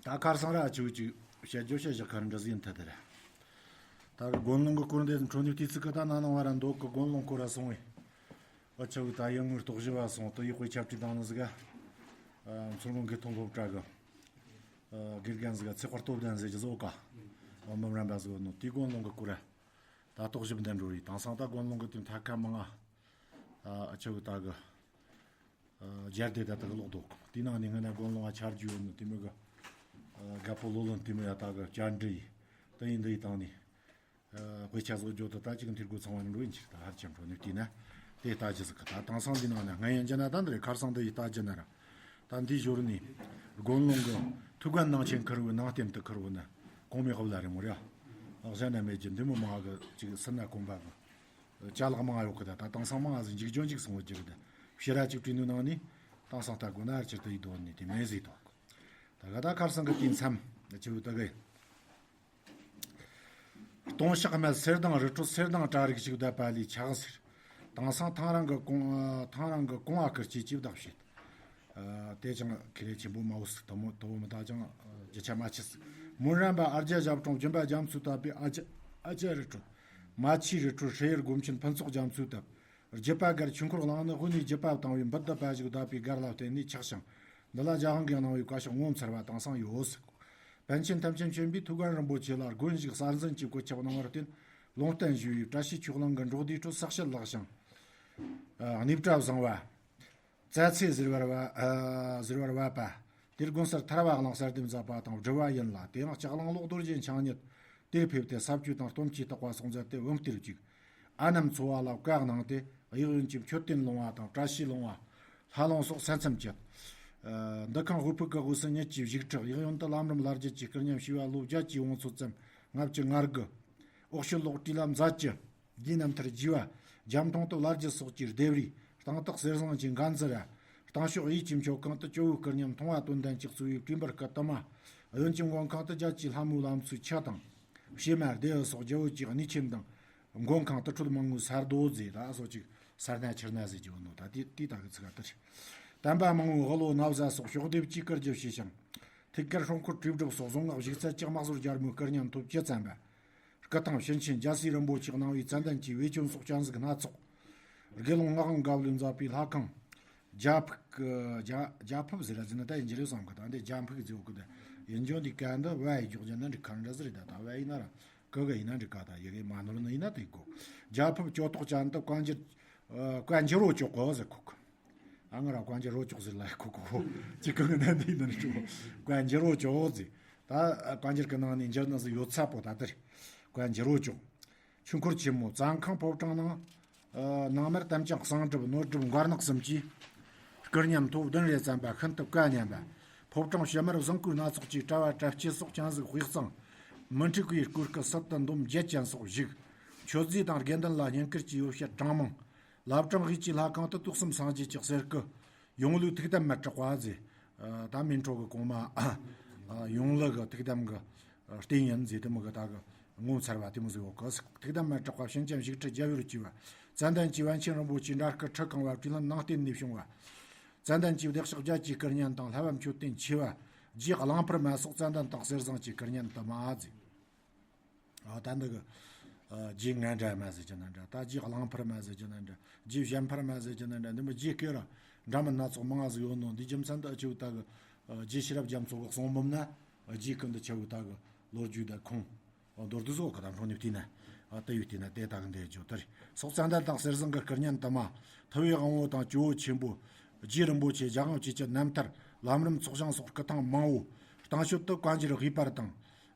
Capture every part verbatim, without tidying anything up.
ད་ཁར་སང་ར་ཨ་ཆུ་ཅིག་བཤད་རྒྱུ་བཤད་བཞག་ཁར་འདྲ་ཟིན་ཐད་དེ་རེད། ད་གི་དགོན་ལུང་གི་སྐོར་འདི་འཕྲོ་ནུས་དུས་ཚིག་གི་ད་ན་ནང་བ་ར་མདོ་གི་དགོན་ལུང་སྐོར་ར་སོང་བས། ཨ་ཆུ་གི་ད་ཡུལ་དངོས་རྟོགས་ཞིབ་བ་སོང་དུ་ཡི་དཔེ་ཆ་བྲིས་དང་ནི་ཟིག་ག་མཚོ་སྔོན་གི་ཐོན་སློབ་གྲྭ་གི་དགེ་རྒན་ཟིག་ག་ཚེ་དཔལ་སྟོབས་ལྡན་ཟེར་གྱི་བཟོ་ག་མི་རན་པ་ཟིག་ནོ་དེའི་དགོན་ལུང་གི་སྐོར་ར། ད་རྟོགས་ཞིབ་འདི་འགྲོ་ཡི་དེང་སང་ད་དགོན་ལུང་གི་དེ་མཐའ་ཁ་མང་ང་། ཨ་ཆུ་གི་ད་གི་རྒྱལ་སྡེ་ད་དག་ལོག་འདུག་དེའི་ནང་ནས་ངས་ན་དགོན་ལུང་ང་ཆ་རྒྱུས་ཡོད་ནི་དེ་མོ་གི་རྒད་པོ་ལོ་ལོན་དེ་མོ་ཡ་ད་གི་བཅར་འདྲི་ཡི་ད་ཡིན་འདི་ཡི་དང་ནི་དཔེ་ཆ་བཟོ་རྒྱུ་དུ་ད་ཅིག་འཐུས་སྒོ་ཚང་བ་ནི་འགྲོ་ཡིན་ཅིག་ད་ཧར་ཆེན་པོ་ནི་དེ་ན་དེ་ལྟ་ཅི་ཟིག་གི་ད་དེང་སང་འདི་ནང་ན་ང་ཡན་ཅི་ན་ད་འདི་རེད། ཁར་སང་འདི་ཡི་ལྟ་ཅི་ན་ར་ད་འདི་ཞོར་ནི་དགོན་ལུང་གི་ཐུགས་འགན་ནང་ཆེན་ཁུར་བའི་ནང་རྟེན་དུ་ཁུར་བ་ནི་གོང་མའི་ཧབ་ལ་རེ་མོ་ར་གཞན་ན་མེད་ཀྱི་འདི་མོ་མང་གི་ཅིག་སུན་ན་གོམ་པ་གི་ཅ་ལག་མང་ཡོད་གི་ད། ད་དེང་སང་མང་ཟིག་འཇིག་རྒྱུ་འཇིག་སོང་བ་ཅིག་གི་ད་ཕྱི་ར་ཅིག་བྲིས་ནུ་ནང་ནི་དེང་སང་ལྟ་དགོས་ན་ཨར་ཅིར་དུ་ཡི་དོན་ནི་དེ་མེད་ཟིག་དོག་ད་ག་ད་ཁར་སང་གི་དུས་མཚམས་ཅི་བུ་ད་གི་སྟོང་ཕྱག་སྨད་གསེར་མདངས་རི་ཁྲོད་གསེར་མདངས་བཀྲ་རིགས་ཤིག་བསྡད་པ་ལས་ཆགས་ཟེར། དེང་སང་ཐང་རང་གི་གོང་ཐང་རང་གི་གོང་ཨ་ཁུར་ཅིག་ཅིག་བདག་བྱེད། ཨ་དེ་ཅང་ཁེ་ལས་ཆེན་པོ་མ་འོ་སི་དུ་མོ་དུ་བོ་མི་ད་ཅང་རྒྱུ་ཆ་མ་ཆེ་སི། མོན་རམ་པ་ཨ་རྒྱ་ཞབས་དྲུང་སྦྱིན་པ་རྒྱ་མཚོའི་བཏབ་པའི་ཨ་ཅ་ཨ་ཅ་རི་ཁྲོད། མ་ཆུའི་རི་ཁྲོད་ཧྲེ་ཡུལ་སྒོམ་ཆེན་ཕུན་ཚོགས་རྒྱ་མཚོའི་བཏབ། རྒྱུད་པ་གར་ཆོས་འཁོར་གླིང་ནི་དབུས་ནས་རྒྱུད་པ་བཏང་བའི་འབུ་དུ་པ་ཞིག་བཏབ་པའི་སྒར་ལ་བརྟེན་ནས་ཆགས་ཤིང་། འདི་ལ་རྒྱ་དབང་གིས་གནང་བའི་བཀའ་ཤག་ངོ་མཚར་བ་དེང་སང་ཡོད་སི། པཎ་ཆེན་ཐམས་ཅད་མཁྱེན་པའི་ཐུགས་དགའ་རིན་པོ་ཆེ་ལ་དགོན་བཞུགས་གསར་འཛིན་གྱི་གོད་ཆག་གནང་བར་བརྟེན། ལུང་བསྟན་ཞུ་བའི་བཀྲ་ཤིས་ཆོས་གླིང་གི་འབྲོག་སྡེའི་ཁྲོད་ས་བཤད་ལགས་ཤིང་། ཨ་གནས་བཀྲ་བཟང་བ། རྩྭ་ཚེ་ཟེར་བར་བ་ཨ་ཟེར་བར་བབ་པ། དེར་དགོན་སར་ཐར་བ་གླིང་གསར་འདེབས་མཛད་པ་དང་སྒྲུབ་པ་ཡིན་ལ། དེ་ཡང་ལྕགས་གླང་གློག་རྡོ་རྗེ་འཆང་ཉིད་དེར་ཕེབས་ཏེ་ས་བཅུད་དང་སྟོན་ཆོས་བརྟག་པ་སོགས་མཛད་དེ་བུམ་གཏེར་བཅུག་ཨ་ནེམ་འཚོ་བ་ལ་བཀའ་གནང་སྟེ་གཡས་གཡོན་གྱི་མཆོད་རྟེན་ལོང་བ་དང་བཀྲ་ཤིས་ལོང་བ། ལྷ་ལོང་སོགས་ས་མཚམས་བཅད། ཨ་འདུ་ཁང་དབུས་ཕུག་གི་དབུས་སུ་ཉིད་ཀྱི་བཞུགས་ཁྲི། གཡས་གཡོན་དུ་ལམ་རིམ་བླ་བརྒྱུད་ཀྱི་སྐུ་བརྙན་ཞུས་པ་ལོ་བརྒྱད་ཀྱི་བང་མཛོད་ཙམ་ལྔ་བཅུ་ང་དགུ། འོག་ཕྱོགས་ལོགས་བྲིས་ལ་མཛད་ཀྱི། རྒྱའི་རྣམ་ཐར་རྒྱས་པ། རྒྱ་མཐོང་དུ་བླ་བརྒྱུད་སོགས་ཀྱི་ལྡེབས་རིས། སྟེང་ཐག་གསེར་ཟངས་ཀྱི་འགན་འཛིན་ར། སྟེང་ཕྱོགས་གཡས་ཀྱི་མཆོད་ཁང་དུ་ཇོ་བོའི་སྐུ་བརྙན་མཐོང་བ་དོན་ལྡན་གྱིས་གཙོས་པའི་བྲིས་འབུར་སྐུ་དུ་མ། གཡོན་གྱི་མགོན་ཁང་དུ་རྒྱ་ཆེའི་ལྷ་མོའི་ལམ་ཚོའི་ཆུ་དང་། བྱེ་མ་སྡེ་བ་སོགས་རྒྱལ་པོ་གྱི་གནས་ཆེན་དང་། མགོན་ཁང་དུ་ཁྲོད་མང་པོའི་ས་རྡོ་རྫས་ད་སོགས་ཀྱི་ས་སྣ་ཆུ་སྣ་ཟེར་གྱི་ཡོད་ནོ་ད་དེ་དེ་ད་གི་ཚིག་ཨ་ཏི་རེད། བསྟན་པ་མང་པོའི་དབུ་ལོ་ན་བཟའ་སོགས་ཕྱོགས་སྡེབ་ཀྱིས་བཀུར་རྒྱུ་བྱས་ཤིང་། ཐུགས་ཀར་སྲུང་འཁོར་བྲིས་སྒྲུབ་སོགས་བཟང་ངག་བཞུགས་ཚད་ཀྱི་དམག་ཟོར་རྒྱལ་མོའི་སྐུ་བརྙན་ཐོབ་བཅུ་ཙམ་པ། སྐུ་ཐང་ཕྱིན་ཆད་རྒྱལ་སྲས་རིན་པོ་ཆེས་གནང་བའི་ཙན་དན་གྱི་བེ་ཅོན་སོགས་ཅན་ཟིག་སྣ་ཚོགས། དགེ་སློང་ངག་དབང་དགའ་བློས་མཛད་པའི་ལྷ་ཁང་། རྒྱ་ཕུག་གི་རྒྱ་རྒྱ་ཕུབ་ཟེར་ར་ཟེར་ན་ད་ཡིན་གྱི་རེད་བསམ་གི་ད་འདི་རྒྱ་ཕུག་ཟེར་འོ་གི་ད་ཡིན་ཀྱང་འདི་ག་འདི་བ་ཡི་འཇོག་རྒྱུ་ན་འགྲིག་ག་འདྲ་ཟེར་རེད་ད་ད་བ་ཡིན་ན་ར་གི་གི་ཡིན་ན་འགྲིག་ག་ད་ཡི་གེ་མ་ནོར་ནི་ཡིན་ན་དེ་གོ་རྒྱ་ཕུབ་ཇོ་ཏོག་ཅན་དུ་བཀའ་འགྱུར་ཨ་བཀའ་འགྱུར་རོ་ཅོག་གོ་ཟེར་གོ་གི་ཨ་ང་ར་བཀའ་འགྱུར་རོ་ཅོག་ཟེར་ལ་གོ་གོ་གོ་ཅི་གང་ན་འདི་ཡིན་ན་ཅོག་བཀའ་འགྱུར་རོ་ཅོག་ཟེར་ད་བཀའ་འགྱུར་གི་ནང་ནས་འགྱུར་ནི་ཟིག་ཡོད་ཚ་པོ་ད་དེར་བཀའ་འགྱུར་རོ་ཅོག་ཆོས་འཁོར་ཆེན་མོ་བཙན་ཁང་ཕོ་བྲང་ནང་། ཨ་ནང་མར་དམ་ཅན་གསང་སྒྲུབ་ནོར་སྒྲུབ་མགར་ནག་གསུམ་གྱིས། སྐུ་བརྙན་ཐོབ་བདུན་རེ་བརྩམས་པ་ཤིན་ཏུ་བཀའ་ཉན་པ། ཕོ་བྲང་ཕྱི་མར་བཟང་སྐུ་སྣ་ཚོགས་ཀྱི་དྲ་བ་དྲ་ཕྱེད་སོགས་ཅན་ཟིག་དཔེ་གཙང་། མི་འཁྲུགས་པའི་སྐུ་སྐུ་སྲིད་དུ་འདོམ་བརྒྱད་ཅན་སོགས་བཞུགས། མཆོད་རྫས་དང་དགེ་འདུན་ལ་བསྙེན་བཀུར་གྱི་ཡོ་བྱད་གྲངས་མང་། བླ་བྲང་དབུས་ཀྱི་ལྷ་ཁང་དུ་དུག་གསུམ་སངས་རྒྱས་ཀྱི་གསེར་སྐུ། ཡོངས་ལུས་ཐུགས་དམ་མ་དྲག་པ་ཟེར། ཨ་ད་མིན་ཁྲོ་གི་གོང་མ་ཨ་ཡོངས་ལུས་གི་ཐུགས་དམ་གི་རྟེན་ཡིན་ཟེར་དེ་མོ་གི་ད་གི་ངོ་མཚར་བ་དེ་མོ་ཟིག་ཡོད་གི་ཐུགས་དམ་མ་དྲག་པ་ཕྱིན་ཅི་ཞིག་ཁྲི་རྒྱལ་པོར་བཅས་པ། ཙན་དན་གྱི་པཎ་ཆེན་རིན་པོ་ཆེའི་འདྲ་སྐུ་ཁྲི་གང་བ་བྲིས་ལམ་ནང་རྟེན་ནས་བྱུང་བ། ཙན་དན་གྱི་བདེ་གཤེགས་རྒྱལ་གྱི་སྐུ་བརྙན་དང་ལྷ་བབས་མཆོད་རྟེན་ཆེ་བ། རྗེ་གླང་འཕུར་མ་སོགས་ཙན་དན་དང་གསེར་ཟངས་ཀྱི་སྐུ་བརྙན་དུ་མ་ཟེར། ཨ་ད་འདི་གི་ཨ་རྗེ་ང་འདྲ་མ་ཟེར་གྱི་ན་འདྲ། ད་རྗེ་གླང་འཕུར་མ་ཟེར་གྱི་ན་འདྲ། རྗེ་བྱམས་འཕུར་མ་ཟེར་གྱི་ན་འདྲ། འདི་མོ་རྗེ་སྐད་ར་འདྲ་མིན་སྣ་ཚོགས་མང་ང་ཟིག་ཡོད་ནོ། འདི་རྒྱུ་མཚན་དུ་ཨ་ཆུ་ད་གི་ཨ་རྗེ་ཤེས་རབ་རྒྱ་མཚོ་གི་གསུང་འབུམ་ན་ཨ་རྗེ་ཀུན་ཏུ་ཆེ་བོ་ད་གི་ལོ་རྒྱུས་ད་ཁུངས་མདོར་བསྡུས་སོགས་གི་ད་འཕྲོ་ནུས་བལྟས་ན་ཨ་ལྟ་བུ་བལྟས་ན་དེ་ད་གི་འདི་ཇོ་ལྟར་སོགས་ཙན་དན་དང་གསེར་ཟངས་གི་སྐུ་བརྙན་དུ་མ། ཐུབ་པའི་དབང་པོ་དང་ཇོ་བོ་ཆེན་པོ། རྗེ་རིན་པོ་ཆེ་རྒྱལ་དབང་བཅས་ཀྱི་རྣམ་ཐར་ལམ་རིམ་ཚོགས་ཞིང་སོགས་སྐུ་ཐང་མང་བོ། སྟེང་ཕྱོགས་དུ་བཀའ་འགྱུར་དབུས་པར་དང་།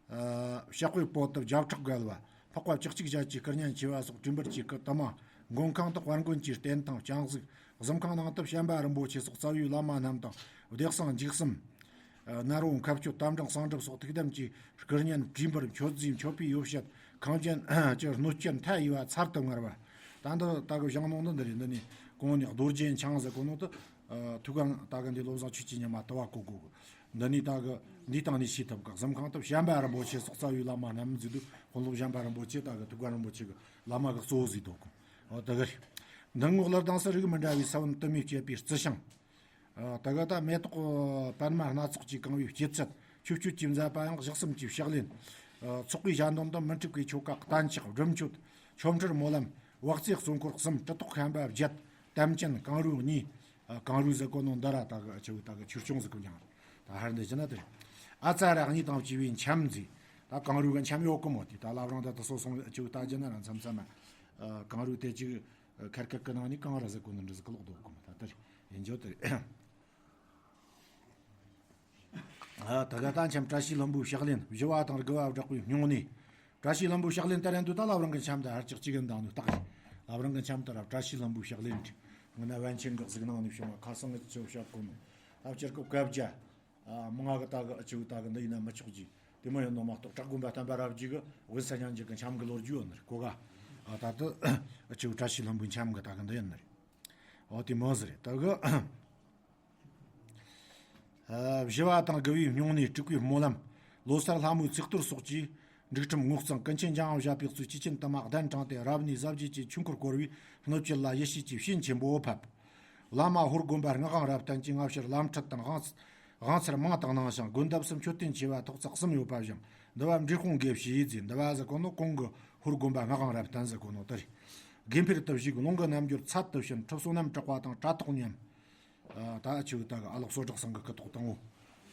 ཨ་ཕྱག་དཔེ་པོ་ཏི་བརྒྱ་ཕྲག་བརྒལ་བ། འཕགས་པ་བཅུ་གཅིག་ཞལ་གྱི་སྐུ་བརྙན་ཆེ་བ་སོགས་བྲིས་འབུར་གྱི་སྐུ་དུ་མ། མགོན་ཁང་དུ་དཔལ་མགོན་གྱི་རྟེན་དང་ལྕང་གཟུགས། གཟིམ་ཁང་ནང་དུ་བྱམས་པ་རིན་པོ་ཆེ་སོགས་རྩ་བའི་བླ་མ་རྣམས་དང་བདེ་གསང་འཇིགས་གསུམ། ཨ་ནཱ་རོ་མཁའ་སྤྱོད་རྟ་མགྲིན་གསང་སྒྲུབ་སོགས་ཐུགས་དམ་གྱི་སྐུ་བརྙན་བྲིས་འབུར་མཆོད་རྫས་མཆོད་པའི་ཡོ་བྱད་ཁང་ཆེན་གྱི་སྣོད་བཅུད་མཐའ་ཡས་པ་ཚར་དུ་དངར་བ། ད་འདི་ད་གི་བཞེངས་ནོ་འདི་འདི་རེད། འདི་ནི་གོང་ནས་རྡོ་རྗེ་འཆང་ཟེར་གོ་ནོ་དེ། ཨ་ཐུགས་ཀ་ད་གི་འདི་བློ་བཟང་ཆོས་ཀྱི་ཉི་མ་དུ་བ་གོ་གོ་གི། འདི་ནི་ད་གི་འདི་སྟེང་ནས་ཤེས་ཐུབ་གི། གཟིམ་ཁང་དུ་བྱམས་པ་རིན་པོ་ཆེ་སོགས་རྩ་བའི་བླ་མ་རྣམས་འཛུལ་དུས་དཔོན་སློབ་བྱམས་པ་རིན་པོ་ཆེ་ད་གི་ཐུགས་ཀ་རིན་པོ་ཆེ་གི་བླ་མ་གི་གཙོ་བོ་ཟིག་འདུག་གི། འོ་ད་གི་རེད། མདུན་ངོས་ལ་དྭངས་སུ་རིགས་མི་འདྲ་བའི་ས་བོན་དུ་མས་སྤྱད་པའི་རྩི་ཤིང་། ཨ་ད་ག་ད་མེ་ཏོག་པདྨ་སྣ་ཚོགས་ཀྱིས་གང་བའི་སྐྱེད་ཚལ་ ཆོས་སྤྱོད་ཀྱི་མཛད་པ་ཡང་གཞི་གསུམ་གྱི་ཕྱག་ལེན། ཨ། ཚོགས་པའི་ཞལ་འདོན་དང་མི་འཁྲུགས་པའི་ཆོ་ག་གཏན་ཆགས་སྒྲུབ་མཆོད། ཆོ་འཕྲུལ་སྨོན་ལམ། དབག་རྩེ་གཙོ་འཁོར་གསུམ། གྲི་ཐོགས་ཤན་པ་བརྒྱད། དམ་ཅན་གང་རུས་གཉིས། ཨ། གང་རུས་ཟེར་གོ་ནོ་འདི་ར་ད་གི་ཨ་ཆུ་ད་གི་ཆོས་སྐྱོང་ཟེར་གོ་ཀྱང་། ད་ཧར་འདི་ཅི་ན་དེ་རེད། ཨ་ཙ་ར་གཉིས་དང་བཅས་པའི་འཆམ་མཛད། ད་གང་རུས་གི་འཆམ་ཡོད་གི་མོ། དེ་ད་བླ་བྲང་ད་ད་སོ་སོང་ཨ་ཆུ་ད་ཅི་ན་ར་མཚམས་མཚམས་ཨ། གང་རུས་དེ་ཅིག་ཁར་ཁར་གི་ནང་ནས་གང་ར་ཟེར་གོ་ནི་འདྲ་ཟེར་གི་ལོག་དོ་གི་མོ། ད་དེ་རེད། ཡིན་ཇོ་དེ་རེད། ཨ། ད་ག་ད་འཆམ་བཀྲ་ཤིས་ལྷུན་པོའི་ཕྱག་ལེན། བཞི་བ་དང་དགུ་བ་བསྒྲགས་པའི་སྨྱུང་གནས། བཀྲ་ཤིས་ལྷུན་པོའི་ཕྱག་ལེན་ལྟར་ཡང་དུ་ད་བླ་བྲང་གི་འཆམ་དུ་ཧར་ཅག་གཅིག་གི་མདང་ནུ་རྟགས་ཤིག་བླ་བྲང་གི་འཆམ་དུ་ར་བཀྲ་ཤིས་ལྷུན་པོའི་ཕྱག་ལེན་བྲིས། ངོ་ན་པཎ་ཆེན་གི་གཟིགས་སྣང་ནས་བྱུང་བ། ཁ་སང་གི་ཆོ་བཤད་གོ་ནོ། ཨ་བསྐྱར་གི་བཀའ་རྒྱ། ཨ། མི་ང་གི་ད་གི་ཨ་ཆུ་ད་གི་འདི་ཡིན་ན་མི་ཆོག་གི། དེ་མོ་ཡིན་ནོ་མ་གཏོགས་བྲག་དགོན་པ་བསྟན་པ་རབ་རྒྱས་གི་དབེན་ས་སྙན་འཇེབས་གི་འཆམ་གི་ལོ་རྒྱུས་ཡོད་ནི་རེད་གོ་ག་ཨ། ད་དུ་ཨ་ཆུ་བཀྲ་ཤིས་ལྷུན་པོའི་འཆམ་གི་ད་གི་འདི་ཡིན་ནི་རེད། འོ་དེ་མོ་ཟེར་རེད་ད་གི། ཨ། བཞི་བ་དང་དགུ་བའི་སྨྱུང་གནས་དྲུག་པའི་སྨོན་ལམ། ལོ་གསར་ལྷ་མོའི་ཚིག་གཏོར་སོགས་ཀྱིས། འབྲུག་ཁྲིམས་ངོ་གཙང་ཀུན་མཁྱེན་འཇམ་དབྱངས་བཞད་པའི་གཙོས་ཆོས་ཅན་དུ་མ་གདན་དྲངས་ཏེ། རབ་གནས་གཟབ་རྒྱས་ཀྱི་ཆོས་འཁོར་བསྐོར་བས། སྣོད་བཅུད་ལ་ཡེ་ཤེས་ཀྱི་ཞེན་ཆེན་པོ་ཕེབས། བླ་མ་ཧོར་དགོན་པ་སྔགས་དབང་རབ་བརྟན་གྱིས་སྔ་ཕྱིར་ལམ་ཁྲིད་དང་དབང་། དབང་ཚར་མང་དག་གནང་ཞིང་། དགོན་འདབས་སུ་མཆོད་རྟེན་ཆེ་བ་ཐོག་བརྩེགས་གསུམ་ཡོད་པ་བཞེངས། འདི་བ་འབྲས་སྤུངས་དགེ་བཤེས་ཡིས་མཛད། འདི་བ་ཟེར་གོ་ནོ་གོང་གི་ཧོར་དགོན་པ་སྔགས་དབང་རབ་བརྟན་ཟེར་གོ་ནོ་དེ་རེད། དགེ་འཕེལ་དུ་བཞུགས། ལུང་གི་རྣལ་འབྱོར་ཚད་དུ་ཕྱིན། ཁྲི་བསོད་ནམས་གྲགས་པ་དང་གྲྭ་ཐོག་མཉམ། ཨ། ད་ཨ་ཆུ་ད་གི་ཨ་ལགས་སོ་བསྒྲགས་སང་གི་སྐུ་ཐོག་དང་པོ།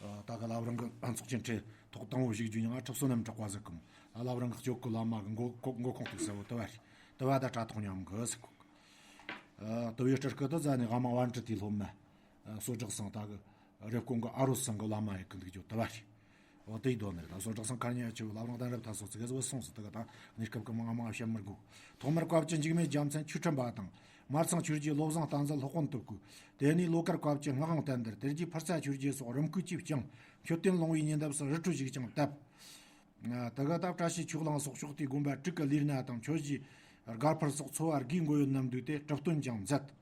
ཨ། ད་གི་བླ་བྲང་གི་ཨ་ཚོགས་ཆེན་ཁྲི་ཐོག་དང་པོ་བཞུགས་རྒྱུ་ཡང་ཨ་ཁྲི་བསོད་ནམས་གྲགས་པ་ཟེར་གི་མོ། ཨ། བླ་བྲང་གི་སྤྱོད་སྐུ་བླ་མ་གི་མགོ་མགོ་མགོ་ཁུངས་གཏུགས་ས་བོ་དུ་བ་རེད། དུ་བ་ད་གྲྭ་ཐོག་མཉམ་གི་ཟེར་གོ་གི། ཨ། དུ་བའི་སྤྲུལ་སྐུ་དུ་ཛ་ནི་ཨ་མ་པཎ་ཌི་ཏའི་སློབ་མ། ཨ། སོ་བསྒྲགས་སང་ད་གི་རེབ་གོང་གི་ཨ་རོ་སང་གི་བླ་མ་ཡི་གི་འདུག་རྒྱུ་དུ་བ་རེད། འོ་དེ་ཡི་དོན་ནི་རེད། ད་སོ་བསྒྲགས་སང་ཁ་ཉ་ཨ་ཆུ་བླ་བྲང་གདན་རབས་ད་སོ་ཙི་གེ་ཟོ་སོང་ཟེར་ད་གི་ད་གནས་སྐབས་གི་མང་མང་བཤད་མི་དགོས། ཐོག་མར་བཀའ་བཅུ་འཇིགས་མེད་རྒྱལ་མཚན་ཆོས་ཁྲིམས་པ་དང་། སྨར་ཚང་ཆོས་རྗེ་བློ་བཟང་བསྟན་འཛིན་སློབ་དཔོན་དུ་བསྐོས། དེ་ནས་ལོ་དཀར་བཀའ་བཅུ་སྔགས་དབང་བསྟན་དར། དེ་རྗེས་ཕུར་ཚ་ཆོས་རྗེ་སོགས་རིམ་བསྐོས་ཀྱིས་བསྐྱངས། མཆོད་རྟེན་ལོང་བའི་ཉེ་འདབས་སུ་རི་ཁྲོད་ཞིག་ཀྱང་བཏབ། ད་ག་ད་བཀྲ་ཤིས་ཆོས་གླིང་སོགས་ཕྱོགས་དེའི་དགོན་པ་དྲུག་གི་ལས་སྣ་དང་ཆོས་གཞིས་སྒར་ཕུར་སོགས་འཚོ་བ་དགེའི་མགོན་ཡོད་རྣམས་འདུས་ཏེ་གྲུབ་སྟོན་ཀྱང་མཛད།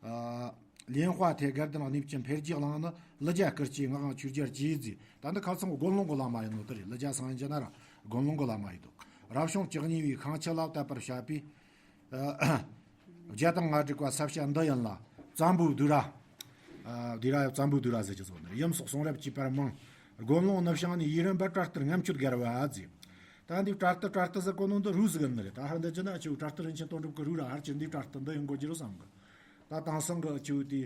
ཨ། ལེན་ཧྭ་ཐེ་དགའ་ལྡན་གནས་ཀྱི་འཕེལ་རྒྱས་གླིང་ནི་ལི་རྒྱ་སྐུ་སྐྱེ་སྔགས་དབང་ཆོས་རྒྱལ་གྱིས་མཛད། ད་འདི་ཁ་ཚང་དགོན་ལུང་གི་བླ་མ་ཡིན་ནོ་དེ་རེད། ལི་རྒྱ་སང་ཡིན་གྱི་ན་ར་དགོན་ལུང་གི་བླ་མ་ཡིན་འདུག་རབ་བྱུང་བཅུ་གཉིས་པའི་ཁང་ཆུ་ལ་བཏབ་པར་བྱ་བའི། ཨ། རྒྱ་དང་ང་དྲུག་པ་ས་བྱ་འདི་ཡིན་ལ། བཙན་པོའི་བདུད་ར། ཨ། བདུད་ར་ཡང་བཙན་པོའི་བདུད་ར་ཟེར་གྱི་ཚོགས་ནི་ཡུམ་སོགས་གསུང་རབ་བཅས་པར་མང་། དགོན་ལུང་ནུབ་བྱང་ནས་ཡུན་རིང་བར་བྲག་ཏུ་ལྔ་མཆོད་བརྒལ་བ་ཟེར། ད་འདི་བྲག་ཏུ་བྲག་ཏུ་ཟེར་གོ་ནོ་འདི་རུ་ཟེར་གི་ནི་རེད། ད་ཧར་འདི་ཅི་ན་ཨ་ཆུ་བྲག་ཏུ་རིན་ཆེན་དོན་གྲུབ་ཀྱི་རུ་ར་ཧར་ཅི་འདི་བྲག་ཏུ་འདི་ཡིན་དགོས་ཀྱི་རུ་བསམ་གི། ད་དེང་སང་གི་ཨ་ཆུ་དེ་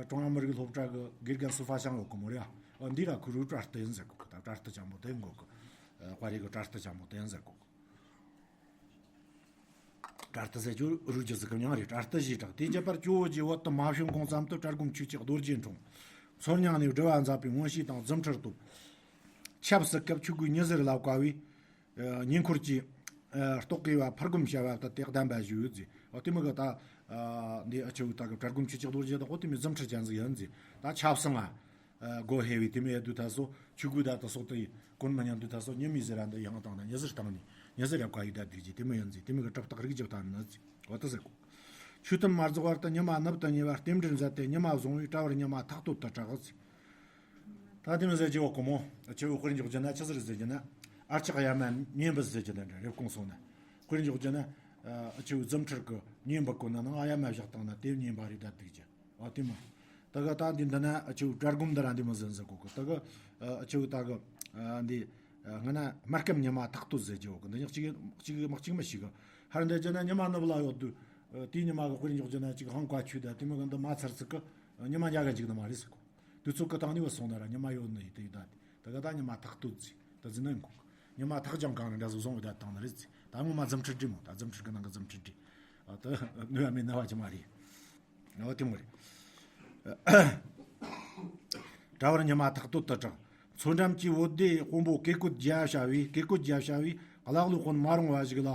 ཀྲུང་དབྱང་མི་རིགས་སློབ་གྲྭ་གི་དགེ་རྒན་སུ་ཧྥ་ཤང་ཡོད་གི་མོ་རེད། ཨ། འདི་ར་ཁུ་རུ་བྲག་ཏུ་ཡིན་ཟེར་གོ་གི། ད་བྲག་ཏུ་ཅང་མོ་དེ་ཡིན་གོ་གི། ཨ། དཔའ་རིས་གི་བྲག་ཏུ་ཅང་མོ་དེ་ཡིན་ཟེར་གོ་གི། བྲག་ཏུ་ཟེར་རྒྱུ་རུ་རྒྱུ་ཟིག་གི་མྱིང་རེད། བྲག་ཏུ་ཞེས་གྲགས། དེའི་རྒྱབ་པར་ཇོ་བོ་རྗེ་བོད་དུ་མ་བྱོན་གོང་ཙམ་དུ་གྲྭ་སྒོམ་ཆོས་ཀྱི་རྡོ་རྗེ་འཁྲུངས། མཚོ་སྙིང་ནས་སྒྲུབ་པ་མཛད་པའི་མངོན་ཤེས་དང་རྫུ་འཕྲུལ་སྟོབས། ཆབ་སྲིད་སྐབས་ཆོས་གོས་ཉི་ཟེར་ལ་བཀལ་བའི། ཨ། ཉེ་འཁོར་གྱི། ཨ། རྟོག་གེ་བ་ཕུར་སྒོམ་བྱ་བ་ལྟར་ཏེ་གདམས་པ་ཞུས་ཟེར། འོ་དེ་མོ་གི་ད། ཨ། འདི་ཨ་ཆུ་ད་གི་གྲྭ་སྒོམ་ཆོས་ཀྱི་རྡོ་རྗེ་དང་འོ་དེ་མོ་རྫུ་འཕྲུལ་ཅན་ཟིག་ཡིན་ཟེར། ད་ཆབ་སྲིད་ང་། ཨ། སྒོ་ཕྱེ་བའི་དེ་མོ་ཡ་དུས་ད་སོ་ཆོས་གོས་ད་ད་སོ་དེ་གོན་མི་ཉན་དུས་ད་སོ་ཉི་མའི་ཟེར་ར་འདི་ཡང་བཏང་ན་ཉི་ཟེར་བཏང་ནི་ཉི་ཟེར་ར་བཀལ་ཡི་ད་འདུག་ཅི། དེ་མོ་ཡིན་ཟེར། དེ་མོ་གི་གྲུབ་རྟགས་རིགས་བརྒྱ་བཏང་ནི་ཟེར། འོ་ད་ཟེར་གོ། ཆོས་དུམ་མ་རྫོགས་བར་དུ་ཉི་མ་ནུབ་ཏུ་ཉེ་བར་རྟེན་འབྲེལ་མཛད་དེ་ཉི་མ་བཟུང་བས་གྲྭ་བར་ཉི་མ་ཐག་ཏོད་དུ་གྲགས་ཟེར། ད་དེ་མོ་ཟེར་གྱི་འོ་གོ་མོ། ཨ་ཆུ་དཔེར་འཇོག་རྒྱུ་ན་ཆི་ཟིག་རེད་ཟེར་རྒྱུ་ན། ཨར་ཆག་གཡའ་མ་མཉེན་པ་ཟེར་རྒྱུ་ན་འདྲ་རེབ་གོང་སོང་ན། དཔེར་འཇོག་རྒྱུ་ན། ཨ་ཆུ་རྫུ་འཕྲུལ་གི་མཉེན་པ་གོན་ན་ནང་གཡའ་མ་བཞག་བཏང་ན་དེ་མཉེན་པ་རེད་ད་འདུག་ཅི། ཨ་དེ་མོ། ད་ག་ད་འདི་འདི་ན་ཨ་ཆུ་གྲྭ་སྒོམ་འདི་ར་འདི་མོ་ཟེར་ཟེར་གོ་གི། ད་ག་ཨ་ཆུ་ད་ག་ཨ་འདི་ཨ་སྔ་ན་སྨར་ཁམས་ཉི་མ་ཐག་ཏུ་ཟེར་གྱི་འོ་གི། འདི་ཉག་གཅིག་གཅིག་མ་གཅིག་མ་ཞིག་གི། ཧར་འདི་རྒྱུ་ན་ཉི་མ་ནུབ་ལ་ཡོད་དུས། ཨ་དེའི་ཉི་མ་གི་དཔེར་འཇོག་རྒྱུ་ན་གཅིག་ཧང་ཀ་ཆུ་ད་དེ་མོ་གི་འདི་མ་ཚར་ཚིག་གི་ཉི་མ་ཉག་ག་འཇིག་ནི་མ་རེད་ཟེར་གོ། དུས་ཚོད་ཀྱི་སྟེང་ནས་བུད་སོང་ན་ར་ཉི་མ་ཡོད་ནི་ཡིན་དེ་ཡིན་ད། དེ་ག་ད་ཉི་མ་ཐག་ཏུ་ཟེར། ད་ཟེར་ན་ཡིན་གོ། ཉི་མ་ཐག་ཅང་གང་རེད་འདྲ་བཟོ་བཟུང་བའི་ད་བཏང་ནི་རེད་ཟེར། ད་ངོ་མ་རྫུ་འཕྲུལ་འདྲེ་མོ། ད་རྫུ་འཕྲུལ་གི་ནང་གི་རྫུ་འཕྲུལ་འདྲེ། ཨ་ད་ནུས་པ་མེད་ན་བ་ཅི་མ་རེད། ཨོ་དེ་མོ་རེད། གྲྭ་བར་ཉི་མ་ཐག་ཏུ་དུ་གྲགས། མཚོ་འགྲམ་གྱི་བོད་སྡེ་དཔོན་པོ་ཀེ་ཀོད་རྒྱལ་བྱ་བས། ཀེ་ཀོད་རྒྱལ་བྱ་བས་ཀླ་ཀློའི་དཔོན་མ་རུངས་པ་ཞིག་ལ།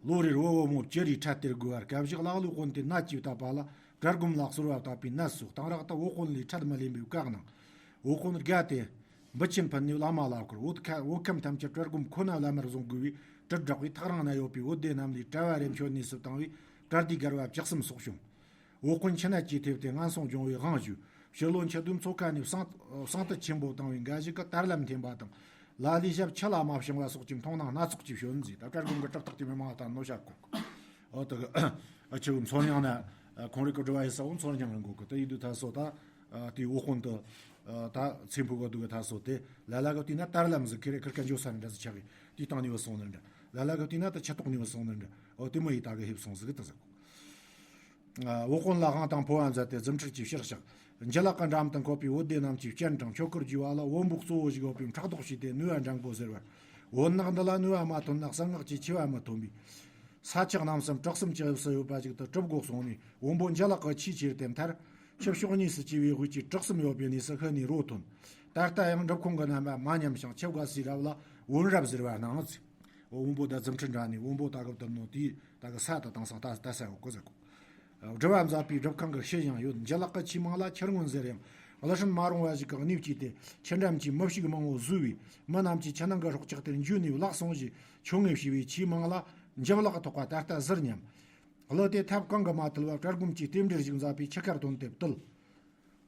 ལོ་རེར་བུ་བུ་མོ་བཅུ་རེའི་ཁྲལ་སྟེར་དགོས་པར། སྐབས་ཤིག་ཀླ་ཀློའི་དཔོན་དེ་ནད་ཀྱིས་བཏབ་པ་ལ་གྲྭ་སྒོམ་ལ་གསོལ་བ་བཏབ་པའི་ནད་སོས། གཏང་རག་ཏུ་བུ་དཔོན་ལས་ཁྲལ་མི་ལེན་པའི་བཀའ་གནང་། བུ་དཔོན་དགའ་སྟེ་འབུལ་ཆེན་ཕུལ་ནས་བླ་མ་ལ་བསྐུར། བོད་ཁ་བོད་ཁམས་ཐམས་ཅད་གྲྭ་སྒོམ་ཁོ་ན་བླ་མར་བཟུང་དགོས་པའི་དྲིལ་བསྒྲགས་པས། ཐག་རིང་ན་ཡོད་པའི་བོད་སྡེ་རྣམས་ལས་གྲྭ་བ་རེ་མཆོད་གནས་སུ་བཏང་བས་གྲྭ་སྡེ་སྒར་བ་བཅུ་གསུམ་སོགས་བྱུང་། འོ་དཔོན་ཁྱི་ནད་ཀྱིས་ཐེབས་ཏེ་ངན་སོང་སྦྱོང་བའི་དབང་ཞུས། ཕྱི་ལོ་ཆིག་སྟོང་མཚོ་ཁ་ནས་བསང་བསང་དུད་ཆེན་པོ་བཏང་བའི་འགའ་ཞིག་གིས་དར་ལམ་འཐེན་པ་དང་། ལ་ལས་ཞབས་ཕྱི་ལ་མ་བྱུང་བ་སོགས་ཀྱི་མཐོང་སྣང་སྣ་ཚོགས་ཀྱིས་བྱོན་མཛད། ད་གྲྭ་སྒོམ་གྱི་གྲུབ་རྟགས་དེ་མི་མང་ལྟར་ནོ་བྱ་གོ། འོ་ད་ཨ་ཆུ་མཚོ་སྙིང་ན་ཁོང་རིགས་ཀྱི་སྒྲུབ་པ་ཡི་ས་བོ་མཚོ་སྙིང་རིང་གོ་གི། དེ་ཡིན་དུས་ད་སོ་ད་དེའི་འོ་དཔོན་དུ། ཨ། ད་ཚེ་འཕོས་གི་འདུག་གི་ད་སོ་དེ་ལ་ལ་གི་བལྟས་ན་དར་ལམ་ཟིག་ཁེ་རེ་ཁིར་ཀ་འཇོ་ས་ནི་འདྲ་ཟིག་ཆགས་གི། དེའི་སྟེང་ནས་བུད་སོང་ནི་འདྲ། ལ་ལ་གི་བལྟས་ན་ད་ཆུ་ཐོག་ནས་བུད་སོང་ནི་འདྲ། འོ་དེ་མོ་ཡི་ད་གི་ཧེབ་སོང་ཟིག་གི་ད་ཟིག་གོ། ཨ། འོད་དཔོན་ལ་དབང་དང་འཕོ་བ་མཛད་དེ་རྫུ་འཕྲུལ་གྱི་ཕྱིར་གཤེགས། འཇུ་ལག་གི་འགྲམ་དུ་འཁོད་པའི་བོད་སྡེ་རྣམས་ཀྱི་སྤྱན་དྲངས། ཆོས་སྐོར་བགྱིས་པ་ལ་བོན་པོ་གཙོ་བོ་ཞིག་ཡོད་པས་ཕྲག་དོག་བྱས་ཏེ་ནུས་པ་འགྲན་དགོས་ཟེར་བར། བོན་ནག་འདི་ལ་ནུས་པ་མ་ཐོན་ན་གསང་སྔགས་ཀྱི་ཆེ་བ་མི་ཐོན་པས། ས་ཆག་རྣམ་གསུམ་གྲགས་གསུམ་གྱི་དབྱིབས་སུ་ཡོད་པ་ཞིག་ཏུ་གྲུབ་དགོས་གསུངས་ནས། བོན་པོ་འཇུ་ལག་གི་ཆས་ཁྱེར་ཏེ་མཐར། ཕྱི་ཕྱོགས་གཉིས་སུ་གྱེས་པའི་དབུས་ཀྱི་གྲགས་གསུམ་ཡོད་པའི་གནས་སུ་ཤི་ནས་རོ་ཐོན། ད་ལྟ་ཡང་སྒྲུབ་ཁང་གི་རྣམ་པ་མ་ཉམས་ཤིང་ཆུ་བརྒལ་སའི་རབས་ལ་བོན་རབས་ཟེར་བ་སྣང་ངོ་། འོ་བོན་པོ་དང་རྫུ་འཕྲུལ་འདྲ་ནས་བོན་པོ་ད་གི་བཏུལ་ནོ་དེའི་ད་གི་ས་དང་དེང་སང་ད་ལྟ་ས་ཡོད་གི་ཟེར་གོ། སྒྲུབ་པ་མཛད་པའི་སྒྲུབ་ཁང་གི་ཕྱི་ཡང་ཡོད། འཇུ་ལག་གི་ཆས་མང་ལ་ཁྱི་སྔོན་ཟེར་ཡང་གླུ་སྲིན་མ་རུངས་པ་ཞིག་གིས་གནོད་བྱས་ཏེ་ཁྱི་འགྲམ་གྱི་མི་ཕྱུགས་མང་བོ་ཟོས་པས། མི་རྣམས་ཀྱིས་ཁྱི་ནང་གི་སྲོག་ཆགས་དེར་འཇུས་ནས་བརླག་སོང་ཞེས་ཆོ་ངེས་བྱས་པས། ཆས་མང་ལ་འཇུ་ལག་ཐོགས་པ་ད་ལྟ་ཟུར་ཉམས། གླུ་དེ་ཐབས་གང་གིས་མ་ཐུལ་བར་གྲལ་སྒོམ་གྱིས་རྟེན་འབྲེལ་ཞིག་མཛད་པས་ཁྱི་ཁར་ཐོན་ཏེ་བཏུལ།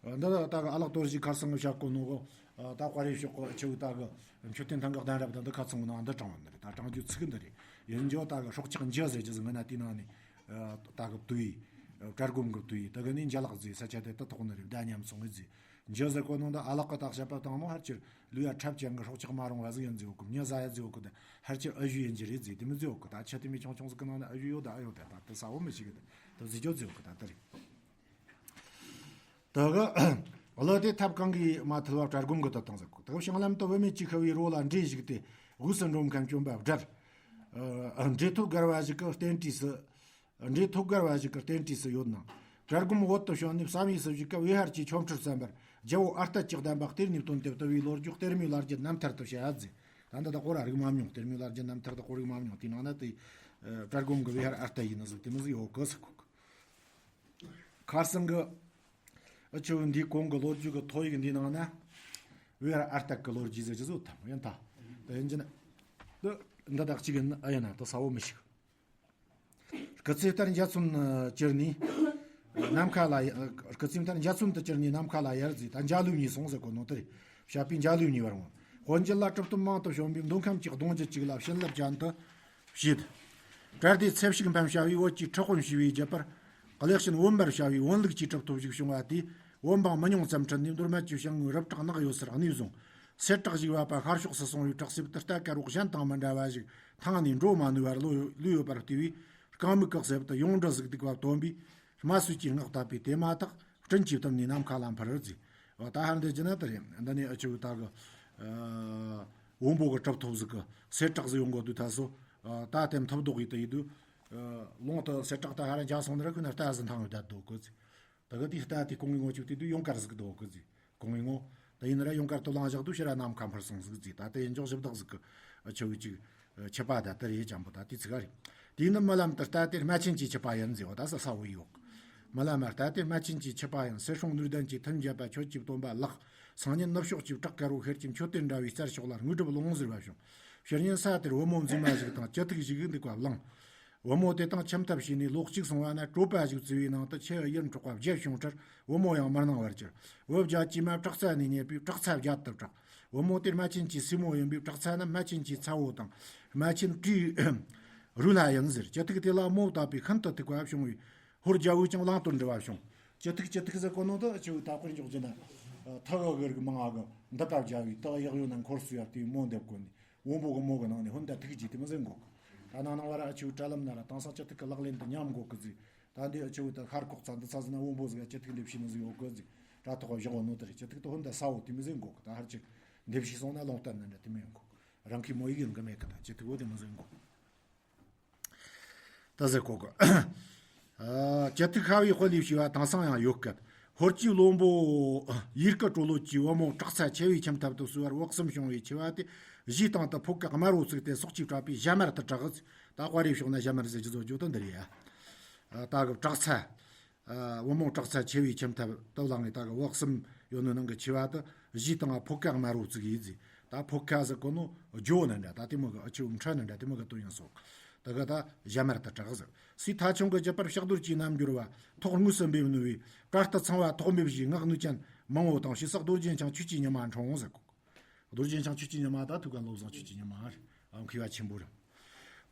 འདི་ལ་ད་གི་ཨ་ལགས་རྡོ་རྗེ་ཁར་སང་བཤད་གོ་ནོ་གོ། ད་དཔའ་རིས་ཤོག་གི་ཆུ་བོ་ད་གི་མཆོད་རྟེན་ཐང་གི་གདན་རབས་དང་འདི་ཁ་ཚང་ནང་འདི་དྲངས་པ་འདི་རེད། ད་དྲངས་རྒྱུ་ཚིག་འདི་རེད། ཡིན་རྒྱུ་ད་གི་སྲོག་ཆགས་འཇུ་ཟེར་རྒྱུ་ཟིག་ངི་ན་དེའི་ནང་ནས་ད་གི་བཏུལ་ཡི། གྲལ་སྒོམ་གི་བཏུལ་ཡི། ད་གི་ནས་འཇུ་ལག་ཟེར་ས་ཆ་དེ་ད་ཐོག་ནི་རེད། ད་ཉམས་སོང་གི་ཟེར། འཇུ་ཟེར་གོ་ནོ་ད་ཨ་ལགས་གི་ད་བཤད་པ་དང་ནོ་ཧར་ཆེར་ལུས་ཡ་ཁྲབ་ཅན་གི་སྲོག་ཆགས་མ་རུང་བ་ཟིག་ཡིན་ཟེར་གོ་གི། མྱི་ཟ་ཡ་ཟེར་གོ་གི། ད་ཧར་ཆེར་ཨ་ཞུ་ཡིན་གྱི་རེད་ཟེར། དེ་མི་ཟེར་གོ་གི། ད་ཆུ་དེ་མི་ཆུང་ཆུང་ཟིག་གི་ནང་ན་ཨ་ཞུ་ཡོད། ད་ཨ་ཡོད། ད་ད་ད་ས་བོ་མི་ཤེས་གི། ད་ད་ཟེར་རྒྱུ་ཟེར་གོ་གི། ད་ད་རེད། ད་གི་གླུ་དེ་ཐབས་གང་གིས་མ་ཐུལ་བར་གྲལ་སྒོམ་གྱིས་བཏུལ་བཏང་ཟེར་གོ། ད་གི་བྱང་ལམ་དུ་བུད་མེད་ཀྱིས་ཤི་བའི་རོ་ལ་འབྲས་བཞིགས་ཏེ་དབུས་སུ་འགྲོ་མཁན་བཅོམ་པ་བསྒྲལ། ཨ། འབྲས་ཐོབ་དགའ་བ་ཞིག་གི་རྟེན་དྲས་སུ། འབྲས་ཐོབ་དགའ་བ་ཞིག་གི་རྟེན་དྲས་སུ་ཡོད་ནང་། གྲལ་སྒོམ་འོད་དུ་བྱོན་ནས་བསམ་ཡས་སུ་བཞུགས་སྐབས་བེ་ཧར་གྱི་ཆོ་འཕྲུལ་གསན་པར་རྒྱལ་པོ་ཨ་རྟ་གཅིག་ལྡན་པ་གཏེར་ནས་བཏོན་ཏེ་བཏུལ་བའི་ལོ་རྒྱུས་གཏེར་མའི་ལ་རྒྱ་རྣམ་ཐར་དུ་བཤད་ཟེར། ད་འདི་ད་ཁོ་ར་རིག་མ་མྱོང་། གཏེར་མའི་ལ་རྒྱ་རྣམ་ཐར་ད་ཁོ་རིག་མ་མྱོང་། དེའི་ནང་ན་དེ་གྲལ་སྒོམ་གྱི་བེ་ཧར་ཨ་རྟ་ཡིན་ནི་ཟིག་དེ་མོ་ཟིག་ཡོད་གི་ཟེར་གོ། ཁར་སང་གི་ཨ་ཆུ་བོ་འདིའི་གོང་གི་ལོ་རྒྱུས་ཀྱི་ཐོ་ཡིག་འདིའི་ནང་ན་བེ་ཧར་ཨ་རྟ་གི་ལོ་རྒྱུས་ཟེར་གྱི་ཟིག་ཐམ་ཡིན་ད། དེ་ཡིན་གྱི་ན་འདི་འདི་དག་ཅིག་ཡིན་ཨ་ཡིན་ན་ད་ས་བོ་མི་ཤིག། སྐུ་ཚེ་ལྟར་འཇའ་ཚོན་གྱུར་ནས་ནམ་མཁའ་ལ་ཡ། སྐུ་ཚེ་ལྟར་འཇའ་ཚོན་དུ་གྱུར་ནས་ནམ་མཁའ་ལ་ཡར་གཟིགས། ད་འཇའ་ལུས་ཉིད་སོང་ཟེར་གོ་ནོ་དེ་རེད། བཤད་པའི་འཇའ་ལུས་ཉིད་པར་འོང་། དཔོན་རྒྱུད་ལ་གྲུབ་ཐོབ་མང་དུ་བྱོན་པས་མདོ་ཁམས་ཀྱི་གདུང་རྒྱུད་ཅིག་ལ་བྱིན་རླབས་ཅན་དུ་བྱེད། གྲལ་དེ་ཚེ་ཕྱུག་འཕེན་བྱ་བའི་བོད་ཀྱི་ཁྲི་དཔོན་ཞུས་པའི་རྒྱུད་པར། གླེགས་ཆེན་བོན་འབར་བྱ་བའི་བོན་ལུགས་ཀྱི་གྲུབ་ཐོབ་ཞིག་བྱུང་བ་དེས་བོན་འབངས་མི་ཉུང་ཙམ་ཁྲིད་ནས་མདོ་སྨད་ཀྱི་ཞང་ངོས་རབ་བྲག་ནག་ཡོད་སར་གནས་བཟུང་། གསེར་བྲག་ཞིག་བབས་པ་ཤར་ཕྱོགས་སུ་སོང་བའི་བྲག་གསེབ་ཏུ་རྟ་དཀར་པོ་གཞན་དང་མི་འདྲ་བ་ཞིག་ཐང་ནས་འགྲོ་མ་ནུས་པར་ལུས་ཡོད་པར་བལྟས་པས། རྐང་མིག་གི་གསེབ་ཏུ་ཡོངས་འབྲུ་ཟིག་བཏིགས་པ་བཏོན་པས། རྨ་སོས་ཀྱི་སྔགས་བཏབ་པས་དེ་མ་ཐག་སྤྲིན་གྱིས་བཏུམས་ནས་ནམ་མཁའ་ལ་འཕུར་རོ་ཟེར། འོ་ད་ཧར་འདི་ཅི་ན་དེ་རེད། འདི་ནས་ཨ་ཆུ་བོ་ད་གི་ཨ་བོན་པོ་གི་གྲུབ་ཐོབ་ཟིག་གི་གསེར་བྲག་ཟིག་ཡོང་གོ་དུས་ད་སོ། ཨ་ད་དེ་མཐུ་བཟློག་གིས་དུ་ཡིན་དུས། ཨ་ལུང་དུ་གསེར་བྲག་ད་ཧར་འཇའ་སོང་ནི་ར་ཁོ་ན་རྟ་ཟིག་འཐང་བའི་བརྡ་འདུག་གི་ཟེར། ད་གི་དེའི་རྟ་དེ་གོང་གི་ངོ་ཅིག་དེ་དུས་ཡུངས་དཀར་ཟིག་འདུག་གི་ཟེར། གོང་གི་ངོ་། ད་ཡིན་ན་ར་ཡུངས་དཀར་དུ་བླངས་བཞག་དུས་ཕྱིར་ར་ནམ་མཁའ་འཕུར་སོང་ཟིག་ཟེར། ད་དེ་ཡིན་ཅོག་ཞིབ་བཏགས་ཟིག་གི་ཆུ་བོ་ཅིག་ཆུ་པ་ད་དེ་རེད་ཅང་པོ་ད་དེ་ཚིག་ག་རེད། དེ་ནི་རྨི་ལམ་དུ་རྟ་དེ་རྨ་ཆེན་གྱི་ཆུ་པ་ཡིན་ཟེར་བ་ད་ས་ས་བོ་ཡོད། རྨི་ལམ་རྟ་དེ་རྨ་ཆེན་གྱི་ཆུ་པ་ཡིན། གསེར་སྲུང་ནུས་ལྡན་གྱིས་ཐུན་བརྒྱབ་པ་ཁྱོད་ཀྱི་སྟོན་པ་ལགས། སང་ཉིན་ནུབ་ཕྱོགས་ཀྱི་བྲག་དཀར་པོ་ཤེལ་གྱི་མཆོད་རྟེན་འདྲ་བའི་རྩར་ཕྱོགས་ལ་དངོས་གྲུབ་ལོངས་ཟེར་བ་བྱུང་། ཕྱིར་ཉིན་ས་དེར་བུ་མོ་མཛེས་མ་ཞིག་དང་སྐྱིད་ཐིག་ཞིག་འདུག་པ་བླངས། བུ་མོ་དེ་དང་ཁྱིམ་ཐབ་བྱས་ནས་ལོ་གཅིག་སོང་བ་ན་གྲོད་པ་ཞིག་བཙུགས་པའི་ནང་དུ་ཁྱི་གཡུ་འཕྲོག་པ་བརྒྱད་བྱུང་འཕྲལ་བུ་མོ་ཡང་མི་སྣང་བར་གྱུར། བུ་བརྒྱད་ཀྱིས་མ་བྲག་རྩ་ནས་རྙེད་པས་བྲག་ཚ་བརྒྱད་དུ་གྲགས། བུ་མོ་དེ་རྨ་ཆེན་གྱི་སྲས་མོ་ཡིན་པས་བྲག་ཚ་ནི་རྨ་ཆེན་གྱི་ཚ་བོ་དང་རྨ་ཆེན་བཀྲིས་རུས་ལྷ་ཡིན་ཟེར། སྐྱིད་ཐིག་དེ་ལ་རྨོ་བཏབ་པས་ཤིན་ཏུ་ཐུག་པ་བྱུང་བས་ཧོར་རྒྱལ་པོས་ཀྱང་བླང་དོར་འདྲི་བ་བྱུང་། སྐྱིད་ཐིག་སྐྱིད་ཐིག་ཟེར་གོ་ནོ་དེ་ཆུ་བོ་ད་དཔེར་འཇོག་རྒྱུ་ན་ཐག་གི་རིགས་མང་ང་གི་འདི་པ་བརྒྱབ་པས་ཐག་གཡག་ཡོད་ན་འཁོར་སོ་ཡ་དེའི་རྨོ་འདེབས་གོ་ནས། བོན་པོ་གི་མོ་གི་ནང་ནས་ཧོན་ད་ཐུག་རྒྱུ་དེ་མོ་ཟིག་འགོག་གི། ད་ནང་ནང་བར་ཨ་ཆུ་བོ་དྲ་ལམ་ན་ར་དེང་སང་སྐྱིད་ཐིག་གི་ལག་ལེན་དུ་ཉམས་འགོག་གི་ཟིག། ད་འདི་ཨ་ཆུ་བོ་ད་ཤར་ཁོག་ཚ་འདི་ཚ་ཟིན་ན་བོན་པོ་ཟིག་ཨ་སྐྱིད་ཐིག་འདེབས་ཤེས་ནི་ཟིག་ཡོད་གི་ཟིག། དྲ་ཐོག་བཞག་ནོ་དེ་རེད། སྐྱིད་ཐིག་ཏུ་ཧོན་ད་ས་བོ་དེ་མོ་ཟིག་འགོག་གི། ད་ཧར་ཅིག་འདེབས་ཤེས་སོང་ན་ལོང་ལྟར་ནི་འདྲ་དེ་མོ་ཡོང་གི། རང་གི་མོ་ཡིག་ཡིན་གི་མེད་གི། ད་སྐྱིད་ཐིག་བོ་དེ་མོ་ཟིག་འགོག་གི། ད་ཟེར་གོ་གི། ཨ། སྐྱིད་ཐིག་ཤ་བའི་དཔལ་ལས་བྱས་པ་དེང་སང་ཡང་ཡོད་སྐད། ཧོར་གྱི་བློན་པོ་ཡུལ་སྐུ་གྲོ་ལོད་ཀྱིས་བུ་མོ་བྲག་ཚ་ཆེ་བའི་ཁྱིམ་ཐབ་ཏུ་གསོལ་བར་བག་གསུམ་བྱུང་བའི་ཆེ་བ་དེ་གཞིའི་སྟེང་དུ་ཕོ་སྐད་དམར་བོ་བཙུགས་ཏེ་སྲོག་གཅིག་བྲག་པས་ཞྭ་དམར་དུ་གྲགས། ད་དཔའ་རིས་ཕྱོགས་ན་ཞྭ་དམར་ཟེར་གྱི་བཟོ་རྒྱུ་དེ་འདི་རེད་ཡ། ད་གི་བྲག་ཚ། ཨ། བུ་མོ་བྲག་ཚ་ཆེ་བའི་ཁྱིམ་ཐབ་ཏུ་བླངས་ནས་ད་གི་བག་གསུམ་ཡོད་ནོ་ནང་གི་ཆེ་བ་དེ་གཞིའི་སྟེང་ཕོ་སྐད་དམར་བོ་བཙུགས་ཡིན་ཟེར། ད་ཕོ་སྐད་ཟེར་གོ་ནོ་ཇོ་ནི་འདྲ། ད་དེ་མོ་གི་ཨ་ཆུ་ཁྲ་ནི་འདྲ་དེ་མོ་གི་དོན་ཡང་སོགས། ད་གི་ད་ཞྭ་དམར་དུ་གྲགས་ཟེར། སྲས་ཐ་ཆུང་གི་རྒྱུད་པར་ཕྱག་རྡོར་གྱི་རྣལ་འབྱོར་བ་ཐོག་དངོས་སུ་འབེབས་ནུས་པའི་གར་སྟེགས་ཚངས་པ་ཐོག་མེད་བཞིའི་སྔགས་ནུས་ཅན་མང་བོ་དང་། ཞེ་ས་རྡོ་རྗེ་འཆང་ཆོས་ཀྱི་ཉི་མ་འཁྲུངས་ཟེར་གོ། རྡོ་རྗེ་འཆང་ཆོས་ཀྱི་ཉི་མ་ད་ཐུགས་ཀ་བློ་བཟང་ཆོས་ཀྱི་ཉི་མ་རེད། ཨ། མཁས་པ་ཆེན་པོ་རེད།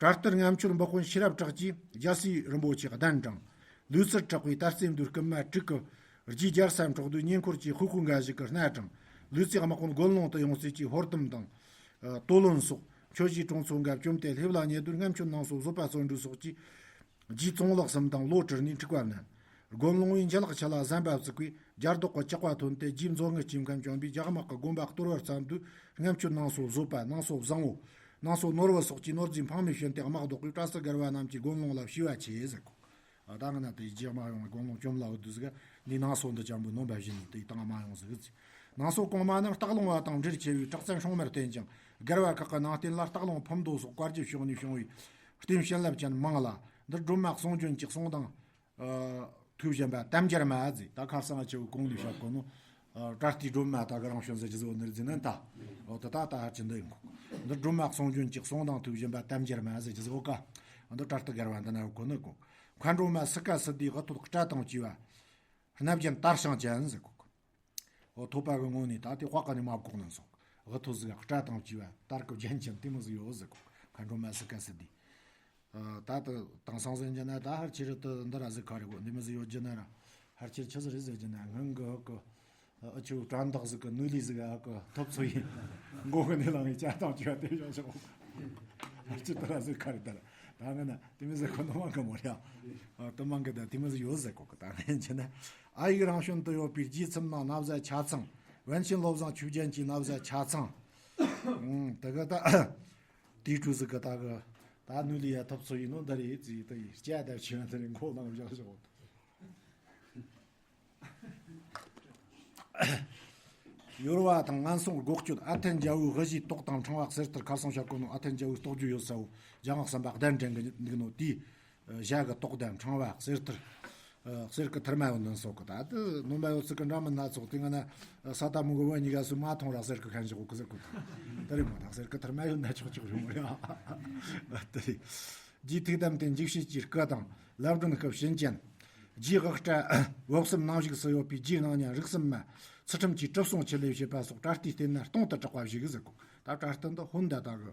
གྲལ་སྟར་ངམ་ཆུར་འབག་དཔོན་ཤེས་རབ་གྲགས་ཀྱིས་རྒྱལ་སྲས་རིན་པོ་ཆེ་གདན་དྲངས། ལུས་རྩལ་དྲག་པའི་དར་རྩེ་མདོའི་རྐུན་མ་དྲུག་གི་ རྗེ་རྒྱལ་སྲས་འཕྲོག་རྡོའི་བསྙེན་འཁོར་གྱི་ཧུ་ཧུ་འགའ་ཞིག་གི་སྣེ་དྲངས། ལུས་རྩེ་དམག་དཔོན་དགོན་ལུང་དུ་ཡོང་ཚུལ་གྱི་ཧོར་དུམ་དང་། ཨ། ཏོ་ལོན་སོགས་ཆོས་གཞིས་གྲོང་ཚོ་འགའ་བཅོམ་སྟེ། ལྷེབ་ལ་ཉེ་དུར་སྔ་མཆོད་གནང་སྲོལ་བཟོད་པ་བརྩོན་འགྲུས་སོགས་ཀྱིས། རྗེ་ཙོང་ལགས་གསུམ་དང་ལོ་དྲུག་ནས་འཁྲུག་པ་མནན། དགོན་ལུང་བའི་འཇའ་ལག་ཆུ་ལ་ཟན་པ་བཙུགས་པས་རྒྱ་རྡོག་གི་ལྕགས་པ་ཐོན་ཏེ། རྗེ་མཛོ་ངུ་སྐྱེམས་མཁན་བཅོམ་པས། རྒྱ་དམག་གི་དགོན་པ་གཏོར་བར་བརྩམས་དུས། སྔ་མཆོད་གནང་སྲོལ་བཟོད་པ། གནང་སྲོལ་བཟང་བོ། གནང་སྲོལ་ནོར་བུ་སོགས་ཀྱི་ནོར་རྫས་འཕངས་མེད་བྱིན་ཏེ། དམག་བཟློག་པས་བཀྲ་ཤིས་སྒར་བ་རྣམས་ཀྱིས་དགོན་ལུང་ལ་བྱིས་པ་ཆེ་ཟེར་གོ། ཨ། ད་ང་ན་དེ་རྗེས་མ་ཡོང་ལ་དགོན་ལུང་བཅོམ་ལ་འུ་དུ་ཟིག་འདི་ནང་སོ་འདི་ཅན་པོ་ནོམ་པ་བཞིན་དེ་དང་མ་ཡོང་ཟིག་ཟེར། ནང་སོ་གོང་མ་རྣམས་སྟག་ལུང་བ་དང་འབྲེལ་ཆེ་བའི་གྲགས་ཅན་སྲུང་མར་བསྟེན་ཅིང་། སྒར་བ་ཁག་གི་ནང་རྟེན་ལ་སྟག་ལུང་ཕུར་མདོ་སོགས་བཀའ་བརྒྱུད་ཕྱོགས་ནས་བྱུང་བའི་རྟེན་བྱིན་རླབས་ཅན་མང་ལ། འདིར་སྒྲོལ་མ་གསུང་རྒྱུན་གྱི་གསུང་དང་། ཨ། ཐོས་བཞིན་པ་དམ་སྦྱར་མ་ཟེར། ད་ཁ་སང་ཆེ་བོ་གོང་ནས་བཤད་གོ་ནོ། ཨ། བཀྲ་ཤིས་སྒྲོལ་མ་ད་ག་རང་བྱོན་ཟེར་རྒྱུ་ཟིག་འོ་ནི་རེད་ཟེར་ན་ད། འོ་ད་ད་ད་ཧར་གྱི་འདི་ཡིན་གོ། འདིར་སྒྲོལ་མ་གསུང་རྒྱུན་གྱི་གསུང་དང་ཐོས་བཞིན་པ་དམ་སྦྱར་མ་ཟེར་རྒྱུ་ཟིག་འོ་ཀ། འདི་བཀྲ་ཤིས་སྒར་བ་འདི་ན་ཡོད་གོ་ནི་གོ། མཁའ་འགྲོ་མ་སི་ཀ་སི་ཏའི་དབུ་ཐོད་སྐྲ་དང་བཅས་པ། སྣ་བརྒྱན་དར་ཞིང་ཅན་ཟེར་གོ། འོ་ཐོད་པ་གི་ངོས་ནས་ད་དེ་དཔག་གི་ནས་མ་བཀོག་ནས་སོང་། འོ་ཐོད་ཟིག་སྐྲ་དང་བཅས་པ་དར་གི་རྒྱན་ཅན་དེ་མོ་ཟིག་ཡོད་ཟེར་གོ། མཁའ་འགྲོ་མ་སི་ཀ་སི་ཏའི། ཨ། ད་ད་དེང་སང་ཟེར་རྒྱུ་ན་ད་ཧར་ཆེ་རུ་དུ་འདི་ར་ཟིག་ག་རེ་གོ་འདི་མོ་ཟིག་ཡོད་རྒྱུ་ན་ར། ཧར་ཆེ་ཆི་ཟིག་རེད་ཟེར་རྒྱུ་ན་སྔོན་གི་ཧ་གི། ཨ། ཆུ་བྲན་དག་ཟིག་གི་ནུ་ལི་ཟིག་ཧ་གི་ཐོབ་ཚོ་ཡིན། མགོ་གི་ནས་ལངས་ཡི་ཅ་དང་ཅ་དེ་བཞག་བཞག་ཧར་ཆེ་དུ་ར་ཟིག་ག་རེ་ད་ར། ད་ང་ན་དེ་མོ་ཟིག་གོ་ནོ་མང་གི་མོ་ར། ཨ། དུ་མང་གི་ད་དེ་མོ་ཟིག་ཡོད་ཟེར་གོ་གི། ད་ངན་རྒྱུ་ན། ཨ་ཡིག་རང་བྱོན་དུ་ཡོད་པའི་རྗེ་ཚུལ་མ་ན་བཟའ་ཆ་ཚང་། པཎ་ཆེན་བློ་བཟང་ཆོས་རྒྱན་གྱི་ན་བཟའ་ཆ་ཚང་། ཨང་། དེ་ག་ད། དེའི་གྲས་ཟིག་གི་ད་གི། ད་ནུ་ལི་ཡ་ཐོབ་ཚོ་ཡིན་ནོ་འདི་རེད་ཟེར། དེ་ཡི་སྐྱ་དར་ཆེ་བ་དེ་རེད། མགོ་ནང་བཞག་བཞག་འོ། ཡོར་བ་དང་ངན་སོང་སྒོག་སྐྱོད། ཨ་ཐན་རྒྱལ་པོའི་དབུ་བཞུགས་ཏོག་དང་ཕྲེང་བ་གསེར་ཐུར། ཁ་སང་བཤད་གོ་ནོ་ཨ་ཐན་རྒྱལ་པོའི་རྟོགས་བརྗོད་ཡོད་ས་བོ། རྒྱ་ངག་གསུམ་པ་གདན་འདྲེན་གི་འདུག་ནོ་དེའི་ཞྭ་གི་ཏོག་དང་ཕྲེང་བ་གསེར་ཐུར། ཨ། གསེར་གི་ཐུར་མ་ཡོད་ནི་སོགས་གི། ད་དེ་ནོམ་པ་ཡོད་ཚད་གི་འདྲ་མིན་སྣ་ཚོགས་དེ་ང་ན་ས་ད་མུ་གི་བོད་གཉིས་ཀ་སུ་མ་མཐོང་ར་གསེར་གི་ཁན་བཞག་གི་ཟེར་གོ། ད་རེད་མོ། ད་གསེར་གི་ཐུར་མ་ཡོད་ན་ཆོག་ཆོག་རེད་མོ་ར། དེ་རེད། རྗེ་ཐུགས་དམ་རྟེན་འཇིགས་བྱེད་ཀྱི་སྐུ་དང་། ལབ་སྒྲོན་སྐུ་བྱིན་ཅན། རྗེ་དབུ་སྐྲ་འོད་གསུམ་ནང་བཞུགས་སུ་ཡོད་པའི་རྗེ་སྣང་བརྙན་རིགས་གསུམ་མ། ཚུལ་ཁྲིམས་ཀྱི་གྲིབ་སོང་ཆུ་ལས་བྱེད་པ་སོགས་བཀྲ་ཤིས་བརྟན་ན་སྟོང་དུ་གྲགས་པ་བཞུགས་ཟེར་གོ། ད་བཀྲ་ཤིས་བརྟན་དུ་ཧོན་ད་ད་གི།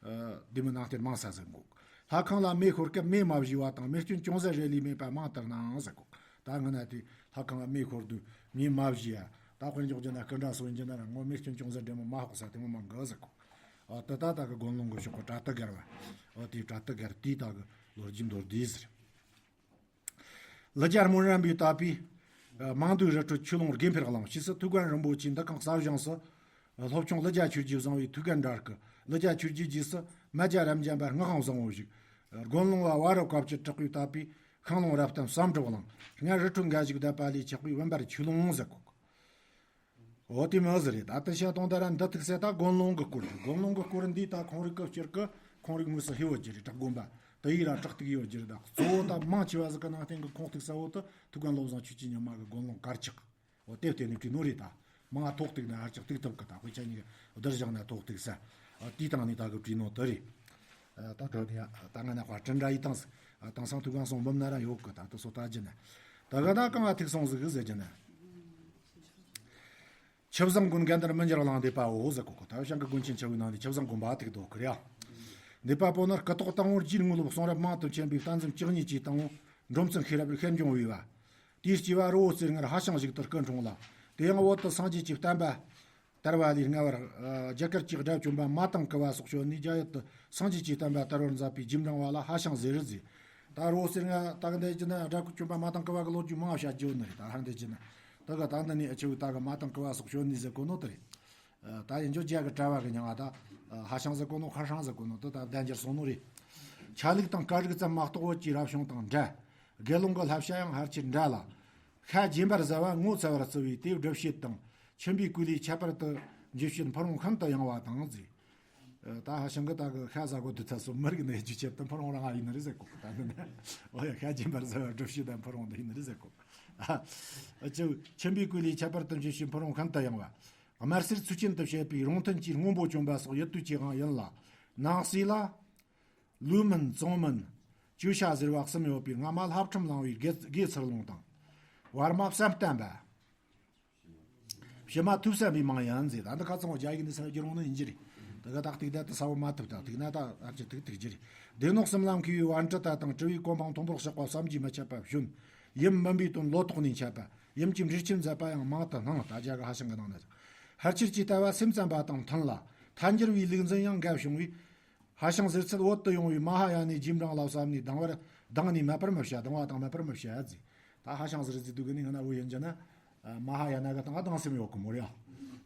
ཨ། བདེ་མོ་ནང་རྟེན་མང་ས་ཟིག་འགོག། ལྷ་ཁང་ལ་མེ་ཤོར་སྐབས་མེ་མ་བཞུས་པ་དང་། མེ་སྐྱོན་ཅུང་ཟད་རེ་ལས་མེད་པ་མང་དུ་སྣང་ཟེར་གོ། ད་ང་ན་དེ་ལྷ་ཁང་ལ་མེ་ཤོར་དུས་མེ་མ་བཞུས་ཡ། ད་དཔེ་འཇོག་རྒྱུ་ན་སྐུ་འདྲ་སོ་ཡིན་རྒྱུ་ན་ར་ངོ་མེ་སྐྱོན་ཅུང་ཟད་འདྲེ་མོ་མ་ཕོག་ས་དེ་མོ་མང་གི་ཟེར་གོ། ཨ། དེ་ད་ད་གི་དགོན་ལུང་གི་ཕྱོགས་གི་བཀྲ་ཤིས་སྒར་བ། ཨ། དེ་བཀྲ་ཤིས་སྒར་དེ་ད་གི་ལོ་རྒྱུས་མདོར་བསྡུས་ཟེར། ལི་རྒྱ་སྨོན་རམ་པས་བཏབ་པའི་མང་སྡུད་རི་ཁྲོད་ཆོས་ལུང་དགེ་འཕེལ་གླིང་ཕྱིས་སུ་ཐུའུ་བཀྭན་རིན་པོ་ཆེའི་འདུ་ཁང་གསར་བཞེངས་སུ། སློབ་ཆུང་ལི་རྒྱ་ཆོས་རྗེས་བཟུང་བའི་ཐུའུ་བཀྭན་འདྲ་སྐུ། ལི་རྒྱ་ཆོས་རྗེའི་རྗེས་སུ་མ་རྒྱ་རབ་འབྱམས་པ་སྔགས་དབང་བཟང་བོ་བཞུགས། དགོན་ལུང་བ་བ་རུ་བཀའ་བརྒྱུད་གྲགས་པས་བཏབ་པའི་ཤིང་ལུང་རབ་བརྟན་བསམ་གྲུབ་གླིང་། སྔར་རི་ཁྲོད་འགའ་ཞིག་བསྡད་པ་ལས་ཆགས་པའི་བུམ་པར་ཆོས་ལུང་ཟེར་གོ། འོ་དེ་མོ་ཟིག་རེད། ད་དེ་བཤད་སྟངས་ད་ར་འདི་ཐུག་ས་ད་དགོན་ལུང་གི་སྐོར་རེད། དགོན་ལུང་གི་སྐོར་འདི་ད་ཁོང་རིགས་ཀྱི་སྤྱིར་གི་ཁོང་རིགས་དངོས་སུ་ཧེ་བོ་ཅི་རེད། བྲག་དགོན་པ་དེ་ཡིག་ར་བྲག་ཐིག་ཡོད་རྒྱུ་རེད། ད་གཙོ་བོ་ད་མང་ཆེ་བ་ཟིག་གི་ནང་བསྟན་གི་ཁོང་ཐུག་ས་བོ་དེ་ཐུའུ་བཀྭན་བློ་བཟང་ཆོས་ཀྱི་ཉི་མ་གི་དགོན་ལུང་དཀར་ཆག་འོ་དེ་བལྟས་ནས་བྲིས་ནོ་རེད། ད་མང་ཐོག་ཐུག་ན་ཧར་ཅག་ཐུག་ཐུབ་གི། ད་དཔེ་ཆ་གཉིས་ཀ་བསྡུར་བཞག་ན་ཐོག་ཐུག་ས། ཨ། དེའི་སྟེང་ནས་ད་གི་བྲིས་ནོ་དེ་རེད། ཨ། ད་དོན་ཡ་ད་ང་ན་དཔར་སྐྲུན་འདྲ་ཡི་སྟངས་ཟིག་ཨ། དེང་སང་ཐུའུ་བཀྭན་སོང་འབུམ་ན་ར་ཡོད་གི། ད་དེ་སོ་ད་རྒྱུ་ན་ད་ག་ད་གང་ང་ཐུག་སོང་ཟིག་གི་ཟེར་རྒྱུ་ན། ཆུ་བཟང་དགོན་དགའ་ལྡན་མི་འགྱུར་གླིང་འདས་པའོ་ཟེར་གོ་གི། ད་བྱང་གི་དགོན་ཆེན་ཆེ་བའི་ནང་ནས་ཆུ་བཟང་དགོན་པ་ཐུག་འདུག་གི་རེད། ཨ། འདས་པ་པོ་ནི་སྐུ་ཐོག་དང་པོར་རྗེའི་དངོས་སློབ་གསུང་རབ་མང་དུ་མཁྱེན་པའི་བསྟན་འཛིན་བཅུ་གཉིས་ཀྱི་དང་པོ་འབྲོམ་ཚང་ཤེས་རབ་ཤེར་འབྱུང་བའི་བ། དེའི་སྐྱེ་བ་རི་བོ་རྩེ་ལྔར་ཧྭ་ཤང་ཞིག་ཏུ་སྐུ་འཁྲུངས་ལ། དེ་ཡང་བོད་དུ་སངས་རྒྱས་ཀྱི་བསྟན་པ་དར་བ་ལས་སྔ་བར། ཨ། རྒྱ་གར་གྱི་དགྲ་བཅོམ་པ་མ་ཏང་ཀུ་བ་སོགས་བྱོན་ནས་རྒྱ་ཡུལ་དུ་སངས་རྒྱས་ཀྱི་བསྟན་པ་དར་བར་མཛད་པའི་རྗེས་འབྲང་བ་ལ་ཧྭ་ཤང་ཟེར་ཟེར། ད་རི་བོ་རྩེ་ལྔ་ད་གི་འདི་བྱས་ན་དགྲ་བཅོམ་པ་མ་ཏང་ཀུ་བ་གི་ལོ་རྒྱུས་མང་བ་བཤད་རྒྱུ་ཡོད་ནི་རེད། ད་ཧར་འདི་བྱས་ན་ད་གི་ད་འདི་ནས་ཨ་ཆེ་བོ་ད་གི་མ་ཏང་ཀུ་བ་སོགས་བྱོན་ནས་ཟེར་གོ་ནོ་དེ་རེད། ཨ། ད་ཡིན་རྒྱུ་རྒྱ་གི་གྲྭ་བ་གི་མྱིང་ང་ད་ཧྭ་ཤང་ཟེར་གོ་ནོ། ཧྭ་ཤང་ཟེར་གོ་ནོ་དེ་ད་བདེན་འགྱུར་སོང་ནོ་རེད། ཆ་ལུགས་དང་སྐད་རིགས་ཙམ་མ་གཏོགས་བོད་ཀྱི་རབ་བྱུང་དང་འདྲ། དགེ་སློང་གི་བསླབ་བྱ་ཡང་ཕལ་ཆེར་འདྲ་ལ། ཤ་རྗེན་པར་ཟ་བ་ངོ་ཚ་བར་བརྩི་བས་དེའི་སྒྲུབ་བྱེད་དང་། ཁྱིམ་པའི་སྐུ་ལུས་ཁྱད་པར་དུ་འཇུ་བྱེད་ཕུ་རུང་ཤིན་ཏུ་ཡང་བ་དང་ཟེར། ཨ། ད་ཧྭ་ཤང་གི་ད་གི་ཤ་ཟ་གོ་དུས་ཚོད་སུ་མི་རིགས་ནས་འཇུ་བྱེད་དུ་ཕུ་རུང་རང་ཡིན་ནི་རེད་ཟེར་གོ་གི། ད་འདི་ནས་འོ་ཡ་ཤ་རྗེན་པར་ཟ་བ་སྒྲུབ་བྱེད་དང་ཕུ་རུང་འདི་ཡིན་ནི་རེད་ཟེར་གོ་གི། ཨ་ཅེ། ཁྱིམ་པའི་སྐུ་ལུས་ཁྱད་པར་དུ་འཇུ་བྱེད་ཕུ་རུང་ཤིན་ཏུ་ཡང་བ། དམར་སེར་ཚུལ་ཅན་དུ་བྱེད་པའི་རོང་ཐུན་གྱི་སྔོན་པོ་བཅོམ་པ་སོགས་ཡིད་དུ་བྱེད་དབང་ཡིན་ལ། ནང་གསེས་ལ། ལུས་མིན་ཙོང་མིན། ཅུ་ཤ་ཟེར་བ་གསུམ་ཡོད་པའི་སྔ་མ་ལྷ་ཁྲིམས་བླང་བའི་དགེ་དགེ་ཚུལ་སློང་དང་། བར་མ་བསམ་གཏན་པ། ཕྱི་མ་ཐོས་བསམ་པའི་མིང་ཡིན་ཟེར། ད་འདི་ཁ་ཚང་བ་རྒྱ་ཡིག་འདི་སེམས་བསྒྱུར་འོང་ནི་ཡིན་གྱི་རེད། ད་ག་ད་ཏིག་ད་ད་ས་བོ་མ་ཐུབ་ད་ཏིག་ན་ད་ཨ་ཅེ་ཏིག་ཏིག་གྱི་རེད། སྡེ་སྣོད་གསུམ་ལ་མཁས་པའི་བན་ཀྲི་ཏ་དང་དྲི་བའི་གོ་འཕང་མཐོན་པོར་གཤེགས་པ་བསམ་གྱིས་མི་ཁྱབ་པ་བྱོན། ཡུམ་མུན་པའི་དོན་ལོ་ཏོག་ནས་འཆད་པ། ཡུམ་གྱི་འབྲས་ཆུ་མཛད་པ་ཡང་མང་དུ་སྣང་། ད་རྒྱ་གི་ཧྭ་ཤང་གི་ནང་ན་ཕལ་ཆེར་གྱི་ལྟ་བ་སེམས་ཙམ་པ་དང་མཐུན་ལ། ཐལ་འགྱུར་བའི་ལུགས་འཛིན་ཡང་འགའ་བྱུང་བས། ཧྭ་ཤང་ཟེར་ཚད་བོད་དུ་ཡོང་བའི་མ་ཧཱ་ཡ་ནའི་རྗེས་འབྲང་ལ་བསམ་ནས་སྡང་བར་སྡང་ནས་མེད་པར་མི་བྱ། སྡང་བ་དང་མེད་པར་མི་བྱ་ཟེར། ད་ཧྭ་ཤང་ཟེར་ཚད་དུས་ཀྱི་ནི་ང་ན་བོད་ཡིན་གྱི་ན། མ་ཧཱ་ཡ་ན་གི་སྟེང་སྡང་སེམས་ཡོད་གི་མོ་རེད་ཡ།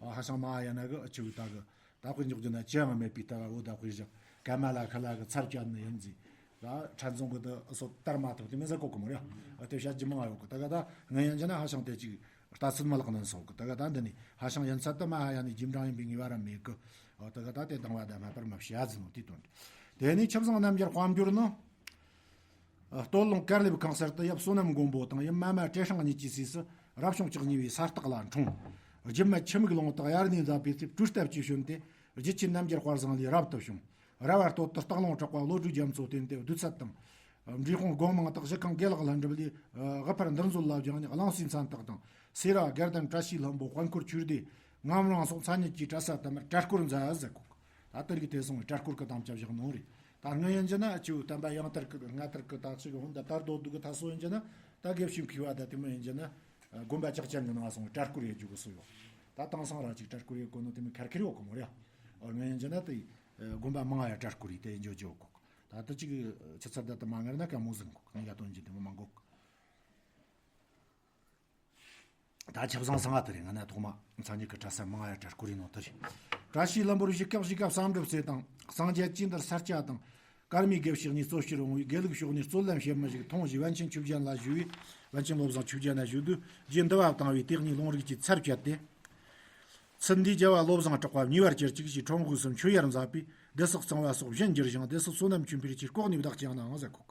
ཧྭ་ཤང་མ་ཧཱ་ཡ་ན་གི་ཨ་ཆུ་བོ་ད་གི། ད་དཔེ་འཇོག་རྒྱུ་ན་ཅི་ཡང་མེད་པའི་ལྟ་བ་འོ་ད་དཔེ་བཞག་ཀ་མ་ལ་ཁ་ལ་གི་ཚར་བཅད་ནི་ཡིན་ཟིག་ད་ཕྲན་ཚོང་གི་ད་སོ་དར་མ་ཐོབ་དེ་མི་ཟ་གོ་གི་མོ་རེད། ཨ་དེ་བཤད་རྒྱུ་མང་ཡོད་གི། ད་ག་ད་ང་ཡིན་གྱི་ན་ཧྭ་ཤང་དེ་ཅིག་ལྟ་ཚུལ་མ་ལག་ནན་སོང་གི། ད་ག་ད་འདི་ནི་ཧྭ་ཤང་ཡིན་ཚད་དུ་མ་ཧཱ་ཡ་ནའི་རྗེས་འབྲང་ཡིན་པའི་ངེས་པ་ར་མེད་གི། ཨ་ད་ག་ད་དེ་སྡང་བ་ད་མེད་པར་མི་བྱ་ཟིན་ནོ་དེ་དོན་རེད། དེ་ནས་ཆུ་བཟང་རྣམ་རྒྱལ་དཔལ་འབྱོར་ནི། སྟོད་ལུང་དཀར་ལེབ་ཁང་གསར་དུ་ཡབ་བསོད་ནམས་མགོན་པོ་དང་ཡུམ་མ་མ་བྲེ་སྲང་གཉིས་ཀྱི་སྲས་སུ་རབ་བྱུང་བཅུ་གཉིས་པའི་ས་སྟག་ལ་འཁྲུངས། རྒྱུད་སྨད་ཆུ་མིག་ལུང་དུ་དབྱར་གནས་མཛད་པའི་ཚེ་སྤྲུལ་སྟབས་ཀྱིས་བྱོན་ཏེ་རྒྱུད་ཆེན་རྣམ་རྒྱལ་དཔལ་བཟང་ལས་རབ་ཏུ་བྱུང་། ར་བ་སྟོད་དུ་སྟག་ལུང་གྲགས་པ་བློ་གྲོས་རྒྱ་མཚོ་བསྟེན་ཏེ་བདུད་ཚད་དང་། འབྲས་སྤུངས་སྒོ་མང་དག་གཞི་ཁང་དགེ་ལགས་ལྷུན་གྲུབ་ལས་དབུ་ཕར་འདིར་མཛོད་ལ་སྦྱངས་ནས་གླང་སའི་མཚན་བཏགས་དང་སེ་ར་དགེ་ལྡན་བཀྲ་ཤིས་ལྷུན་པོ་དཔལ་འཁོར་ཆོས་སྡེ་ངམ་རང་སོགས་མཚན་ཉིད་ཀྱི་གྲྭ་ས་དུ་མར་གྲྭ་སྐོར་མཛད་ཟེར་གོ། ད་དེ་རིགས་དེ་སོང་བའི་གྲྭ་སྐོར་གི་དམ་བཅའ་བཞག་ནོ་རེད། ད་ངའི་ཡན་ཆད་ན་ཨ་ཆུ་བསྟན་པ་ཡང་དར་གི་སྔ་དར་གི་དག་ཞིག་ཧོན་ད་དར་རྡོ་དུ་གི་ད་སོ་ཡན་ཆད་ན་ད་དགེ་བཤེས་མཁས་པ་ད་དེ་མོ་ཡན་ཆད་ན་དགོན་པ་ལྕགས་ཅན་གི་ནང་སོང་བའི་གྲྭ་སྐོར་ཡེ་རྒྱུ་གི་སོ་ཡོད། ད་དེང་སང་ར་ཅིག་གྲྭ་སྐོར་ཡེ་གོ་ནོ་དེ་མོ་ཁེར་ཁེར་ཡོད་གི་མོ་རེད། ཨོ་ངའི་ཡན་ཆད་ན་དེ་དགོན་པ་མང་ཡ་གྲྭ་སྐོར་ཡེ་དེ་འཇོ་འཇོ་གོ། ད་དེ་ཅིག་ཆུ་ཚད་ད་དེ་མ་ངར་ན་ཀ་མོ་ཟིན་གོ་ང་ཡ་དོན་གྱི་དེ་མོ་མང་གོ། ད་ཆབ་བཟང་སང་ང་དེ་རེད། ང་ན་ཐོག་མ་མཚན་ཉིད་ཀྱི་གྲྭ་ས་མང་ཡ་གྲྭ་སྐོར་ཡིན་ནོ་དེ་རེད། བཀྲ་ཤིས་ལྷུན་པོར་བཞུགས་སྐབས་བཞུགས་སྐབས་བསམ་གྲུབ་རྩེ་དང་སངས་རྒྱས་ཀྱིས་འདིར་ས་སྐྱ་དང་། ཀརྨའི་དགེ་བཤེས་གཉིས་གཙོ་བྱར་འོང་བས་དགེ་ལུགས་ཕྱོགས་ནས་རྩོད་ལམ་བྱེད་མི་ཞིག་མཐོང་ཞེས་པཎ་ཆེན་ཆོས་རྒྱལ་ལ་ཞུས་པས། པཎ་ཆེན་བློ་བཟང་ཆོས་རྒྱལ་ན་ཞུ་དུས་རྗེ་འདི་བ་བཏང་བས་དེ་གཉིས་ལུང་རིགས་ཀྱི་ཚར་བཅད་དེ། ཚུལ་འདིས་རྒྱལ་བ་བློ་བཟང་གྲགས་པ་ཉེ་བར་གྱུར་ཅིག་ཅེས་ཁྲོམ་དབུས་སུ་མཆོད་ཡར་མཛད་པས་སྡེ་སྲིད་གཙང་བ་སོགས་བཞིན་གྱུར་ཞིང་སྡེ་སྲིད་བསོད་ནམས་ཆོས་འཕེལ་གྱིས་ལྐོག་ནས་བདག་བསྐྱངས་ནའང་ཟེར་གོ།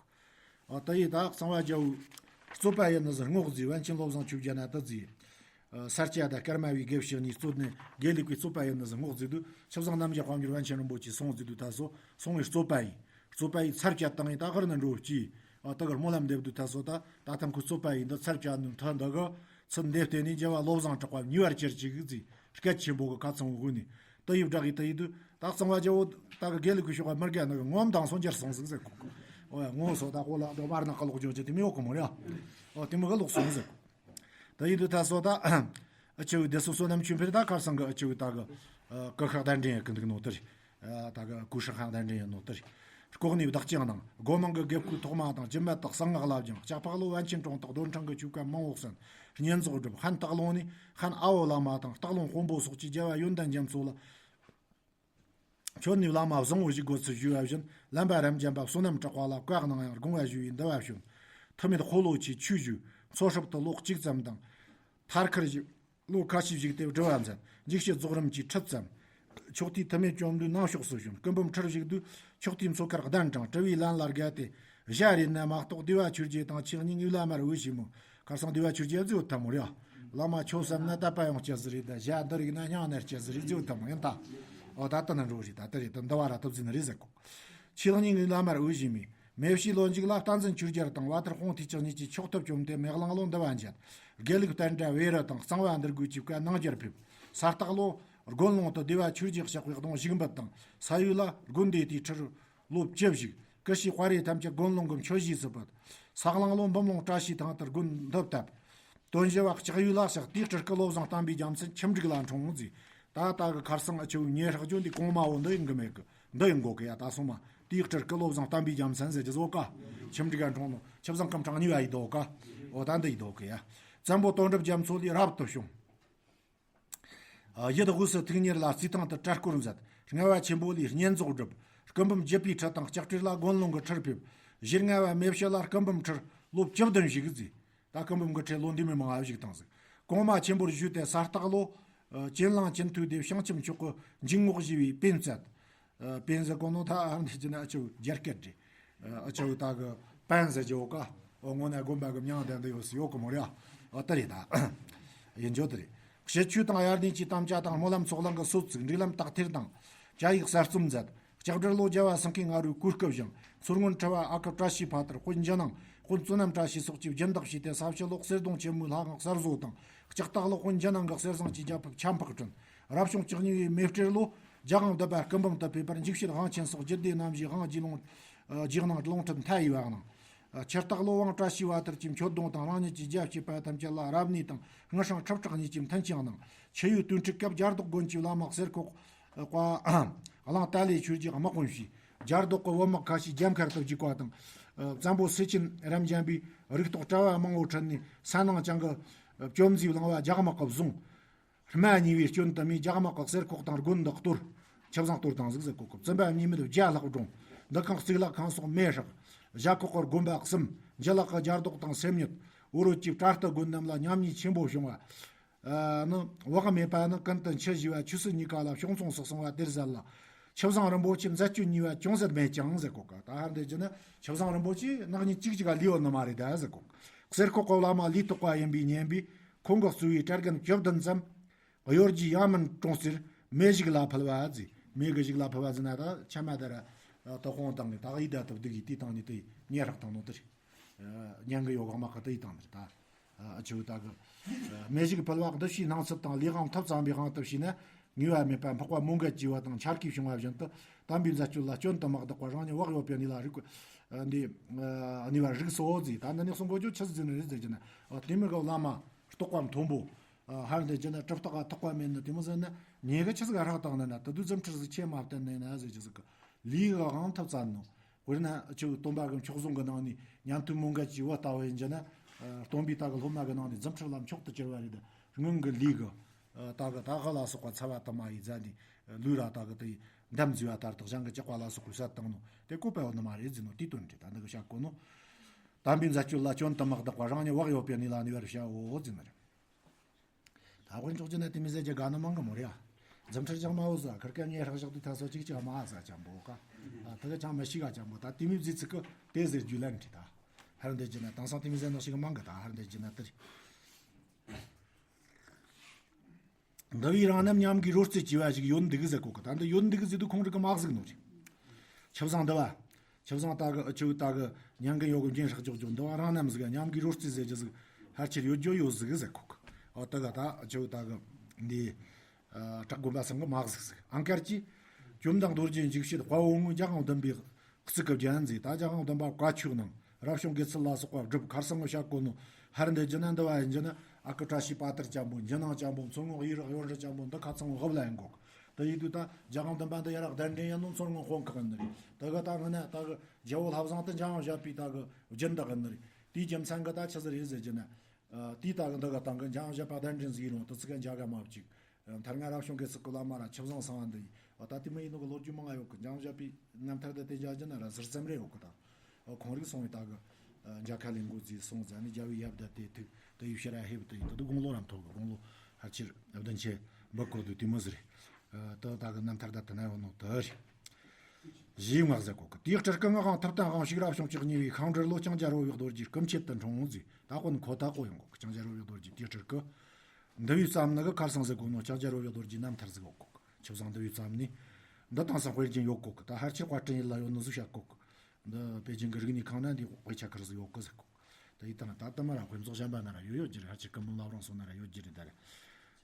ཨ་ད་ཡི་ད་གཙང་བ་རྒྱལ་པོའི་རྩོད་པ་ཡིན་ནི་ཟིག་རྔོག་བརྫིས་པཎ་ཆེན་བློ་བཟང་ཆོས་རྒྱལ་ན་ད་བརྫིས། ཨ་ས་སྐྱ་དང་ཀརྨ་པའི་དགེ་བཤེས་གཉིས་རྩོད་ནས་དགེ་ལུགས་པའི་རྩོད་པ་ཡིན་ནི་ཟིག་རྔོག་བརྫིས་དུས་ཆུ་བཟང་རྣམ་རྒྱལ་དཔལ་འབྱོར་པཎ་ཆེན་རིན་པོ་ཆེ་སོང་བརྫིས་དུས་ད་སོ་སོང་བའི་རྩོད་པ་ཡིན། རྩོད་པ་ཡིས་ཚར་བཅད་བཏང་ཡིན། ད་གར་ན་འགྲོ་ཅི། ཨ་ད་གར་སྨོན་ལམ་འདེབས་དུས་ད་སོ་ད་ད་ཐང་ཁོའི་རྩོད་པ་ཡིན། འདི་ཚར་བཅད་ནི་མཐའ་འདི་གི་ཚུལ་འདེབས་བལྟས་ནས་རྒྱལ་བ་བློ་བཟང་གྲགས་པ་ཉེ་བར་གྱུར་ཅིག་གིས་བརྫིས་སྐད་ཆེན་པོ་གི་ཁ་ཚང་བོ་ནས། ད་ཡིབ་བསྒྲགས་ཡིས་ད་ཡིད་དུ་ད་གཙང་བ་རྒྱལ་པོ་ད་གི་དགེ་ལུགས་ཀྱི་ཕྱོགས་ཀ་མི་དགེ་ནི་ངོམ་དང་སོ་འཇར་སོང་ཟིག་ཟེར་གོ། ཨོ་ཡ་ངོ་སོ་ད་ཁོ་ལ་ད་བར་ན་ཀ་ལོག་འཇོག་ཅེས་དེ་མི་ཡོད་གོ་མོ་རེད། ཨོ་དེ་མི་ག་ལོག་སོང་ཟེར་གོ། ད་ཡིད་དུ་ད་སོ་ད་ཨ་ཆེ་བའི་སྡེ་སྲིད་བསོད་ནམས་ཆོས་འཕེལ་ད་ཁར་སང་གི་ཨ་ཆེ་བའི་ད་གི་ཀི་ཤག་གདན་འདྲེན་ཡེ་གི་འདུག་ནོ་དེ་རེད། ད་གི་ཀུ་ཤག་གདན་འདྲེན་ཡེ་ནོ་དེ་རེད། ལྐོག་ནས་བདག་བསྐྱངས་གནང་། སྒོ་མང་གི་དགེ་བསྐོས་ཐོག་མ་དང་རྒྱུད་སྨད་དག་གསང་སྔགས་བླ་སྦྱང་ལྕགས་ཕག་ལོ་པཎ་ཆེན་གྲོང་རྟགས་རྡོར་འཕྲེང་གི་ཆོ་ག་མང་བོ་གསན། བསྙེན་རྫོགས་བསྒྲུབས། ཧན་སྟག་ལུང་ནས་ཧན་ཨ་བོ་བླ་མ་དང་སྟག་ལུང་དཔོན་པོ་སོགས་ཀྱིས་རྒྱལ་བ་ཡོན་ཏན་རྒྱ་མཚོ་ལ། ཁྱོད་ནི་བླ་མ་བཟང་བོ་ཞིག་དགོས་ཚུལ་ཞུས་པ་བཞིན་ལམ་པ་རབ་འབྱམས་པ་བསོད་ནམས་གྲགས་པ་ལ་བཀའ་གནང་ཡང་དགོངས་པ་ཞུས་པས་འདི་བ་བྱོན། ཐུ་མེད་ཧོ་ལོ་ཆེ་ཆོས་ཞུས། འཚོ་ཧྲིལ་དུ་ལོ་གཅིག་ཙམ་དང་། ཐར་ཁར་བཞུགས། ལོ་ཁ་ཤས་བཞུགས་ཏེ་སྒྲུབ་པ་མཛད། འཇིགས་བྱེད་རྫོགས་རིམ་གྱི་ཁྲིད་བརྩམས། ཕྱོགས་མཐའི་ཐུ་མེད་བཅོམ་ལྡན་ནང་ཕྱོགས་སུ་བྱོན། སྐུ་འབུམ་ཁྲིར་བཞུགས་དུས་ཕྱོགས་མཐའི་མཚོ་ཁར་གདན་དྲངས། གྲུབ་པའི་ལན་ལ་བརྒལ་ཏེ། ཞྭ་རེད་ན་མ་གཏོགས་འདུས་པ་ཆོས་རྒྱལ་དང་ཆོས་གླིང་གི་བླ་མར་འོས་ཤིང་མོ། ཁར་སང་འདུས་པ་ཆོས་རྒྱལ་ཟེར་ཡོད་ཐལ་མོ་རེད། བླ་མ་ཁྱོད་བསམ་ན་དད་པ་ཡོང་སྤྱད་ཟིག་རེད་ད། ཞྭ་འདི་རིག་ན་སྙིང་ནས་སྤྱད་ཟིག་རེད་ཟེར་ཡོད་ཐལ་མོ་ཡིན་ད། ཨོ་ད་ལྟ་ན་འགྲོ་རེད་ད་ལྟ་རེད་ད་འདི་བ་ར་ཐུབ་ཟིན་རེད་ཟེར་གོ། ཆོས་གླིང་གི་བླ་མར་འོས་ཤིང་མོ། མེ་བྱའི་ལོ་མཇུག་ལ་བསྟན་འཛིན་ཆོས་རྒྱལ་དང་བ་ཐར་དཔོན་ཐུགས་ཀྱི་གཉིས་ཀྱིས་ཕྱོགས་མཐར་བཅོམ་སྟེ་མེ་གླང་ལོ་འདི་བ་མཇལ། དགེ་ལུགས་བསྟན་དགྲ་བེ་རུ་དང་གཙང་བ་འདུལ་དགོས་ཀྱི་བཀའ་གནང་རྒྱར་ཕེབས། ས་སྟག་ལོ། དགོན་ལུང་དུ་སྡེ་བ་ཆོས་རྗེ་གཤེགས་པའི་གདུང་བཞུགས་འབུལ་དང་ས་ཡུལ་ལ་དགོན་སྡེ་དེའི་ཁྲིར་ལོ་བཅུ་བཞུགས། ཀི་ཤུའི་དཔའ་རིས་ཐམས་ཅད་དགོན་ལུང་གི་མཆོད་གཞིས་སུ་ཕུད། ས་གླང་ལོ་འབུམ་ལོང་བཀྲ་ཤིས་ཐང་དུ་དགོན་འདུ་བཏབ། སྟོན་བཞི་བ་ལྕགས་ཡོས་ལ་གཤེགས། དེའི་སྤྲུལ་སྐུ་བློ་བཟང་བསྟན་པའི་རྒྱལ་མཚན་ཁྱིམ་འབྲུག་ལ་འཁྲུངས་མཛད། ད་ལྟ་གི་ཁར་སང་ཨ་ཆེ་བོའི་ཉེ་ཧྲག་ཇོ་འདི་གོང་མ་བོ་འདི་ཡིན་གི་མེད་གི། འདི་ཡིན་དགོས་གི་ཡ། ད་སོང་མ་དེའི་སྤྲུལ་སྐུ་བློ་བཟང་བསྟན་པའི་རྒྱལ་མཚན་ཟེར་གྱི་བཟོ་ཀ། ཁྱིམ་འབྲུག་ག་འཁྲུངས་ནོ་ཆབ་བཟང་སྐུ་ཕྲེང་གཉིས་པ་ཡི་དོ་ཀ། འོ་ད་འདི་ཡི་དོ་གི་ཡ། བཙན་པོ་དོན་གྲུབ་རྒྱ་མཚོ་ལས་རབ་ཏུ་བྱུང་། ཡུལ་དབུས་སུ་ཐུགས་གཉེར་ལ་རྩིས་ཐང་དུ་གྲྭ་སྐོར་མཛད། རྔ་བ་ཆེན་པོ་ལས་བསྙེན་རྫོགས་བསྒྲུབས། སྐུ་འབུམ་བརྒྱུད་པའི་ཁྲིད་དང་ལྕགས་སྤྲེལ་ལ་དགོན་ལུང་གི་ཁྲིར་ཕེབས། གཞི་རྔ་བ་མེ་བྱ་ལ་སྐུ་འབུམ་ཁྲིར་ལོ་བཅུ་བདུན་བཞུགས་མཛད། ད་སྐུ་འབུམ་གྱི་ཁྲིར་ལོ་འདི་མི་མང་བ་བཞུགས་བཏང་ཟིག་གོང་མ་ཆེན་པོར་བཞུགས་ཏེ་ས་སྟག་ལོ། ཨ་ཅིན་ལང་ཅིན་ཐུའུ་དེ་བྱང་ཆུབ་མཆོག་གི་འཇུག་ངོགས་ཞེས་པའི་པཎ་བསྩལ། ཨ་པཎ་ཟེར་གོ་ནོ་ད་ཨ་འདི་ཅི་ན་ཨ་ཅོ་རྒྱ་སྐད་རེད། ཨ་ཅོ་ད་གི་པཎ་ཟེར་གྱི་ཡོད་ཀ། འོ་ངོ་ན་དགོན་པ་གི་མྱང་དེ་འདི་ཡོད་སི་ཡོད་གི་མོ་རེད། ཨ་ད་རེད་ད། ཡིན་འཇོག་དེ་རེད། ཞི་ཆོས་དང་དབྱར་གནས་ཀྱི་དམ་བཅའ་དང་སྨོན་ལམ་ཚོགས་ལམ་གྱི་སྲོལ་བཙུགས། འབྲུག་ལམ་དག་ཐེར་དང་བཅའ་ཡིག་གསར་རྩོམ་མཛད། ལྕགས་སྦྲེལ་ལོ་རྒྱལ་བ་སེང་གེ་ང་རོའི་གོ་སྐབས་བཞེངས། མཚོ་སྔོན་ཁྲི་བ་ཨ་ཁུ་བཀྲ་ཤིས་ཕ་དར་དཔོན་འཇི་སྣང་དཔོན་བསོད་ནམས་བཀྲ་ཤིས་སོགས་ཀྱིས་སྦྱིན་བདག་བྱས་ཏེ་ས་ཕྱི་ལོ་གསེར་གདུང་ཆེན་མོའི་ལྷ་ཁང་གསར་བཟོ་དང་། ལྕགས་སྟག་ལོ་དཔོན་འཇི་སྣང་གི་གསེར་ཟངས་ཀྱི་རྒྱ་ཕིབས་ཁྱབ་འཕགས་བསྐྲུན། རབ་བྱུང་བཅུ་གཉིས་པའི་མེ་སྤྲེལ་ལོ་རྒྱལ་དབང་བསྡུ་བ་སྐུ་འབུམ་དུ་ཕེབས་པར་འཇིགས་བྱེད་དབང་ཆེན་སོགས་རྒྱུད་སྡེ་རྣམ་བཞིའི་དབང་རྗེས་ལུང་། རྗེས་གནང་ལུང་ཁྲིད་མཐའ་ཡས་པ་གནང་། ཆུ་སྟག་ལོ་དབང་བཀྲ་ཤིས་བ་ཐར་གྱི་མཆོད་སྡོང་དང་རང་ཉིད་ཀྱི་རྒྱལ་གཅེས་པ་ཐམས་ཅད་ལ་རབ་གནས་དང་། སྔ་ཧྲང་ཁྲབ་ཁྲག་གཉིས་ཀྱི་མཐུན་རྐྱེན་གནང་། ཆུ་ཡོས་དུས་འཁྲུག་སྐབས་སྦྱར་རྡོག་དགོན་གྱི་བླ་མ་གསེར་ཁོག་པ་གླང་རྟ་ལས་ཆོས་རྗེ་དམག་དཔོན་བྱས། སྦྱར་རྡོག་གི་བུ་དམག་ཁ་ཤས་རྒྱལ་མཁར་དུ་བརྒྱུགས་པ་དང་། བཙན་པོ་སེ་ཆེན་རབ་འབྱམས་པས་རིགས་རྟོག་དྲ་བ་མང་བོ་ཁྲིད་ནས་ས་ནང་ཅང་གི་བཅོམ་རྫིས་བླངས་པ་རྒྱ་དམག་གིས་བཟུང་། རྨ་གཉིས་པའི་སྐྱོན་དུ་མས་རྒྱ་དམག་གི་གསེར་ཁོག་དང་དགོན་འདི་གཏོར། ཆུ་བཟང་གཏོར་བཏང་ཟིག་ཟེར་གོ་གི། བཙུན་པ་གཉིས་མེད་བརྒྱ་ལྷག་བཀྲོངས། འདུ་ཁང་གཙུག་ལག་ཁང་སོགས་མེ་སྲེག། བཞག་ཁོག་གི་དགོན་པ་གསུམ། འཇུ་ལག་གི་སྦྱར་རྡོག་དང་སེམས་ཉིད། འུ་རུ་གྱི་བྲག་རྟ་དགོན་རྣམས་ལ་ཉམས་ཉེས་ཆེན་པོ་བྱུང་བ། ཨ་ནི་བག་མེད་པ་ནི་ཀུན་ཏུ་འཆི་ཞེས་པ་ཆུ་སྲིན་གཉིས་ཀ་ལ་བྱུང་ཚོང་སོགས་སོང་བ་དེར་གསལ་ལ། ཆུ་བཟང་རིན་པོ་ཆེ་མཛད་སྤྱོད་ཉེས་པ་ཅུང་ཟད་མེད་ཀྱང་ཟེར་གོ་གི། ད་ཧར་འདི་བརྒྱུད་ནི་ཆུ་བཟང་རིན་པོ་ཆེ་ནག་ཉེས་གཅིག་གཅིག་ག་ལུས་ཡོད་ནི་མ་རེད་ད་ཟེར་གོ་གི། གསེར་ཁོག་གི་བླ་མ་ལུས་ཐོག་པ་ཡིན་པས་ཉན་པས་ཁོང་གི་གཙོ་བོའི་གྲལ་རྒན་བཅུ་བདུན་ཙམ། གཡོ་སྒྱུའི་ཡ་མིན་གྲོང་གསེབ་མེ་ཞིག་ལ་ཕུལ་བ་ཟེར། མེ་གི་ཞིག་ལ་ཕུལ་བ་ཟེར་ན་ད་ཆ་མ་དར་ཏོ་ཁོང་དང་ནི་ད་ཡི་ད་ཐུབ་འདུག་གི་དེ་དང་ནི་དེ་ཉེ་རག་དང་ནོ་དེ་རེད། ཉན་གི་ཡོ་ག་མ་ཁ་དེ་ཡི་དང་ནི་ད། ཨ་ཆུ་ད་གི། མེ་ཞིག་ཕུལ་བ་འདི་ཕྱིའི་སྣང་ཚུལ་དང་ལས་དབང་ཐབས་ཙམ་པའི་དབང་དུ་བྱས་ན། ངེས་པ་མེད་པ་འཕགས་པ་མོའུ་འགལ་གྱི་བ་དང་འཆར་ཁས་བྱུང་བ་བཞིན་དུ། དམ་པའི་མཛད་སྤྱོད་ལ་སྐྱོན་དུ་མ་བདག་པ་རང་ཉིད་བག་ཡོད་པའི་གནས་ལ་རིག་པ། འདི། གནས་པར་རིགས་སོ་ཟེར། ད་འདི་ནས་གསུང་གོ་ཆོད་ཆི་ཟིག་ནི་རེད་ཟེར་གྱི་ན། དེ་མི་གི་བླ་མ་རྟོགས་པ་མཐོན་པོ། ཧར་འདི་གྱི་ན་གྲུབ་རྟགས་ཐོགས་པ་མེད་ནི་དེ་མོ་ཟེར་ན། ཉེ་གི་ཆི་ཟིག་རག་དང་ནི་ན་དུ་དུ་ཙམ་ཁྲིར་ཟིག་ཆེ་མ་བསྟན་ནི་ན་ཟེར་གྱི་ཟིག་གི། ལུས་གི་དབང་ཐབས་ཙམ་ནོ། དཔེར་ན་ཆུ་སྟོན་པ་གི་མཆོག་ཟུང་གི་ནང་ནས་ཉན་ཐོས་མོའུ་འགལ་གྱི་བུ་ལྟ་བུ་ཡིན་རྒྱུ་ན། སྟོན་པའི་ད་གི་སློབ་མ་གི་ནང་ནས་རྫུ་འཕྲུལ་ལ་མཆོག་ཏུ་གྱུར་པ་རེད། སྔོན་གི་ལུས་གི། ད་གི་ད་ག་ལ་སོགས་པ་ཚ་བ་དུ་མ་ཡི་རྫ་ནས་ལུས་ར་ད་གི་དེ་འདམ་བཟོས་པ་ལྟར་དུ་གཞན་གི་ལྕགས་པ་ལ་སོགས་པའི་བསད་བཏང་ནོ་དེ་བཀོད་པ་ཡོད་ནི་མ་རེད་ཟེར་ནོ་དེའི་དོན་རེད། ད་འདི་གི་བཤད་གོ་ནོ། དམ་པའི་མཛད་སྤྱོད་ལ་སྐྱོན་དུ་མ་བདག་པ་རང་ཉིད་བག་ཡོད་པའི་གནས་ལ་གནས་པར་བྱའོ་ཟེར་ནི་རེད། ད་དཔེ་འཇོག་རྒྱུ་ན་དེ་མི་ཟེར་རྒྱུ་དགའ་ནི་མང་གི་མོ་རེད་ཨ། རྫུ་འཕྲུལ་ཅང་མ་འོ་ཟ་ཁར་ཀ་ངའི་ཧྲག་ཞག་དུས་ཐ་སོ་ཅིག་ཅིག་མ་ཟ་ཅང་པོ་ཀ་ད་གི་ཅང་མི་ཤི་ག་ཅང་པོ་ད་དེ་མི་བཟི་ཚིག་གི་དེ་ཟེར་རྒྱུ་ལན་འདྲི་ད། ཧར་འདི་རྒྱུ་ན་དེང་སང་དེ་མི་ཟེར་ནོ་ཞིག་མང་གི། ད་ཧར་འདི་རྒྱུ་ན་དེ་རེད། འདི་བས་རང་རྣམས་ཉམས་དགའི་རོལ་རྩེད་ཅེས་པ་ཞིག་ཡོད་འདུག་ཟེར་གོ་གི། ད་འདི་ཡོད་འདུག་ཟེར་དུས་ཁོང་རིག་གི་མ་གཟིགས་ནོ་རེད། ཆབ་བཟང་འདི་བ། ཆབ་བཟང་ད་གི་ཨ་ཆུ་ད་གི་ཉན་གི་ཡོད་གི་འགྱིན་ཧྲག་ཅོག་ཅོག་འདི་བ་རང་རྣམས་ཟིག་ཉམས་དགའི་རོལ་རྩེད་ཟེར་རྒྱུ་ཟིག་ཕལ་ཆེར་ཡོད་རྒྱུ་ཡོད་ཟིག་ཟེར་གོ་གི། ཨོ་ད་གི་ད་ཨ་ཆུ་ད་གི་འདི། ཨ་བྲག་དགོན་པ་ཚང་གི་མ་གཟིགས་ཟིག་ཨང་ཀར་གྱིས། བཅོམ་ལྡན་རྡོ་རྗེ་འཇིགས་བྱེད་དཔའ་བོ་ངོ་རྒྱལ་དབང་བདུན་པའི་གཙུག་གི་རྒྱན་མཛེས། ད་རྒྱལ་དབང་བདུན་པ་བཀའ་ཆོས་གནང་། རབ་བྱུང་དགེ་ཚུལ་ལ་སོགས་པ་བསྒྲུབས། ཁར་སང་གི་བཤད་གོ་ནོ། ཧར་འདི་རྒྱུ་ན་འདི་བ་ཡིན་རྒྱུ་ན་ཨ་ཁུ་བཀྲ་ཤིས་དཔའ་དར་ཅན་པོ་འཇུ་ནང་ཅན་པོ་མཚོ་སྔོན་གཡུ་རག་ཡོན་ཧྲི་ཅན་པོ་འདི་ཁ་ཚང་བ་ཧབ་ལ་ཡིན་གོ་གི། དེ་ཡིན་དུས་ད་རྒྱལ་དབང་བདུན་པ་འདི་ཡ་རག་གདན་འདྲེན་ཡ་ནོ་མཚོ་སྔོན་དཔོན་ཁག་ཡིན་ནི་རེད། དེ་གི་ད་སྔོན་ན་ད་གི་རྒྱལ་པོ་ལྷ་བཟང་དེ་འཇམ་དབྱངས་བཞད་པའི་ད་གི་སྦྱིན་བདག་ཡིན་ནི་རེད། དེའི་རྒྱུ་མཚན་གི་ད་ཆི་ཟིག་རེད་ཟེར་རྒྱུ་ན། དེའི་ད་གི་འདི་གི་སྟེང་གི་འཇམ་དབྱངས་བཞད་པ་གདན་འདྲེན་ཟིག་ཡིན་རུང་དེ་ཚིག་ག་འཇའ་ག་མ་བཅུག་མཐར་ང་རབ་བྱུང་དགེ་ཚུལ་གི་བླ་མ་ར་ཆུ་བཟང་གསང་བ་འདི་ཡིན། འོ་ད་དེ་མི་ཡིན་ནོ་གི་ལོ་རྒྱུས་མང་ང་ཡོད་གི། འཇམ་དབྱངས་བཞད་པའི་རྣམ་ཐར་འདི་དེ་འཇའ་རྒྱུ་ན་ར་ཟུར་ཙམ་རེ་ཡོད་གི་ད། འོ་ཁོང་རིག་སོང་བའི་ད་གི་འཇའ་ཁ་ལས་འགོ་བརྩིས་སོང་ཟ་ནི་རྒྱལ་བའི་ཡབ་ད་དེ་ཐུག་དེ་ཡུལ་ཕྱིར་ར་ཧེབ་དེ་ཡིན་ད་དུ་དགུང་ལོ་ར་མཐོ་གི། དགུང་ལོ་ཕལ་ཆེར་བདུན་ཅུ་འབུད་གོ་དུས་དེ་མི་ཟེར། ད་ད་གི་རྣམ་ཐར་ད་དེ་ན་ཡོད་ནོ་དེ་རེད། གཞས་ངག་ཟེར་གོ་གི། དེའི་སྤྲུལ་སྐུ་ངག་དབང་ཐུབ་བསྟན་དབང་ཕྱུག་རབ་བྱུང་བཅུ་གཉིས་པའི་ཤིང་འབྲས་ལོ་ལྕང་སྦྱར་བོ་བའི་རྡོ་རྗེའི་སྐུ་མཆེད་དུ་འཁྲུངས་ཟེར། ད་དཔོན་ཁོ་ད་གོ་ཡོང་གོ་གི། ལྕང་སྦྱར་བོ་བའི་རྡོ་རྗེ་དེའི་སྤྲུལ་སྐུ། འདི་བས་བརྩམས་ནི་གི་ཁར་སང་ཟེར་གོ་ནོ་ལྕང་སྦྱར་བོ་བའི་རྡོ་རྗེའི་རྣམ་ཐར་ཟིག་ཡོད་གོ་གི། ཆུ་བཟང་འདི་བས་བརྩམས་ནི། འདི་དེང་སང་དཔེ་རྒྱུན་ཡོད་གོ་གི། ད་ཕལ་ཆེར་དཔར་སྐྲུན་ཡིན་ལ་ཡོད་ནི་ཟིག་བཤད་གོ་གི། འདི་པེ་ཅིང་གི་རིག་གནས་ཁང་ན་འདི་དཔེ་ཆ་ཁར་ཟིག་ཡོད་གི་ཟེར་གོ། དེ་ཡི་སྟེང་ད་ལྟ་མ་ར་དཔེ་མཛོག་གཞན་པ་ན་ར་ཡོད་ཡོད་ཀྱི་རེད། ཧ་ཅི་སྐུ་འབུམ་བླ་བྲང་སོགས་ན་ར་ཡོད་ཀྱི་རེད་ད་རེད།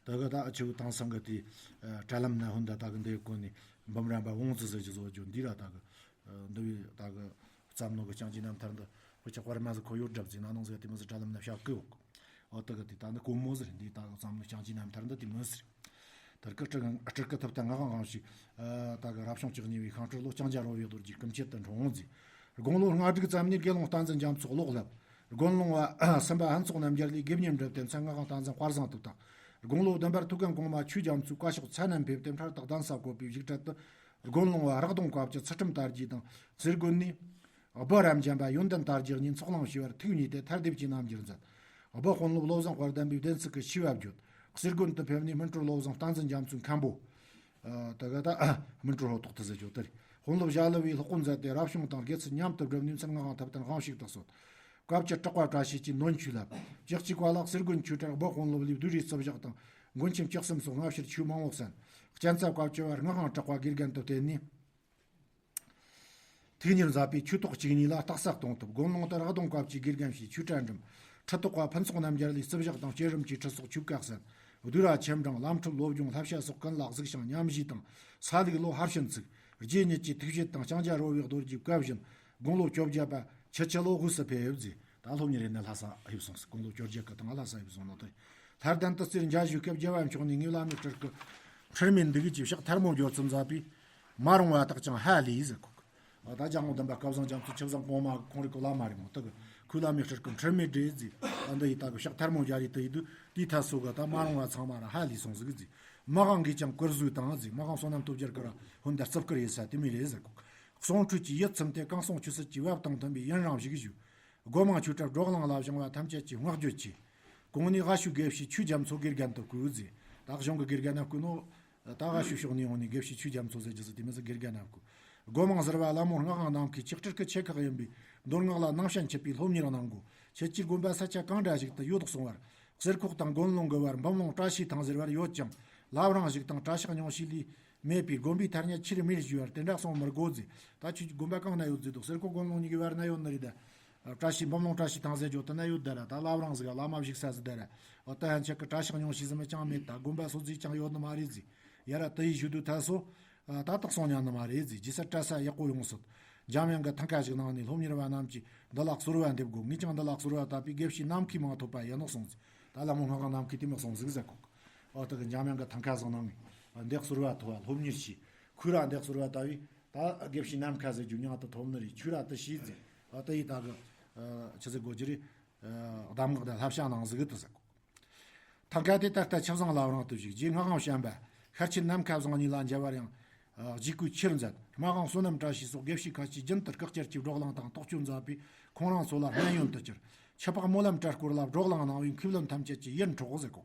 དེ་གི་ད་ཨ་ཆུ་དེང་སང་གི་དེ་ཨ་དྲ་ལམ་ན་ཧོན་ད་ད་གི་འདི་གོ་ནི་འབུམ་རམས་པ་ཝང་ཙི་ཟེར་གྱི་བཟོ་རྒྱུ་འདི་ར་ད་གི་ཨ་འདི་བས་ད་གི་བརྩམས་ནོ་གི་ལྕང་སྦྱར་རྣམ་ཐར་འདི་དཔེ་ཆ་དཔར་མ་ཟིག་ཁོ་ཡོད་གྲབས་ཟིག་ན་ནང་ཟིག་དེ་མོ་ཟིག་དྲ་ལམ་ན་བཤད་གི་ཡོད་གི། ཨོ་དེ་གི་དེ་ད་ནི་དཀོན་མོ་ཟིག་རེད། འདི་ད་གི་བརྩམས་ནོ་ལྕང་སྦྱར་རྣམ་ཐར་འདི་དེ་མོ་ཟིག་རེད། དེར་སྐུ་སྤྲུལ་སྤྲུལ་སྐུ་ཐུབ་བསྟན་ངག་དབང་དབང་ཕྱུག་ཨ་ད་གི་རབ་བྱུང་བཅུ་གཉིས་པའི་ཤིང་འབྲས་ལོ་ལྕང་སྦྱར་བོ་བའི་རྡོ་རྗེའི་སྐུ་མཆེད་དུ་འཁྲུངས་ཟེར། དགུང་ལོ་ལྔ་དྲུག་ཙམ་ནས་དགེ་སློང་བསྟན་འཛིན་རྒྱ་མཚོའི་གློག་བསླབས། དགོན་སློང་བ་སེམས་དཔའ་ཕུན་ཚོགས་རྣམ་རྒྱལ་ལས་དགེ་བསྙེན་བསྒྲུབས་ཏེ་མཚན་ངག་དབང་བསྟན་འཛིན་དཔལ་བཟང་དུ་བཏགས། དགུང་ལོ་བདུན་པར་ཐུའུ་བཀྭན་གོང་མ་ཆོས་རྒྱ་མཚོའི་བཀའ་ཤོག་མཚན་རྣམས་ཕེབས་ཏེ་མཐར་དག་གདན་ས་བཀོད་པའི་བཞུགས་གྲལ་དུ་དགོན་སློང་བ་རག་གདོང་བཀའ་བརྒྱུད་ཚུལ་ཁྲིམས་དར་རྒྱས་དང་། རྩེ་དགོན་ནས་སྦུ་རབ་འབྱམས་པ་ཡོན་ཏན་དར་རྒྱས་གཉིས་ཚོགས་ལངས་ཞུས་པར་ཐུགས་མཉེས་ཏེ་མཐར་སྡེབ་ཀྱི་རྣམ་འགྱུར་མཛད། སྦུ་དཔོན་སློབ་བློ་བཟང་དཔལ་ལྡན་པའི་བདེན་ཚིག་གི་ཤིས་པ་བརྗོད། རྩེ་དགོན་དུ་ཕེབས་ནས་སྨིན་གྲོལ་བློ་བཟང་བསྟན་འཛིན་རྒྱ་མཚོའི་མཁན་པོ། ཨ་ད་ག་ད་སྨིན་གྲོལ་ཧོ་ཐོག་ཏུ་ཟེར་ཆོག་དེར་དཔོན་སློབ་ཞྭ་ལུ་བའི་སློབ་དཔོན་མཛད་དེ་རབ་བྱུང་དང་དགེ་ཚུལ་མཉམ་དུ་བསྒྲུབས་ནས་མཚན་ངག་དབང་ཐུབ་བསྟན་དབང་ཕྱུག་ཏུ་གསོལ། བཀའ་བཅུ་གྲགས་པ་བཀྲ་ཤིས་ཀྱིས་འདོན་ཆོས་བསླབས། བཅུ་གཅིག་པ་ལ་གསེར་དགོན་ཆོས་གྲྭར་སྦུ་དཔོན་སློབ་ལས་བདུད་རིའི་རྩིབ་ཞག་དང་མགོན་ཆེན་བཅུ་གསུམ་སོགས་སྔ་ཕྱིར་ཆོས་མང་བོ་གསན། གཅན་ཚ་བཀའ་བཅུ་བར་ངག་དབང་གྲགས་པ་དགེ་རྒན་དུ་བསྟེན་ནས། ཐུགས་གཉེར་མཛད་པས་ཆོས་ཐོག་གཅིག་གཉིས་ལ་རྟགས་གསལ་གཏོང་ཐུབ། དགོན་སློང་དུ་རག་གདོང་བཀའ་བཅུའི་དགེ་རྒན་བྱས་ཆོས་གྲྭ་འགྲིམས། ཁྲི་ཐོག་པ་ཕུན་ཚོགས་རྣམ་རྒྱལ་ལས་རྩིབ་ཞག་དང་བསྐྱེད་རིམ་གྱི་ཁྲིད་སོགས་ཆོས་བཀའ་གསན། བསྡུས་ར་ཆེམ་སྦྲང་ལམ་ཁྲིད་སློབ་སྦྱོང་བསླབ་བྱ་སོགས་ཀུན་ལ་གཟིགས་ཤིང་ཉམས་བཞེས་དང་ས་ལུགས་བློ་ཧར་ཕྱིན་ཚུགས། རྗེ་ཉིད་ཀྱི་ཐུགས་བཞེད་དང་ལྕང་སྦྱར་བོ་བའི་རྡོ་རྗེའི་བཀའ་བཞིན་དགུང་ལོ་བཅོ་བརྒྱད་པ་ ཁྱེད་ཁྱེད་ལོ་དབུས་སུ་ཕེབས་ཟེར། ད་སློབ་གཉེར་ནས་ལྷ་ས་ཕེབས་སོང་ཟེར། དགུང་ལོ་བཅོ་བརྒྱད་ཀྱི་སྟེང་ལྷ་ས་ཕེབས་སོང་ནོ་དེ། ལྷ་ལྡན་དུ་རྩེར་མཇལ་ཞུས་སྐབས། རྒྱལ་བ་མཆོག་ནས་ངའི་བླ་མའི་སྤྲུལ་སྐུ་ཁྲེལ་མེད་འདུག་གི་ཅེས་ཕྱག་ཐལ་མོ་སྦྱོར་ཙམ་མཛད་པས། མ་རུང་བ་དག་ཀྱང་ཧ་ལས་ཟེར་གོ། ཨ། ད་རྒྱལ་དབང་བདུན་པ་སྐལ་བཟང་རྒྱ་མཚོ་ཆུ་བཟང་གོང་མ་ཁོང་རིགས་ཀྱི་བླ་མ་རེད་མོ། དེ་གི་ཁོའི་བླ་མའི་སྤྲུལ་སྐུ་ཁྲེལ་མེད་འདྲ་ཟེར། ཨ། འདི་ཡི་ད་གི་ཕྱག་ཐལ་མོ་སྦྱར་ཡི་དེ་ཡི་དུས། དེའི་ཐད་སོ་གི་ད་མ་རུང་བ་ཚང་མ་ར་ཧ་ལས་སོང་ཟིག་ཟེར། མི་དབང་གིས་ཀྱང་བཀུར་གཟུགས་དང་ཟེར། མི་དབང་བསོད་ནམས་སྟོབས་རྒྱལ་གྱིས་ར་ཧོན་དར་རྩིབ་བཀུར་ཡེ་ས་དེ་མོ་རེད་ཟེར་གོ། གསུང་འཕྲོས་ཀྱི་ཡིད་ཚིམ་སྟེ། གང་གསུང་ཆོས་སྲིད་ཀྱི་བབ་དང་མཐུན་པའི་ཡུན་རིང་བཞུགས་ཞུ། སྒོ་མང་ཆོས་གྲྭ་བགྲོ་གླེང་ལ་བྱུང་བ་ཐམས་ཅད་ཀྱིས་བསྔགས་བརྗོད་ཆེ། གོང་ནས་ཨ་ཞུ་དགེ་བཤེས་ཆོས་རྒྱ་མཚོ་དགེ་རྒན་དུ་བསྐོས་ཟེར། ད་གཞུང་གི་དགེ་རྒན་ན་བསྐོས་ནོ། ད་ཨ་ཞུ་ཕྱོགས་ནས་ཡོང་ནས་དགེ་བཤེས་ཆོས་རྒྱ་མཚོ་ཟེར་རྒྱུ་ཟེར་དེ་མི་ཟེར། དགེ་རྒན་ན་བསྐོས། སྒོ་མང་ཟུར་པ་ལ་མོ་སྔགས་དབང་ནམ་མཁའི་ཆེག་སྤྲུལ་སྐུ་ཆེ་ཁག་ཡིན་པས། མདོ་སྔགས་ལ་ནང་ཞེན་ཆེ་བའི་སློབ་གཉེར་གནང་དགོས། ཁྱེད་ཀྱི་དགོན་པ་ས་ཆ་གང་འདྲ་ཞིག་ཏུ་ཡོད་གསུང་བར། གསེར་ཁོག་དང་དགོན་ལུང་གི་བར་འབུམ་ལུང་བཀྲ་ཤིས་ཐང་ཟེར་བར་ཡོད་ཀྱང་། བླ་བྲང་ཞིག་དང་གྲྭ་ཤག་ཉུང་ཤས་ལས་མེད་པས། དགོན་པའི་ཐ་སྙད་ཆེར་མེད་ཞུས་པར་དེ་འདྲ་གསུང་མི་དགོས་ཟེར། ད་ཁྱོད་ཀྱི་དགོན་པ་གང་ན་ཡོད་ཟེར་དུས། གསེར་ཁོག་དགོན་ལུང་གཉིས་ཀྱི་བར་ན་ཡོད་ནི་རེད་ད། བཀྲ་ཤིས་འབུམ་ལུང་བཀྲ་ཤིས་ཐང་ཟེར་རྒྱུ་དེ་ན་ཡོད་ད་ར། ད་བླ་བྲང་ཟིག་ག་བླ་མ་བཞུགས་ས་ཟིག་ད་ར། འོ། ད་ཡང་ཁྱེད་ཀྱི་གྲྭ་ཤག་ཉུང་ཤས་ཟིག་མི་ཅང་མེད། ད་དགོན་པ་སོ་ཟིག་ཀྱང་ཡོད་ནི་མ་རེད་ཟེར། ཡ་ར་དེ་ཡི་ཞུ་དུས་ཐ་སོ། ད་དག་སོང་ཉན་ནི་མ་རེད་ཟེར། རྗེས་སུ་གྲྭ་ས་ཡག་པོ་ཡོང་སྲིད། འཇམ་དབྱངས་ཀྱིས་ཐང་ཀ་ཞིག་གནང་ནས། སློབ་གཉེར་བ་རྣམས་ཀྱིས་འདི་ལ་གསོལ་བ་འདེབས་དགོས། ངས་ཀྱང་འདི་ལ་གསོལ་བ་བཏབ་པས། དགེ་བཤེས་ནམ་མཁའི་མིང་ཐོབ་པ་ཡིན་ནོ་གསུངས་ཟེར། ད་ལ་མོ་སྔགས་དབང་ནམ་མཁའི་དེ་མོ་གསུངས་ཟིག་ཟེར་གོ། འོ། དེ་གི་འཇམ་དབྱངས་ཀྱིས་ཐང་ཀ་བཟང་གནང་ངས་འདི་གསོལ་བ་ཐོབ་པ། སློབ་གཉེར་བྱས། ཁོས་ར་འདི་གསོལ་བ་བཏབ་པས། ད་དགེ་བཤེས་ནམ་མཁའ་ཟེར་རྒྱུ་མྱིང་དུ་ཐོབ་ནི་རེད། ཁྱོད་ར་དེ་བྱས་ཟེར། འོ། དེ་ཡི་ད་གི་ཆི་ཟེར་དགོས་རྒྱུ་རེད། གདམས་ངག་དང་བསླབ་བྱ་གནང་ཟིག་དེ་ཟེར་གོ། ཐང་ཀ་དེ་ད་ལྟ་ཆུ་བཟང་བླ་བྲང་དུ་བཞུགས། རྗེ་སྔགས་དབང་བྱམས་པ། ཤར་ཆེན་ནམ་མཁའ་བཟང་གཉིས་ལ་མཇལ་བར་ཡང་། ཨ། བརྗེ་བསྐུལ་ཆེར་མཛད། མ་དབང་བསོད་ནམས་བཀྲ་ཤིས་སོགས་དགེ་བཤེས་ཁ་ཆེ་རྒྱུན་དུ་བཀའ་བསྐྱར་གྱིས་བགྲོ་གླེང་དང་རྟོགས་བརྗོད་མཛད་པས། ཁོང་རང་ཚོ་ལ་སྨན་ཡོན་དུ་གྱུར། ཆུ་ཕག་སྨོན་ལམ་གྲྭ་སྐོར་ལ་བགྲོ་གླེང་གནང་བས། མཁས་བླུན་ཐམས་ཅད་ཀྱི་ཡིད་འཕྲོག་ཟེར་གོ།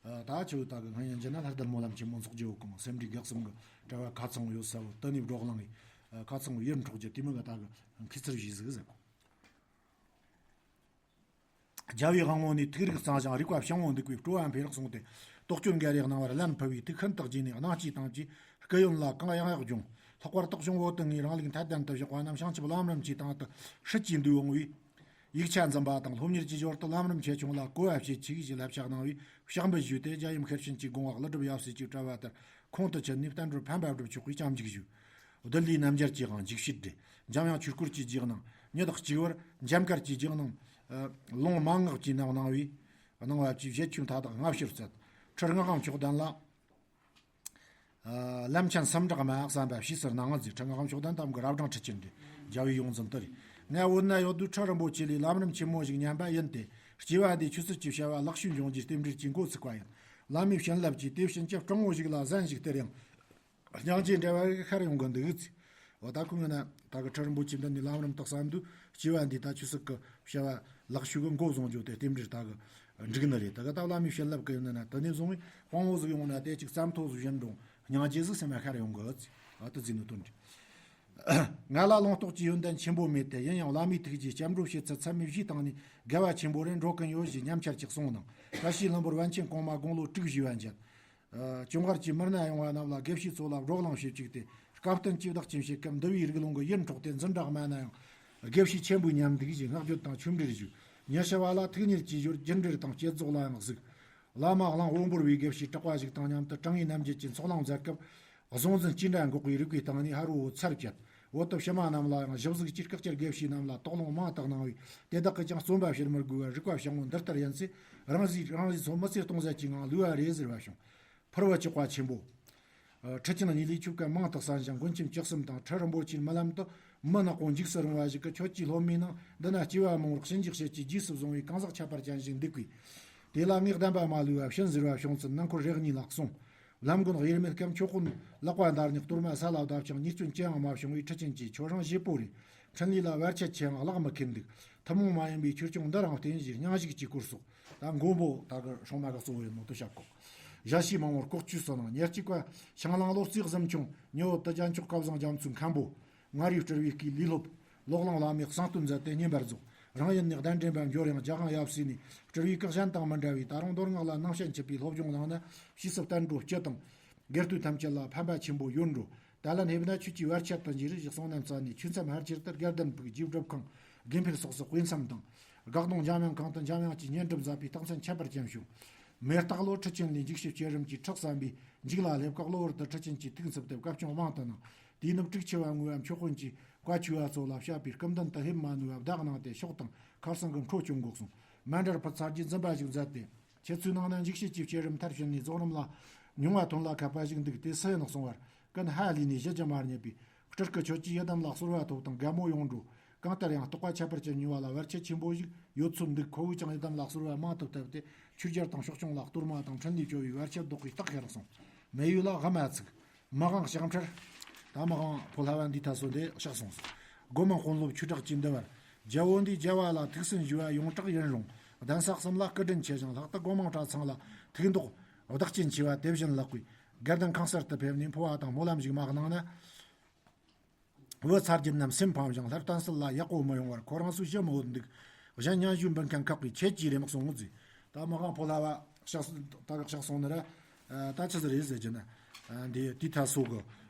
ཨ། ད་ཁྱོད་ད་གི་སྔ་ཡན་གྱི་ན་ལྷ་ལྡན་སྨོན་ལམ་ཆེན་མོ་འཚོགས་རྒྱུ་ཡོད་གོ། སེམས་འགྲོས་དགེ་གསུམ་གྱི་གྲྭ་བ་ཁ་ཚང་བོ་ཡོད་ས་བོ་དེ་ནས་བགྲོ་གླེང་གིས། ཨ། ཁ་ཚང་བོ་ཡིད་འཕྲོག་རྒྱུ་དེ་མོ་གི་ད་གི་མཁས་ཚུལ་ཞིག་ཟིག་ཟེར་གོ། རྒྱལ་བའི་དབང་པོ་ནས་ཐུགས་རིག་གཙང་ཞིང་རིག་པ་བྱང་བོ་འདུག་པས། སྤྲོ་བ་འཕེལ་རག་གསུངས་ཏེ། རྟོགས་བརྗོད་འགའ་རེ་གནང་བར་ལན་ཕུལ་བས། ཐུགས་ཤིན་ཏུ་དགྱེས་ནས་གནང་སྐྱེས་བཏང་རྗེས། སྐུ་ཡོན་ལ་གུ་ཡངས་ཡངས་སྦྱོང་། ལྷག་པར་རྟོགས་བྱུང་བོ་དུ་ངའི་རང་ལུགས་འཐད་ལྡན་དུ་བཞག་པ་རྣམས་བྱང་ཆུབ་ལམ་རིམ་གྱི་སྟེང་དུ་སྲིད་ཀྱིས་འདུལ་འོང་བས། ཡིག་ཆ་འཛིན་པ་དང་སློབ་གཉེར་གྱི་ཞོར་དུ་ལམ་རིམ་ཆེ་ཆུང་ལ་གོ་བ་བྱེད་ཆེད་ཀྱི་བསླབ་བྱ་གནང་བས། ཕྱག་འབུལ་ཞུས་ཏེ། རྒྱལ་ཡུམ་ཤེར་ཕྱིན་གྱི་དགོངས་པ་ཀླུ་སྒྲུབ་ཡབ་སྲས་ཀྱིས་བཀྲལ་བ་ལྟར། ཁོང་དུ་ཆུད་ནས་བསྟན་འགྲོར་ཕན་པ་སྒྲུབ་ཆོག་པའི་སྐྱབས་འཇུག་ཞུས། བདུད་ལས་རྣམ་རྒྱལ་གྱི་དབང་འཇིགས་བྱེད་བསྒྲལ། འཇམ་དབྱངས་ཆོས་སྐོར་གྱི་རྗེས་གནང་། ཉི་ཟླ་གཅིག་བར་འཇམ་དཀར་གྱི་རྗེས་གནང་། ཨ། ལུང་མན་ངག་གི་རྣམ་གནང་བས། གནང་བ་བཅས་བཞེད་ཆོས་མཐའ་དག་སྔ་ཕྱིར་སྩལ། ཁྲི་སྔགས་དབང་མཆོག་ལྡན་ལ། ཨ། ལམ་ཆེན་སུམ་དྲུག་མ་བསམ་པ་ཕྱིས་སུ་གནང་ཟེར། ཁྲི་སྔགས་དབང་མཆོག་ལྡན་དམ་གྱི་རབ་སྦྲང་ཁྲི་ཆེན་འདི་རྒྱལ་བའི་ཡོངས་འཛིན་དེ་རེད། ང་བོད་ན་ཡོད་དུས་ཁྲི་རིན་པོ་ཆེ་ལས་ལམ་རིམ་ཆེན་མོ་ཞིག་ཉན་པ་ཡིན་ཏེ། སྐྱེ་བ་འདིའི་ཆོས་སྲིད་ཀྱི་བྱ་བ་ལེགས་ཤོས་འབྱུང་རྒྱུའི་རྟེན་འབྲེལ་གྱི་འགོ་ཚུགས་པ་ཡིན། བླ་མའི་བྱིན་རླབས་ཀྱིས་དེ་བྱིན་གྱིས་སྤྲང་བོ་ཞིག་ལ་གཟན་ཞིག་སྟེར་ཡང་། སྙིང་རྗེ་འབྲེལ་བ་ཞིག་ཤར་ཡོང་གི་འདུག་ཟེར། འོ། ད་ཁོང་ངི་ན་ད་གི་ཁྲི་རིན་པོ་ཆེ་འདི་ནས་ལམ་རིམ་དག་བསམ་དུས། སྐྱེ་བ་འདི་ད་ཆོས་སྲིད་ཀྱི་བྱ་བ་ལེགས་ཤོས་ཀྱི་འགོ་བཟུང་རྒྱུ་དེ་རྟེན་འབྲེལ་ད་གི་འགྲིག་ནི་རེད། ད་གི་ད་བླ་མའི་བྱིན་རླབས་ཀྱི་ཡིན་ན་ན། དེ་ནས་བཟུང་བས་དཔང་བོ་ཟིག་ཡོང་ན་དེ་ཅིག་རྩ་མཐོ་ཟིག་བཞེངས་འགྲོ། སྙིང་རྗེ་ཟིག་སེམས་ལ་ཤར་ཡོང་གི་ཟེར། ཨ། དེ་ཟེར་ནི་དོན་རེད། ང་ལ་ལུང་རྟོགས་ཀྱི་ཡོན་ཏན་ཆེན་པོ་མེད་དེ། ཡིན་ཡང་བླ་མའི་ཐུགས་རྗེས་སྐྱབས་འགྲོ་བྱེད་ཚུལ་ཚད་མེད་བཞིའི་སྟེང་ནས་དགེ་བ་ཆེན་པོ་རེ་འགྲོ་གིན་ཡོད་ཞེས་ཉམས་འཆར་གྱིས་གསུངས་གནང་། བཀྲ་ཤིས་ལྷུན་པོར་པཎ་ཆེན་གོང་མ་དགུང་ལོ་དྲུག་བཞེས་པ་མཇལ། ཨ། ཀྱང་ཁར་གྱི་མི་སྣ་ཡོང་བ་རྣམས་ལ་དགེ་བཤེས་ཚོ་ལ་བགྲོ་གླེང་བྱེད་བཅུག་སྟེ། སྐབས་བསྟུན་གྱིས་བདག་གཅེས་བྱེད་སྐབས། འདུལ་བའི་རིགས་ལུང་གི་ཡིད་འཕྲོག་སྟེ། འཛིན་གྲྭ་སྨད་ན་ཡང་དགེ་བཤེས་ཆེན་པོའི་ཉམས་འདུག་ཅེས་བསྔགས་བརྗོད་དང་ཆོས་འབྲེལ་ཞུས། ཉི་ཤུ་བ་ལ་ཐུགས་གཉེར་གྱི་ཞོར་རྒྱུན་འབྲེལ་དང་བསྐྱེད་རྫོགས་ལ་ཡང་གཟིགས། བླ་མ་གླང་པོ་འབུར་བའི་དགེ་བཤེས་གྲགས་པ་ཞིག་དང་མཉམ་དུ་དྲང་ངེས་རྣམ་འབྱེད་ཀྱི་ཚོགས་ལངས་མཛད་སྐབས། གཟུང་འཛིན་ཅི་འདྲ་འགོག་པའི་རིགས་པའི་སྟེང་ནས་ཧ་རུ་བོ་ཚར་བཅད། བོད་དུ་ཕྱི་མ་རྣམས་ལ་ཡང་ཞིབ་གཟིགས་ཀྱིས་སྐུ་སྐྱེར་དགེ་བཤེས་རྣམས་ལ་དོགས་སློང་མང་དུ་གནང་བས། དེ་དག་གིས་ཀྱང་རྩོམ་པ་ཕྱིར་མི་དགོས་པར་རིག་པ་བྱང་བོ་འདི་ལྟར་ཡིན་ཚེ། རང་བཞིན་རང་བཞིན་ཚོ་མི་ཚེ་སྟོང་ཟད་ཀྱི་ངང་ལུས་པ་རེད་ཟེར་བ་བྱུང་། ཕུར་བུ་གཅིག་པ་ཆེན་པོ། ཨ། ཁྲི་ཆེན་གཉིས་ལས་ཆོས་སྐད་མང་དུ་གསན་ཞིང་། མགོན་ཁྱིམ་བཅུ་གསུམ་དང་ཁྲི་རིན་པོ་ཆེའི་རྨི་ལམ་དུ། མི་ནག་པོ་འཇིགས་སུ་རུང་བ་ཞིག་གིས། ཁྱོད་ཀྱིས་སློབ་མའི་ནང་འདི་ན་སྐྱེ་བ་མང་བོར་ཞིབ་འཇུག་བྱེད་ཀྱི་རྗེས་སུ་བཟུང་བའི་གང་ཟག་ཁྱད་པར་ཅན་ཞིག་འདུག་པས། དེ་ལ་ངས་བདེན་པ་མ་ལུས་པ་བྱིན་ཟེར་བ་བྱུང་ཚུལ་ནང་འཁོད་རེ་གཉིས་ལ་གསུངས། ལམ་མགོན་དབྱེར་མེད་སྐམ་ཆོས་དཔོན་ལག་པ་འདར་ནས་གཏོར་མ་ས་ལ་བརྡབས་ཀྱང་ཉེས་སྐྱོན་ཅི་ཡང་མ་བྱུང་བས། ཁྲི་ཆེན་གྱིས་ཁྱོད་རང་བཞེད་པོ་རེད། འཕྲིན་ལས་ལ་བར་ཆད་ཆེའང་གླགས་མི་ཁེལ་འདུག། ཐུན་མོང་མ་ཡིན་པའི་ཆོས་སྐྱོང་འདི་རང་བསྟེན་ཞེས་སྙིང་ཞུགས་ཀྱིས་བསྐུལ་སོགས། ད་མགོན་པོ་ད་གི་སྲུང་མ་གི་གཙོ་བོ་ཡིན་ནོ་དེ་བཤད་གོ། ཞལ་ཕྱེ་མང་བོར་ལྐོག་ཇུས་སུ་གནང་། ཉེར་གཅིག་པ་ཤིང་གླང་བློ་རྩེ་གཟིམ་ཆུང་། ཉི་འོད་དུ་རྒྱལ་མཆོག་སྐལ་བཟང་རྒྱ་མཚོའི་མཁན་པོ། མངའ་རིས་སྤྲུལ་བའི་སྐུའི་ལས་སློབ། ལོག་གླང་བླ་མས་གསང་སྟོན་མཛད་དེ་བསྙེན་པར་རྫོགས། རང་ཡུལ་ནས་གདན་འདྲེན་པ་འབྱོར་ཡང་རྒྱལ་དབང་ཡབ་སྲས་ནས་སྤྲུལ་བའི་སྐུ་གཞན་དང་མི་འདྲ་བས། ད་རུང་མདོ་སྔགས་ལ་ནང་ཞེན་ཆེ་བའི་སློབ་སྦྱོང་གནང་ན། ཕྱིས་སུ་བསྟན་འགྲོ་སྤྱི་དང་། སྒེར་དོན་ཐམས་ཅད་ལ་ཕན་པ་ཆེན་པོ་ཡོད་འགྲོ། ད་ལན་ཕེབས་ན་ཁྱོད་ཀྱིས་བར་ཆད་དུ་འཇུག་རེ་ཞེས་གསུངས་ནས་བཙལ་ནས། ཆོས་མཚམས་ཕལ་ཆེར་དུ་དགའ་ལྡན་ཕུག་རྗེ་སྒྲུབ་ཁང་དགེ་འཕེལ་སོགས་སུ་དཔེ་མཚམས་དང་། དགག་སྡོང་འཇམ་དབྱངས་ཁང་དུ་འཇམ་དབྱངས་ཀྱི་བསྙེན་སྒྲུབ་མཛད་པའི་རྟགས་མཚན་ཁྱད་པར་ཅན་བྱུང་། མེ་སྟག་ལོ་ཁྲི་ཆེན་ལས་འཇིགས་བྱེད་བསྐྱེད་རིམ་གྱི་ཁྲག་བསམ་པས་འཇིག་ལ་སླེབས་སྐབས། གློ་བུར་དུ་ཁྲི་ཆེན་གྱིས་ཐུགས་འཚུབ་སྟེ་བཀའ་སྐྱོང་དབང་དུ་གནང་། དུས་ནམ་དྲུག་ཆེ་བ་ངུ་བ་མཆོད་དཔོན་གྱིས་བཀའ་ཆོས་པ་ཚོ་ལ་བཤད་པའི་སྐུ་མདུན་དུ་ཕེབས་མ་ནུས་པ་བདག་གནང་སྟེ་ཕྱོགས་དང་ཁར་སང་གི་འཕྲོ་སྐྱོང་དགོས་གསུངས། མཎྜལ་ཕུལ་ཚར་རྗེས་འཛིན་པ་ཞིག་མཛད་དེ། ཁྱེད་ཚོའི་ནང་ན་འཇིགས་བྱེད་ཀྱི་བྱེད་རིམ་མཐར་ཕྱིན་ནས་རྫོགས་རིམ་ལ་མྱོང་བ་ཐོན་ལ་ཁད་པ་ཞིག་འདུག་དེ་སུ་ཡིན་གསུང་བར། ཀུན་ཧ་ལས་ནས་ཞུ་རྒྱུ་མ་རྙེད་པས། སྤྲུལ་སྐུ་ཁྱོད་ཀྱིས་ཡི་དམ་ལ་གསོལ་བ་ཐོབ་དང་དགའ་མོ་ཡོང་འགྲོ། གང་ལྟར་ཡང་རྟོགས་པ་ཁྱད་པར་ཅན་ཉུལ་བ་ལ་བར་ཆད་ཆེན་པོ་ཞིག་ཡོད་ཚོད་འདུག་ཁོ་བོས་ཀྱང་ཡི་དམ་ལ་གསོལ་བ་མང་དུ་བཏབ་སྟེ་ཆོས་རྒྱལ་དང་ཕྱོགས་སྐྱོང་ལ་གཏོར་མ་དང་ཕྲིན་ལས་བཅོལ་བའི་བར་ཆད་བཟློག་པའི་རྟགས་ཤར་གསུངས། མེ་ཡོས་ལ་དབུ་མ་ཚུགས། མི་དབང་ཕྱག་འཁྲེར། ད་མི་དབང་ཕོ་ལྷ་བ་འདིའི་ཐད་སོ་འདི་གཤེགས་སོང་། སྒོ་མང་དཔོན་སློབ་ཆོས་གྲགས་ཀྱིས་འདི་བར། རྒྱལ་པོ་འདིས་རྒྱལ་བ་ལ་ཐུགས་སུན་ཞུ་བ་ཡོངས་གྲགས་ཡིན་རུང་གདན་ས་གསུམ་ལ་སྐུ་དྲིན་ཆེ་ཞིང་ལྷག་ཏུ་སྒོ་མང་གྲྭ་ཚང་ལ་ཐུགས་མདོག་བདག་རྐྱེན་ཆེ་བ་དེ་བཞིན་ལགས་པས། དགའ་ལྡན་ཁང་གསར་དུ་ཕེབས་ནས་འཕོ་བ་དང་སྨོན་ལམ་ཞིག་མ་གནང་ན། བུ་ཚ་རྒྱུད་རྣམས་སེམས་ཕམ་ཞིང་སླར་གཏན་སྲིད་ལ་ཡག་པོ་མི་ཡོང་བར་ཁོ་རང་ཚོས་ཞུ་མི་འོས་འདུག་གཞན་སྙན་ཞུ་འབུལ་མཁན་ཁག་གིས་ཁྱེད་ཀྱིས་རེམ་གསུང་ངོ་ཟེར། ད་མི་དབང་ཕོ་ལྷ་བ་གཤེགས་སོང་ད་གི་གཤེགས་སོང་ནི་ར། ད་ཆི་ཟིག་རེད་ཟེར་གྱི་ན། འདི་དེའི་ཐད་སོ་གི་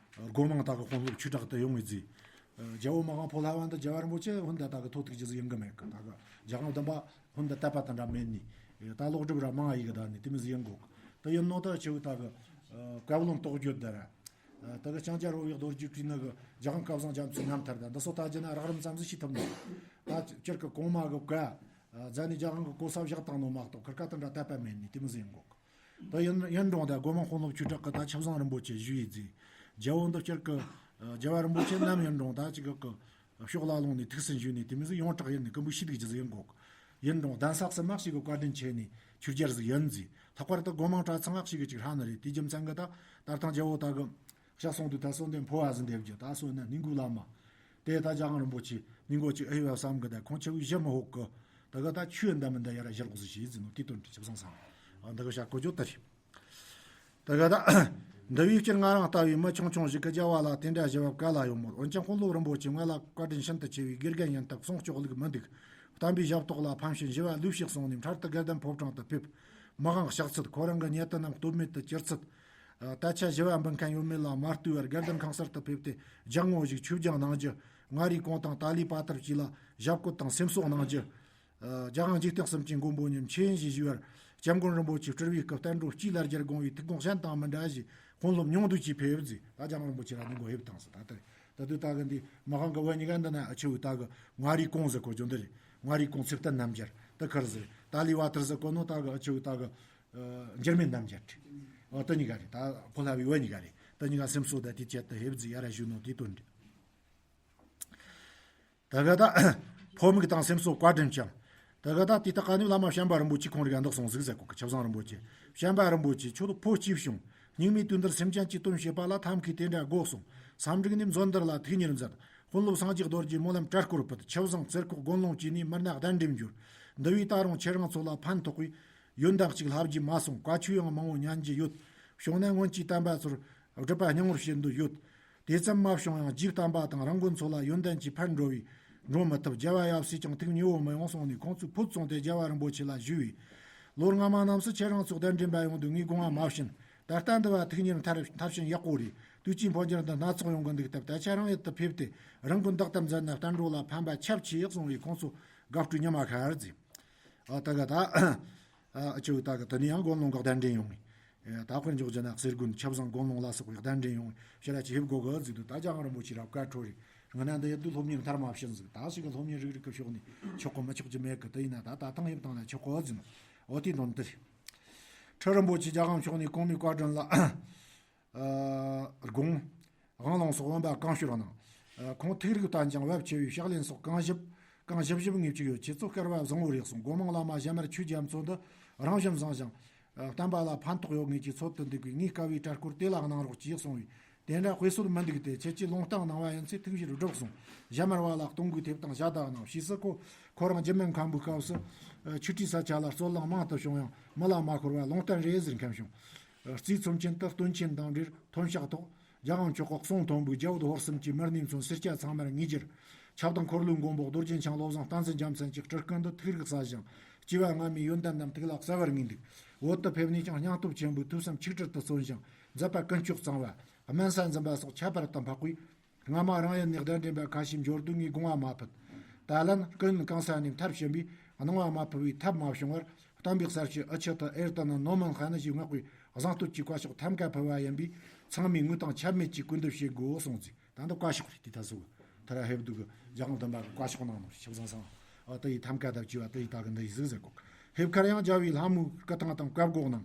སྒོ་མང་ད་གི་དཔོན་སློབ་ཆོས་གྲགས་དུ་ཡོང་བའི་རྗེས། རྒྱལ་པོ་མི་དབང་ཕོ་ལྷ་བ་འདི་རྒྱལ་བ་རིན་པོ་ཆེ་ཧུན་ད་ད་གི་ཐོ་ཐུག་རྒྱུ་ཟིག་ཡིན་གི་མེད་གི། ད་གི་རྒྱལ་དབང་བདུན་པ་ཧུན་ད་དད་པ་དང་འདྲ་མེད་ནི། ད་ལོག་སྒྲུབ་ར་མང་ཡི་གི་ད་ནི་དེ་མི་ཟིག་ཡིན་གོ་གི། ད་ཡིན་ནོ་ད་ཆེ་བོ་ད་གི་བཀའ་བློན་རྟོགས་བརྗོད་ད་ར། ད་གི་ལྕང་སྐྱ་རོ་བའི་རྡོ་རྗེ་བྲིས་ནི་གི་རྒྱལ་དབང་བསྐལ་བཟང་རྒྱ་མཚོའི་རྣམ་ཐར་ད་འདི་སོ་ད་རྒྱུ་ན་རགས་རིམ་ཙམ་ཟིག་ཤེས་ཐུབ་ནི། ད་སྤྱིར་གི་གོང་མ་གི་བཀའ། རྫ་ནས་རྒྱལ་དབང་གི་གོ་ས་བཞག་བཏང་ནོ་མ་གཏོགས་ཁིར་ཀ་དེ་འདྲ་དད་པ་མེད་ནི་དེ་མི་ཟིག་ཡིན་གོ་གི། ད་ཡིན་ཡིན་རུང་ད་སྒོ་མང་དཔོན་སློབ་ཆོས་གྲགས་ཀྱིས་ད་ཆབ་བཟང་རིན་པོ་ཆེ་ཞུ་ཡི་རྫིས། རྒྱལ་པོ་འདི་སྤྱིར་གི་རྒྱལ་བ་རིན་པོ་ཆེ་ནམ་ཡིན་རུང་ད་ཅིག་གི་ཕྱོགས་ལ་ལོང་ནས་ཐུགས་སུན་ཞུས་ནས་དེ་མི་ཟིག་ཡོངས་གྲགས་ཡིན་ནི་ཀུན་པོ་ཤེས་སྡུག་ཅི་ཟིག་ཡིན་གོ་གི། ཡིན་རུང་གདན་ས་གསུམ་མ་ཞིག་གི་བཀའ་དྲིན་ཆེ་ནས་ཆོས་རྒྱལ་ཟིག་ཡིན་རྫིས། ལྷག་པར་དུ་སྒོ་མང་གྲྭ་ཚང་ཞིག་གི་ཅིག་ཧྲ་ནི་རེད། དེའི་རྒྱུ་མཚན་གི་ད་ད་ཐང་རྒྱལ་པོ་ད་གི་གཤེགས་སོང་དུས་ད་སོ་འདི་འཕོ་བ་ཟིན་འདེབས་རྒྱུ་ད་སོ་ན་ནི་འགུག་བླ་མ། དེ་ད་རྒྱལ་དབང་རིན་པོ་ཆེ་ནི་མགོ་ཅིག་ཨེ་ཡོད་བསམ་གི་ད་ཁོང་ཆེ་བོའི་གཞི་མི་ཧོག་གི། ད་ག་ད་ཆོས་འདི་མི་འདི་ཡ་ར་ཞི་ལོག་ཟིག་བྱེད་ཟིན་ནོ་དེ་དོན་དུ་ཆབ་བཟང་སང་། འདི་གི་བྱ་གོ་ཅོ་ད་རེད། ད་ག་ད། འདི་བའི་སྤྱིར་ང་རང་ལྟ་བུའི་མི་ཆུང་ཆུང་ཞིག་གིས་རྒྱལ་བ་ལ་དེ་འདྲ་ཞུ་བ་ག་ལ་ཡོང་མོད། འོན་ཀྱང་དཔོན་སློབ་རིན་པོ་ཆེ་ང་ལ་བཀའ་དྲིན་ཤིན་ཏུ་ཆེ་བའི་དགེ་རྒན་ཡིན་སྟབས་སྲུང་སྐྱོབ་ལུགས་མི་འདུག་བསྟན་པའི་ཞབས་ཏོག་ལ་ཕན་ཕྱིན་ཞུ་བ་ལུས་ཤེས་གསུངས་ནས་མཐར་དུ་དགའ་ལྡན་ཕོ་བྲང་དུ་ཕེབས། མི་དབང་གཤེགས་ཚུལ་ཁོ་རང་གི་ཉེ་དུ་རྣམས་སྟོད་སྨད་དུ་གྱུར་ཚུལ། ད་ཆ་ཞུ་བ་འབུལ་མཁན་ཡོད་མེད་ལ་མ་ལྟོས་པར་དགའ་ལྡན་ཁང་གསར་དུ་ཕེབས་ཏེ་ལྗགས་ངོ་ཞིག་ཆོས་སྦྱང་གནང་རྒྱུ། མངའ་རིས་གོང་དང་ཏཱ་ལའི་དཔའ་ཐུལ་བཅས་ལ་ཞབས་བཀོད་དང་སེམས་གསོ་གནང་རྒྱུ། རྒྱལ་དབང་འཇིག་རྟེན་གསུམ་གྱི་མགོན་པོ་ཉིད་མཁྱེན་ཞེས་ཞུས་པར། སྐྱབས་མགོན་རིན་པོ་ཆེ་སྤྲུལ་པའི་སྐུ་བསྟན་འགྲོ་སྤྱི་ལ་རྒྱལ་དགོངས་པའི་ཐུགས་དགོངས་གཞན་དང་མི་འདྲ་ཞེས་དཔོན་སློབ་ཉུང་བསྡུས་ཀྱིས་ཕེབས་རྫིས། ད་རྒྱལ་དབང་རིན་པོ་ཆེ་ར་ནི་མགོ་ཕེབས་བཏང་ཟེར། ད་ལྟ་ད་ལྟ་དུས་ད་གི་འདི་མི་དབང་གི་བུ་གཉིས་ཀ་འདི་ན་ཨ་ཆེ་བོའི་ད་གི་མངའ་རིས་གོང་ཟེར་གོ་རྒྱུ་འདི་རེད། མངའ་རིས་གོང་ཚེ་བརྟན་རྣམ་རྒྱལ་ད་ཁར་ཟེར། ཏཱ་ལའི་དཔའ་ཐུལ་ཟེར་གོ་ནོ་ད་གི་ཨ་ཆེ་བོའི་ད་གི་འགྱུར་མེད་རྣམ་རྒྱལ་རེད། ཨ་ད་གཉིས་ཀ་རེད། ད་ཕོ་ལྷ་བའི་བུ་གཉིས་ཀ་རེད། ད་གཉིས་ཀ་སེམས་གསོ་ད་དེ་ཆེད་དུ་ཕེབས་རྫིས་ཡ་ར་ཞུ་ནོ་དེ་དོན་རེད། ད་ག་ད། ཕོ་མིག་དང་སེམས་གསོ་བཀའ་དྲིན་བསྐྱངས། ད་ག་ད་དེ་ལྟ་ག་ནུས་བླ་མ་བྱམས་པ་རིན་པོ་ཆེ་ཁོང་རིག་འདུག་སོང་ཟིག་ཟེར་གོ་གི་ཆབ་བཟང་རིན་པོ་ཆེ། བྱམས་པ་རིན་པོ་ཆེ་ཁྱོད་ཕོ་སྐྱེས་བྱུང་། སྙིགས་མའི་དུས་འདིར་སེམས་ཅན་གྱི་དོན་བྱེད་པ་ལ་ཐབས་མཁས་དེ་འདྲ་དགོས་གསུངས། ས་འབྲུག་ནས་མཛོད་འདིར་ལ་ཐུགས་གཉེར་མཛད། དཔོན་སློབ་སངས་རྒྱས་རྡོ་རྗེས་སྨོན་ལམ་གྲལ་སྐོར་ཕུལ། ཆབ་བཟང་རྩེར་ཁོག་དགོན་ལུང་བཅས་ནས་མི་སྣ་གདན་འདྲེན་བསྒྱུར། འདི་བས་ད་རུང་ཁྱེད་རང་ཚོ་ལ་ཕན་ཐོགས་པའི་ཡོན་ཏན་གཅིག་ལྷབ་རྒྱུ་མ་སོང་། བཀའ་ཆོས་ཡང་མང་བོ་ཉན་རྒྱུ་ཡོད། བྱུང་ན་སྔོན་གྱི་བསྟན་པ་ཚོར་སྒྲུབ་པ་སྙིང་པོར་བྱེད་འདོད་ཡོད། དེ་ཙམ་མ་བྱུང་ཡང་རྗེས་བསྟན་པ་དང་རང་དགོན་ཚོ་ལ་ཡོན་ཏན་གྱིས་ཕན་འགྲོ་བའི་འགྲོ་མི་ཐུབ། རྒྱལ་བ་ཡབ་སྲས་ཀྱང་ཐུགས་མཉེས་པོ་མི་ཡོང་གསུངས་ནས་ཁོང་ཚོས་ཕུད་བཙོངས་ཏེ་རྒྱལ་བ་རིན་པོ་ཆེ་ལ་ཞུས་པས། ལོ་སྔ་མ་རྣམས་སུ་ཁྱེད་རང་ཚོ་གདན་འདྲེན་པ་ཡོང་དུས་ངས་དགོངས་པ་མ་བྱིན། ད་ལྟ་འདི་བ་ཐུགས་གཉེར་མཐར་མཐར་ཕྱིན་ཡག་པོ་རེད། དུས་ཀྱི་འཕོ་འགྱུར་འདི་སྣ་ཚོགས་ཡོང་གི་འདུག་སྟབས་ད་ཁྱེད་རང་ཡུལ་དུ་ཕེབས་ཏེ་རང་གི་འདག་ཏུ་མཛད་ན་བསྟན་འགྲོ་ལ་ཕན་པ་ཁྱབ་ཆེ་གསུངས་པས་ཁོང་ཚོ་དགའ་སྤྲོའི་ཉི་མ་ཤར་རྫིས། ཨ་ད་ག་ད། ཨ་ཆུ་ད་ག་དེ་ནས་ཡང་དགོན་ལུང་གི་གདན་འདྲེན་ཡོང་ངས། ད་དཔེར་འཇོག་རྒྱུ་ན་གསེར་དགོན་ཆབ་བཟང་དགོན་ལུང་ལ་སོགས་པའི་གདན་འདྲེན་ཡོང་ངས་ཕྱི་ལ་ཅི་ཕེབས་དགོ་གི་ཟིག་འདུག་ད་རྒྱལ་དབང་རིན་པོ་ཆེ་ར་བཀའ་འཁྲོལ་རེད། ང་ན་འདི་ཡི་དུས་སློབ་གཉེར་མཐར་མ་ཕྱིན་ཟིག་ད་ཞིག་གི་སློབ་གཉེར་རིག་རིག་གི་ཕྱོགས་ནས་ཆོག་གི་མི་ཆོག་རྒྱུ་མེད་གི། དེ་ཡིན་ན་ད་ད་ཐང་ཡིབ་བཏང་ན་ཆོག་གི་ཟིན། འོ་དེ་དོན་དེ་རེད། ཁྲི་རིན་པོ་ཆེ་རྒྱལ་དབང་མཆོག་ནས་གོང་མའི་བཀའ་དྲིན་ལ། དགོངས། དབང་ལུང་སོགས་བུམ་པ་གང་ཤོར་གནང་། ཁོང་ཐུགས་རིག་བརྟན་ཅིང་བབ་ཆེ་བའི་ཕྱག་ལེན་སོགས་གང་ཞིབ་གང་ཞིབ་ཞིབ་ངེས་ཅིག་ཡོད། ཁྱེད་ཚོ་སྐལ་བ་བཟང་བོ་རེད་གསུངས། སྒོ་མང་བླ་མ་ཞྭ་དམར་ཆོས་རྒྱ་མཚོ་འདི་རང་བཞིན་བཟང་ཞིང་། བསྟན་པ་ལ་ཕན་ཐོགས་ཡོད་ངེས་ཀྱི་ཚོད་དུ་འདུག་པས་ངའི་དཀའ་བའི་གྲལ་སྐོར་དེ་ལ་གནང་རོགས་གྱིས་གསུངས་པས། དེ་འདྲ་དཔེ་སྲོལ་མི་འདུག་སྟེ། ཁྱེད་ཀྱིས་ལུང་བསྟན་གནང་བ་ཡིན་ཚེ་ཐུགས་རྗེར་སྒྲུབ་གསུངས། ཞྭ་དམར་བ་ལ་གཏོང་དགོས་ཐེབས་དང་ཞྭ་དག་གནང་ཕྱིས་སུ་ཁོ་ཁོ་རང་འཇིམ་མེ་མཁན་པོའི་སྐབས་སུ། ཆོས་ཁྲིའི་ས་ཆ་ལ་རྩོད་གླེང་མང་དུ་བྱུང་ཡང་མི་ལ་མ་ཤོར་བ་ལུང་བསྟན་རེད་ཟེར་མཁན་བྱུང་། རྩིས་ཚོམས་ཆེན་དུ་སྟོན་ཆེན་དང་འབྲེལ་ཐོན་ཤག་ཐོག་རྒྱལ་དབང་མཆོག་གི་གསུང་མཐོན་པོའི་རྒྱ་བོད་ཧོར་གསུམ་གྱི་མི་སྣའི་མཚོན་སེར་སྐྱ་ཚང་མར་ངེས་རྒྱུར། ཁྱབ་བདག་འཁོར་ལོའི་མགོན་པོ་རྡོ་རྗེ་འཆང་བློ་བཟང་བསྟན་འཛིན་རྒྱལ་མཚན་གྱི་སྤྲུལ་སྐུ་འདི་ཐུགས་རིག་གསལ་ཞིང་སྐྱེ་བ་སྔ་མའི་ཡོན་ཏན་རྣམས་ཐུགས་ལ་གསལ་བར་ངེས་འདུག་བོད་དུ་ཕེབས་ནས་ཀྱང་སྙིང་སྟོབས་ཆེན་པོས་ཐོས་བསམ་ཆིག་དྲིལ་དུ་བརྩོན་ཞིང་མཛད་པ་ཀུན་སྤྱོད་གཙང་བ། དམན་ས་འཛིན་པ་སོགས་ཁྱད་པར་དུ་འཕགས་པས། སྔ་མ་རང་ཡུལ་ནས་གདན་འདྲེན་པ་ཁ་ཤས་འབྱོར་དུས་ངས་དགོངས་པ་མ་ཕུད། ད་ལན་ཀུན་གང་ས་ནས་མཐར་ཕྱིན་པས་གནང་བ་མ་ཕུལ་བའི་ཐབས་མ་བྱུང་བར་བསྟན་པའི་གསར་བྱེད་ཨུ་ཆུ་དང་ཨེར་ཏི་ནི་ནོ་མན་ཧན་ཞེས་བསྔགས་པའི་གཟེངས་བསྟོད་ཀྱི་བཀའ་ཤོག་ཐམ་ཀ་ཕུལ་བ་ཡིན་པས་ཚང་མས་ངོས་དང་ཆབ་མེད་ཀྱིས་གུས་འདུད་བྱེད་དགོས་གསུངས་ཚེ། ད་འདི་བཀའ་ཤོག་རེད། དེ་ད་སོ་ཐ་ར་ཧེབ་དུ་གི་རྒྱ་གར་བསྟན་པ་གི་བཀའ་ཤོག་གནང་ནོ་རེད། ཆབ་གཟང་སང་ཨ་ད་ཡི་ཐམ་ཀ་དབ་ཅི་བ་ད་ཡི་ད་གི་འདི་ཡི་ཟིག་ཟེར་གོ། ཧེབ་ཁར་ཡང་རྒྱལ་བའི་ལྷ་མོའི་སྐུ་ཐང་དང་བཀའ་བསྒོ་གནང་།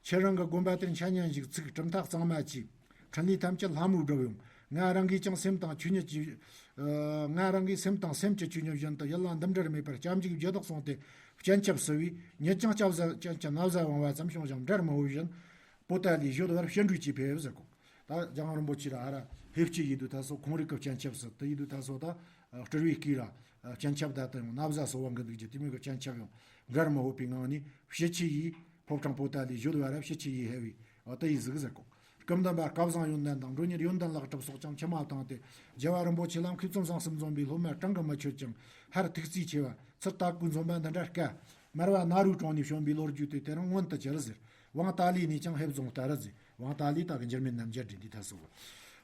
ཁྱེད་རང་གི་དགོན་པ་དེར་འཆད་ཉན་ཞིག་ཚུགས། གྲུབ་མཐའ་གཙང་མ་གྱིས། འཕྲིན་ལས་ཐམས་ཅད་ལྷ་མོས་བསྒྲུབས་ཡོང་། ང་རང་གིས་ཀྱང་སེམས་དང་ཆོས་ཉིད་ཀྱི། ཨ། ང་རང་གིས་སེམས་དང་སེམས་ཀྱི་ཆོས་ཉིད་བཞིན་དུ་ཡིད་ལ་འདི་འདྲར་མེད་པར་སྐྱབས་འཇུག་བརྒྱུད་བདག་སོང་སྟེ་སྤྱན་ཆབ་བསིལ་བས། ཉིད་ཀྱང་སྐྱབས་ཟ་སྤྱན་གྱི་ན་བཟའ་འོང་བ་ཙམ་བྱུང་ཞིང་འབྲལ་མི་འོས་བཞིན། པོ་ཏཱ་ལའི་བཞུད་པར་ཕྱི་འགྲོས་ཀྱིས་ཕེབས་ཟེར་གོ། ད་རྒྱལ་དབང་རིན་པོ་ཆེ་ར་ཧ་ར་ཧེབ་ཅི་ཡི་དུ་ད་སོ་ཁོང་རིག་གི་སྤྱན་ཆབ་སི་དུ་ཡི་དུ་ད་སོ་ད་སྤྲུལ་བའི་སྐུ་ར་སྤྱན་ཆབ་ད་དུ་ཡང་ན་བཟའ་སོ་བ་འགི་འདུག་ཀྱི་དེ་མོ་གི་སྤྱན་ཆབ་ཡང་འབྲལ་མི་འོས་པའི་ངང་ནས་ཕྱི་ཆི་ཡིས། ཕོ་བྲང་པོ་ཏཱ་ལའི་བཞུད་པ་ར་ཕྱི་ཆི་ཡིས་ཧེ་བའི་ཨོ་ཏི་ཡི་གཟུགས་ཟེར་གོ། སྐུ་ཟླུམ་པ་སྐལ་བཟང་ཡོན་ཏན་དང་མགྲོན་གཉེར་ཡོན་ཏན་ལག་གྲུབ་སོགས་ཀྱང་མཆི་མ་བཏང་སྟེ། རྒྱལ་བ་རིན་པོ་ཆེ་ལ་མཁས་བཙུན་བཟང་གསུམ་འཛོམས་པའི་སློབ་མ་གྲངས་ཀྱིས་མི་ཆོད་ཅིང་ཧར་ཐུགས་རྩིས་ཆེ་བ། ཚུར་ལྟ་སྐུ་འཛོམས་པ་འདི་འདྲ་དཀའ། མར་བ་ནཱ་རོའི་གྲོང་ནས་བྱོན་པའི་ལོ་རྒྱུས་དེ་དེ་རིང་མངོན་དུ་གྱུར་ཟེར། ཝང་ཏཱ་ལའི་ནས་ཀྱང་ཧེབ་རྫོང་ལྟར་ཟེར། ཝང་ཏཱ་ལའི་ད་གི་འཇར་མན་ནམ་རྒྱལ་འདྲེ་འདི་ཐ་སོ།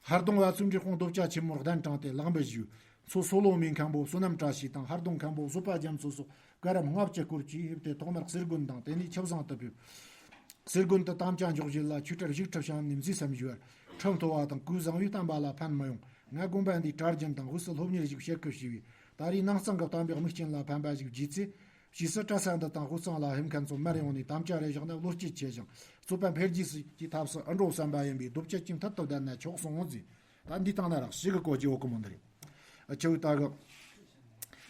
ཧར་གདོང་བ་བཙུན་འབྲི་ཁོང་རྡོ་སྐྱ་ཆེན་མོར་གདན་དྲངས་ཏེ་ལག་འབུལ་ཞུས། མཚོ་སོ་ལོ་མའི་མཁན་པོ་བསོད་ནམས་བཀྲ་ཤིས་དང་ཧར་གདོང་མཁན་པོ་བཟོད་པ་རྒྱ་མཚོ་སོགས་བཀའ་རབས་ལྔ་བཅུ་སྐོར་གྱིས་ཕེབས་ཏེ་ཐོག་མར་གསེར་དགོན་དང་དེ་ནས་ཆབ་བཟང་དུ་ཕེབས། གསེར་དགོན་དུ་དམ་བཅའ་འཇོག་བཞིན་ལ་ཆོས་གྲྭར་བཞུགས་ཁྲིད་བྱུང་ནས་མཛེས་སམ་ཞུ་བར་ཁྲིམས་མཐོ་བ་དང་གོས་བཟང་བས་བསྟན་པ་ལ་ཕན་མི་ཡོང་། ང་དགོན་པ་འདིའི་གྲྭ་རྒྱུན་དང་དབུས་སུ་སློབ་གཉེར་ཞིག་བྱེད་སྐུ་ཞུས་པས། ད་རེས་ནང་གཙང་གི་བསྟན་པའི་དམིགས་རྐྱེན་ལ་ཕན་པ་ཞིག་བགྱིས་ཚེ། ཕྱིས་སུ་གྲྭ་ས་འདི་དང་དབུས་གཙང་ལ་ཕེབས་མཁན་ཚོ་མར་ཡོང་ནས་དམ་བཅའ་རེ་བཞག་ན་བློ་སྐྱེད་ཆེ་ཞིང་རྩོད་པ་འཕེལ་རྒྱས་སུ་ཀྱི་ཐབས་སུ་ཨེ་འགྲོ་བསམ་པ་ཡིན་པས་རྡོ་སྐྱ་ཅིག་མཐུད་དུ་བསྡད་ན་ཆོག་གསུངས་འོང་ཟེར། ད་འདི་སྟེང་ན་རག་ཞིག་གི་གོ་རྒྱུ་འོ་ཀི་མོ་འདི་རེད། ཨ་ཆེ་བོ་ད་གི་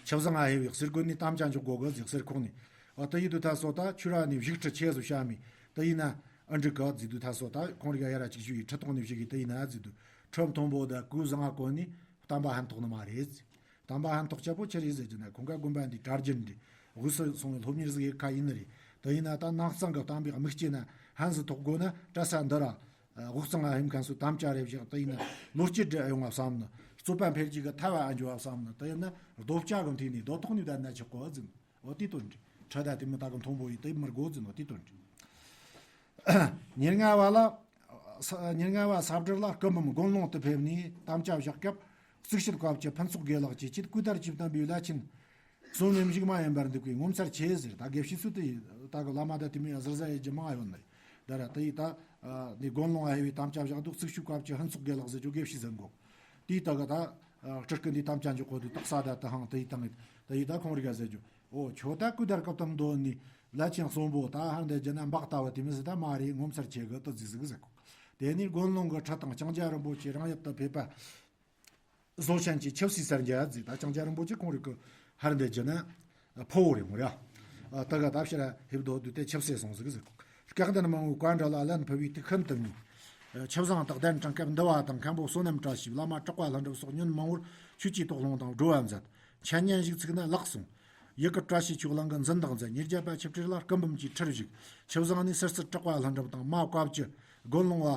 ཆབ་བཟང་ང་ཧེ་བའི་གསེར་གོན་ནི་དམ་བཅའ་འཇོག་དགོ་གི་ཟིག་གསེར་ཁོག་ནི། ཨ་ད་ཡི་དུ་ད་སོ་ད་ཆུ་ར་ནི་བཞུགས་ཁྲི་ཆེ་སུ་བྱ་མི་ད་ཡིན་ན་ཨ་འགྲིག་གི་ཟིག་དུ་ད་སོ་ད་ཁོང་རིག་ཡ་ཡ་ར་ཅིག་ཞུ་ཡི་ཁྲི་ཐོག་ནི་བཞུགས་གི་ད་ཡིན་ན་ཟིག་དུ་ཁྲི་མཐོན་པོ་ད་གོས་བཟང་ང་གོན་ནི་བསྟན་པ་ཕན་ཐོགས་ནི་མ་རེད་ཟིག་བསྟན་པ་ཕན་ཐོགས་ཆེ་པོ་ཆི་རེད་ཟེར་གྱི་ན་ཁོང་ག་དགོན་པ་འདི་གྲྭ་རྒྱུན་འདི་དབུས་སུ་སོང་བའི་སློབ་གཉེར་ཟིག་ཡེ་ཁ་ཡིན་ནི་རེད། ད་ཡིན་ན་ད་ནང་གཙང་གི་བསྟན་པའི་དམིགས་རྐྱེན་ན་ཧན་ཟིག་ཐོག་དགོ་ན་གྲྭ་ས་འདི་ར། དབུས་གཙང་ང་ཧེམ་མཁན་སུ་དམ་བཅའ་རེ་བཞག་ད་ཡིན་ན་ལོ་སྐྱིད་འདྲ་ཡོང་བ་བསམ་ནི། རྩོད་པ་འཕེལ་རྒྱས་ཀྱི་ཐལ་བ་ཨ་འཇོ་བ་བསམ་ནི། ད་ཡིན་ན་རྡོ་བཅའ་གི་མཐུད་ནས་རྡོ་ཐོག་ནས་བསྡད་ན་ཆོག་གོ་ཟིན། འོ་དེ་དོན་འདྲི། ཁྲ་ད་དེ་མི་ད་གི་མཐོན་པོ་ཡིན་དེ་མི་དགོ་ཟིན། འོ་དེ་དོན་འདྲི། ཉེར་ལྔ་བ་ལ། ཉེར་ལྔ་བ་ས་བྲིར་ལ་སྐུ་འབུམ་དགོན་ལུང་དུ་ཕེབས་ནས་དམ་བཅའ་བཞག་སྐབས། གཙུག་བཤད་བཀའ་བཅུ་ཕུན་ཚོགས་དགེ་ལེགས་ཀྱི་ཆེད་སྐུ་དར་གྱིས་བསྟན་པའི་བླ་ཆེན། གསུང་ནས་མཇུག་མ་ཡིན་པར་འདུག་པའི་ངོ་མཚར་ཆེ་ཟེར། ད་དགེ་བཤེས་སུ་དེ་ད་གི་བླ་མ་ད་དེ་མི་ཟུར་ཟ་ཡེ་རྒྱུ་མང་ཡོད་ནི། ད་ར་དེ་ཡི་ད་ནི་དགོན་ལུང་ཨ་ཧེ་བའི་དམ་བཅའ་བཞག་འདུག་གཙུག་བཤད་བཀའ་བཅུ་ཕུན་ཚོགས་དགེ་ལེགས་ཟེར་རྒྱུ་དགེ་བཤེས་ཟེར་གོ། དེ་ད་གི་ད་སྤྲུལ་སྐུ་འདི་དམ་བཅའ་འཇོག་གོ་དུས་རྟགས་ས་ད་ད་ཧང་དེ་ཡི་ད་ངེད་ད་ཡི་ད་ཁོང་རིག་ག་ཟེར་རྒྱུ། ཨོ་ཁྱོད་ད་སྐུ་དར་སྐབས་དམ་འདོན་ནི་བླ་ཆེན་གསུང་པོ་ད་ཧང་དེ་རྒྱུ་ན་འབག་ལྟ་བ་དེ་མི་ཟེར་ད་མ་རེད། ངོ་མཚར་ཆེ་གི་ཏི་ཟིག་ཟིག་ཟེར་གོ། དེ་ནི་དགོན་ལུང་གི་ཁྲི་དང་ལྕང་སྐྱ་རིན་པོ་ཆེ་རང་ཡབ་ཏུ་ཕེབས་པ། བཟོ་ཆེན་གྱི་ཆབ་སྲིད་གསར་རྒྱ་ཟིག་ད་ལྕང་སྐྱ་རིན་པོ་ཆེ་ཁོང་རིག་གི་ཧར་འདི་རྒྱུ་ན་ཕོ་བོ་རེད་མོ་ར། ད་ག་ད་ཕྱིར་ཧེབ་དོ་དུ་དེ་ཆབ་སྲིད་སོང་ཟིག་ཟིག་སྐལ་ལྡན་མང་བོའི་བཀའ་འདྲ་ལ་ལན་ཕུལ་བའི་ཐུགས་ཤིན་ཏུ་ངེས། ཆབ་བཟང་དག་གདན་དྲངས་སྐབས་འདུལ་བ་དང་མཁན་པོ་བསོད་ནམས་བཀྲ་ཤིས་བླ་མ་གྲགས་པ་ལྷུན་གྲུབ་སོགས་ཉིན་མང་བོར་ཆོས་ཀྱི་དོགས་སློང་དང་སྒྲོལ་བ་མཛད། འཆད་ཉན་ཞིག་ཚུགས་ན་ལགས་གསུངས། ཡི་གེ་བཀྲ་ཤིས་ཆོས་གླིང་གི་འཛིན་བདག་མཛད། ཉེར་བརྒྱད་པ་ཆིབས་ཁྲིར་ལ་སྐུ་འབུམ་གྱི་ཁྲིར་བཞུགས། ཆབ་བཟང་ནས་སིར་སིར་གྲགས་པ་ལྷུན་གྲུབ་དང་མ་བཀའ་བཅུ། དགོན་ལུང་བ།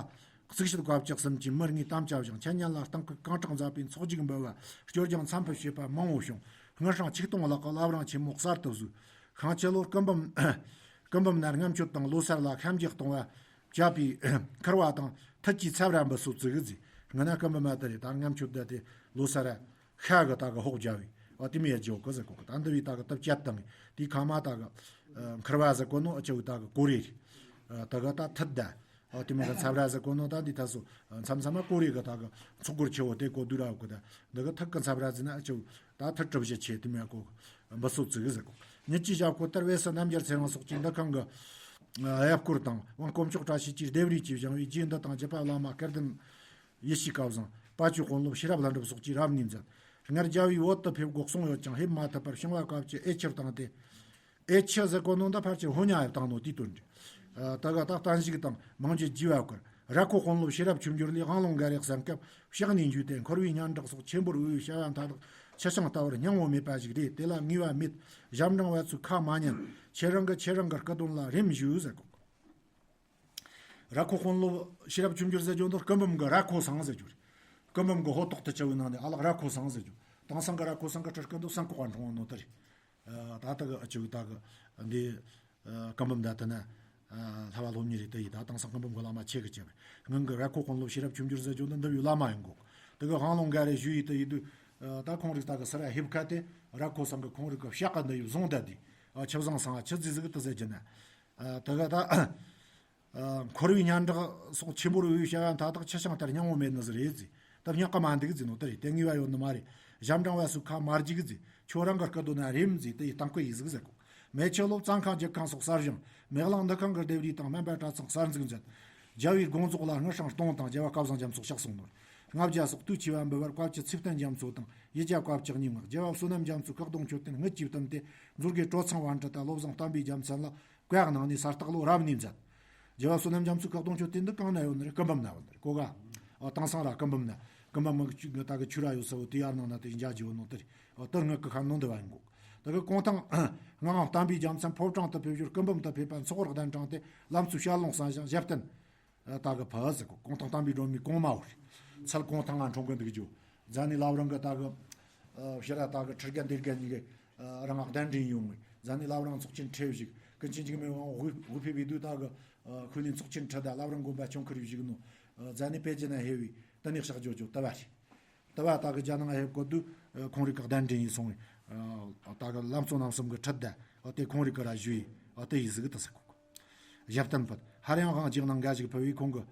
གཙུག་བཤད་བཀའ་བཅུ་གསུམ་གྱི་མི་ལྔའི་དམ་བཅའ་བཞེངས། འཆད་ཉན་ལ་སྟེང་སྐུལ་གང་དྲག་མཛད་པས་ཚོགས་རྒྱུགས་འབུལ་བ། སྐྱོར་སྦྱང་འཚམས་ཕུད་བྱེད་པ་མང་བོ་བྱུང་། སྔར་སྲང་ཆིག་སྟོང་ལྷག་གི་བླ་བྲང་ཆེན་མོ་གསར་དུ་བཟོས། ཤིང་ཆུ་ལོར་སྐུ་འབུམ། སྐུ་འབུམ་ན་རྔམ་མཆོད་དང་ལོ་སར་ལ་ཤམ་རྒྱགས་གཏོང་བ། བཅའ་པའི་འཁུར་བ་དང་ཐུད་ཀྱི་ཚབ་ར་འབུལ་སོ་བཙུགས་ཟིག་སྔ་ན་སྐུ་འབུམ་མ་དེ་རེད། ད་རྔམ་མཆོད་ད་དེ་ལོ་སར་ར། ཤ་གི་ད་གི་ཧོག་རྒྱ་བའི་ཨ་དེ་མི་ཡ་རྒྱོ་གི་ཟེར་གོ་གི། ད་འདི་བའི་ད་གི་སྟབས་བཅད་དང་དེའི་ཁ་མ་ད་གི་འཁུར་བ་ཟེར་གོ་ནོ་ཨ་ཅེ་བའི་ད་གི་གོ་རེ་རེད། ད་གི་ད་ཐུད་ད་ཨ་དེ་མི་གི་འཚབ་ར་ཟེར་གོ་ནོ་ད་འདི་ད་སོ་མཚམས་མཚམས་མ་གོ་རེ་གི་ད་གི་ཚོགས་སྒོར་ཆེ་བོ་དེ་གོ་དུ་ར་གོ། ད་འདི་གི་ཐུད་གི་འཚབ་ར་ཟེར་ན་ཨ་ཅེ་ད་ཐུད་གྲུབ་བཞི་ཆེ་དེ་མི་ཡ་གོ་འབུལ་སོ་བཙུགས་གི་ཟེར་གོ། ཉིད་ཀྱི་ཞབས་ཁོ་ལྟར་བས་སུ་རྣམ་རྒྱལ་ཚེ་རིང་སོགས་ཀྱིས་འདུ་ཁང་གི་ཡབ་སྐོར་དང་དབང་དཀོན་མཆོག་བཀྲ་ཤིས་ཀྱིས་ལྡེབས་རིས་ཀྱིས་བཞེངས་པའི་རྗེ་འདི་དང་རྒྱུད་པ་བླ་མ་སྐལ་ལྡན། ཡེ་ཤེས་སྐལ་བཟང་། དཔལ་སྤྱོད་དཔོན་སློབ་ཤེས་རབ་ལྷུན་གྲུབ་སོགས་ཀྱིས་རབ་གནས་མཛད། སྔར་རྒྱལ་བའི་བོད་དུ་ཕེབས་དགོས་གསུངས་ཡོད་ཀྱང་ཕེབས་མ་ཐུབ་པར་ཞིང་བ་བཀའ་བཅུ་ཨེ་ཆུར་བཏང་སྟེ། ཨེ་ཆུ་ཟེར་གོ་ནོ་འདི་ཕལ་ཆེར་ཧོ་ཉ་ཡབ་བཏང་ནོ་དེའི་དོན་རེད། ད་ག་ད་བསྟན་བཤིག་དང་མང་བརྒྱུད་རྒྱས་པ་བསྐུར། ར་ཁོ་དཔོན་སློབ་ཤེས་རབ་ཆོས་འབྱོར་ལས་དབང་ལུང་འགའ་རེ་གསན་སྐབས་ཕྱག་ནས་འཇུས་ཏེ་འཁོར་བའི་སྙན་གྲགས་སོགས་ཆེན་པོར་འོས་བྱ་བ་མཐའ་དག་ཆུ་ཤིང་ལྟ་བུར་སྙིང་བོ་མེད་པ་ཞིག་རེད། དེ་ལ་ངེས་པ་མེད། ཞབས་འབྲིང་བ་ཚོས་ཁ་མ་ཉན། ཁྱེད་རང་གི་ཁྱེད་རང་གི་སྐུ་དོན་ལ་རེམ་ཞུ་ཟེར་གོ། ར་ཁོ་དཔོན་སློབ་ཤེས་རབ་ཆོས་འབྱོར་ཟེར་རྒྱུ་འདི་སྐུ་འབུམ་གི་ར་ཁོ་སང་ཟེར་རྒྱུ་རེད། སྐུ་འབུམ་གི་ཧོ་ཏོག་ཏུ་བཅའ་བའི་ནང་ནས་ཨ་ལགས་ར་ཁོ་སང་ཟེར་རྒྱུ། དེང་སང་གི་ར་ཁོ་སང་གི་སྤྲུལ་སྐུ་འདི་སང་ཀོ་ག་འཁྲུངས་ནོ་དེ་རེད། ད་ལྟ་གི་ཨ་ཅོ་ད་གི་འདི་སྐུ་འབུམ་ད་དེ་ན་ལྷ་བ་སློབ་གཉེར་རེད་དེ་ཡིན། ད་དེང་སང་སྐུ་འབུམ་གི་བླ་མ་ཆེ་གི་ཅེ་བས་ངང་གི་ར་ཁོ་དཔོན་སློབ་ཤེས་རབ་ཆོས་འབྱོར་ཟེར་རྒྱུ་འདི་འདི་བའི་བླ་མ་ཡིན་གོ། དེ་གི་དབང་ལུང་འགའ་རེ་ཞུ་ཡི་དེ་ཡིན་དུས་ད་ཁོང་རིག་ད་གི་སི་ར་ཧིབ་ཁ་དེ་ར་ཁོ་སང་གི་ཁོང་རིག་གི་ཕྱག་གི་འདི་ཡིན་བཟུང་ད་དེ་ཆབ་བཟང་སང་ཆི་ཟིག་ཟིག་དེ་ཟེར་རྒྱུ་ན། ད་ག་ད། འཁོར་བའི་སྙན་གྲགས་སོགས་ཆེན་པོར་འོས་བྱ་བ་མཐའ་དག་ཆུ་ཤིང་ལྟར་སྙིང་བོ་མེད་ནི་ཟིག་རེད་ཟེར། ད་སྙག་ག་མ་འདུག་ཟེར་ནོ་ད་རེད། དེ་ངེས་པ་ཡོད་ནི་མ་རེད། ཞབས་འབྲིང་བ་སུ་ཁ་མ་རྒྱུག་ཟེར། ཁྱོད་རང་གི་སྐུ་རྡོ་ན་རེམ་ཟེར། དེ་ཡི་གཏམ་སྐུ་ཡིག་ཟིག་ཟེར་གོ། མེ་ཆུ་ལོ་གཙང་ཁང་རྒྱུག་ཁང་སོགས་གསར་བཞེངས། མེ་གླང་འདུ་ཁང་གི་ལྡེབས་རིས་དང་སྨན་པ་གྲྭ་ཚང་གསར་འཛུགས་མཛད། རྒྱལ་བའི་དགོངས་རྫོགས་ལ་དངུལ་སྲང་སྟོང་དང་རྒྱལ་བ་སྐལ་བཟང་རྒྱ་མཚོ་ཕྱག་སོང་ནོར། ལྔ་བརྒྱ་སོགས་དུས་ཆེ་བ་འབུལ་བར་བཀའ་བཅུ་ཚེ་བརྟན་རྒྱ་མཚོ་དང་ཡིག་བརྒྱ་བཀའ་བཅུ་གཉིས་ངག་རྒྱལ་བ་བསོད་ནམས་རྒྱ་མཚོའི་ཁག་གདོང་མཆོད་རྟེན་དངུལ་གྱིས་བཏུམས་ཏེ། མཛོད་དགེ་གྲོ་ཚང་བ་འབྲི་དང་བློ་བཟང་བསྟན་པའི་རྒྱལ་མཚན་ལ་བཀའ་གནང་ནས་ས་སྟག་ལོ་རབ་གནས་མཛད། རྒྱལ་བ་བསོད་ནམས་རྒྱ་མཚོའི་ཁག་གདོང་མཆོད་རྟེན་འདི་གང་ན་ཡོད་ནི་རེད། སྐུ་འབུམ་ན་ཡོད་ནི་རེད། གོ་ག་ཨོ་དེང་སང་ར་སྐུ་འབུམ་ན་སྐུ་འབུམ་མི་གཅིག་གི་ད་གི་ཆུ་ར་ཡོད་ས་བོ་དེ་ཡར་ནང་ན་དེ་འཇའ་ཇི་བོ་ནོ་དེ་རེད། ཨོ་དེར་ངག་གི་ཁ་ནང་འདི་བ་ཡིན་གོ། ད་གི་གུང་ཐང་ངག་དབང་བསྟན་པའི་རྒྱལ་མཚན་ཕོ་བྲང་དུ་ཕེབས་ཞོར་སྐུ་འབུམ་དུ་ཕེབས་པ་འཚོགས་རོགས་གདན་དྲངས་ཏེ་ལམ་ཚོའི་ཞལ་ལུང་གསན་ཞིང་ཞབས་བརྟན། ད་གི་ཕ་ཟེར་གོ། གུང་ཐང་བསྟན་པའི་སྒྲོན་མེའི་གོང་མ་བོ་རེད། ཚལ་གུང་ཐང་ང་འཁྲུངས་གི་འདུག་ཇོ། རྫ་ནི་ལབ་རང་གི་ད་གི་ཕྱི་ར་ད་གི་ཁྲི་རྒན་སྡེ་རྒན་གཉིས་གི་རང་གདན་འདྲེན་ཡོང་བས། རྫ་ནི་ལབ་རང་ཚོགས་ཆེན་ཁྲི་བཞུགས། ཀུན་མཁྱེན་འཇིགས་མེད་དབང་དབུས་དབུས་ཕེབས་པའི་དུས་ད་གི་ཁོས་ནི་ཚོགས་ཆེན་ཁྲི་ད་ལབ་རང་དགོན་པ་ཆུང་ཁུར་བཞུགས་ནོ། རྫ་ནི་པེ་ཅིན་ན་ཧེ་བའི་ད་ནི་ཕྱག་ཇོ་ཇོ་ད་བ་རེད། ད་བ་ད་གི་རྒྱ་ནང་ཧེ་བ་གོ་དུས་ཁོང་རིག་གི་གདན་འདྲེན་ཡིན་སོང་བས། ད་གི་ལམ་གཙོ་རྣམ་གསུམ་གི་ཁྲི་ད་དེ་ཁོང་རིག་གི་ར་བཞུགས་ཡིན། དེ་ཡིན་ཟིག་ད་ཟེར་གོ། ཞབས་བརྟན་ཕུད། ཧ་ར་ཡང་དབང་རྗེས་གནང་འགའ་ཞིག་ཕུལ་བས། ཁོང་གི་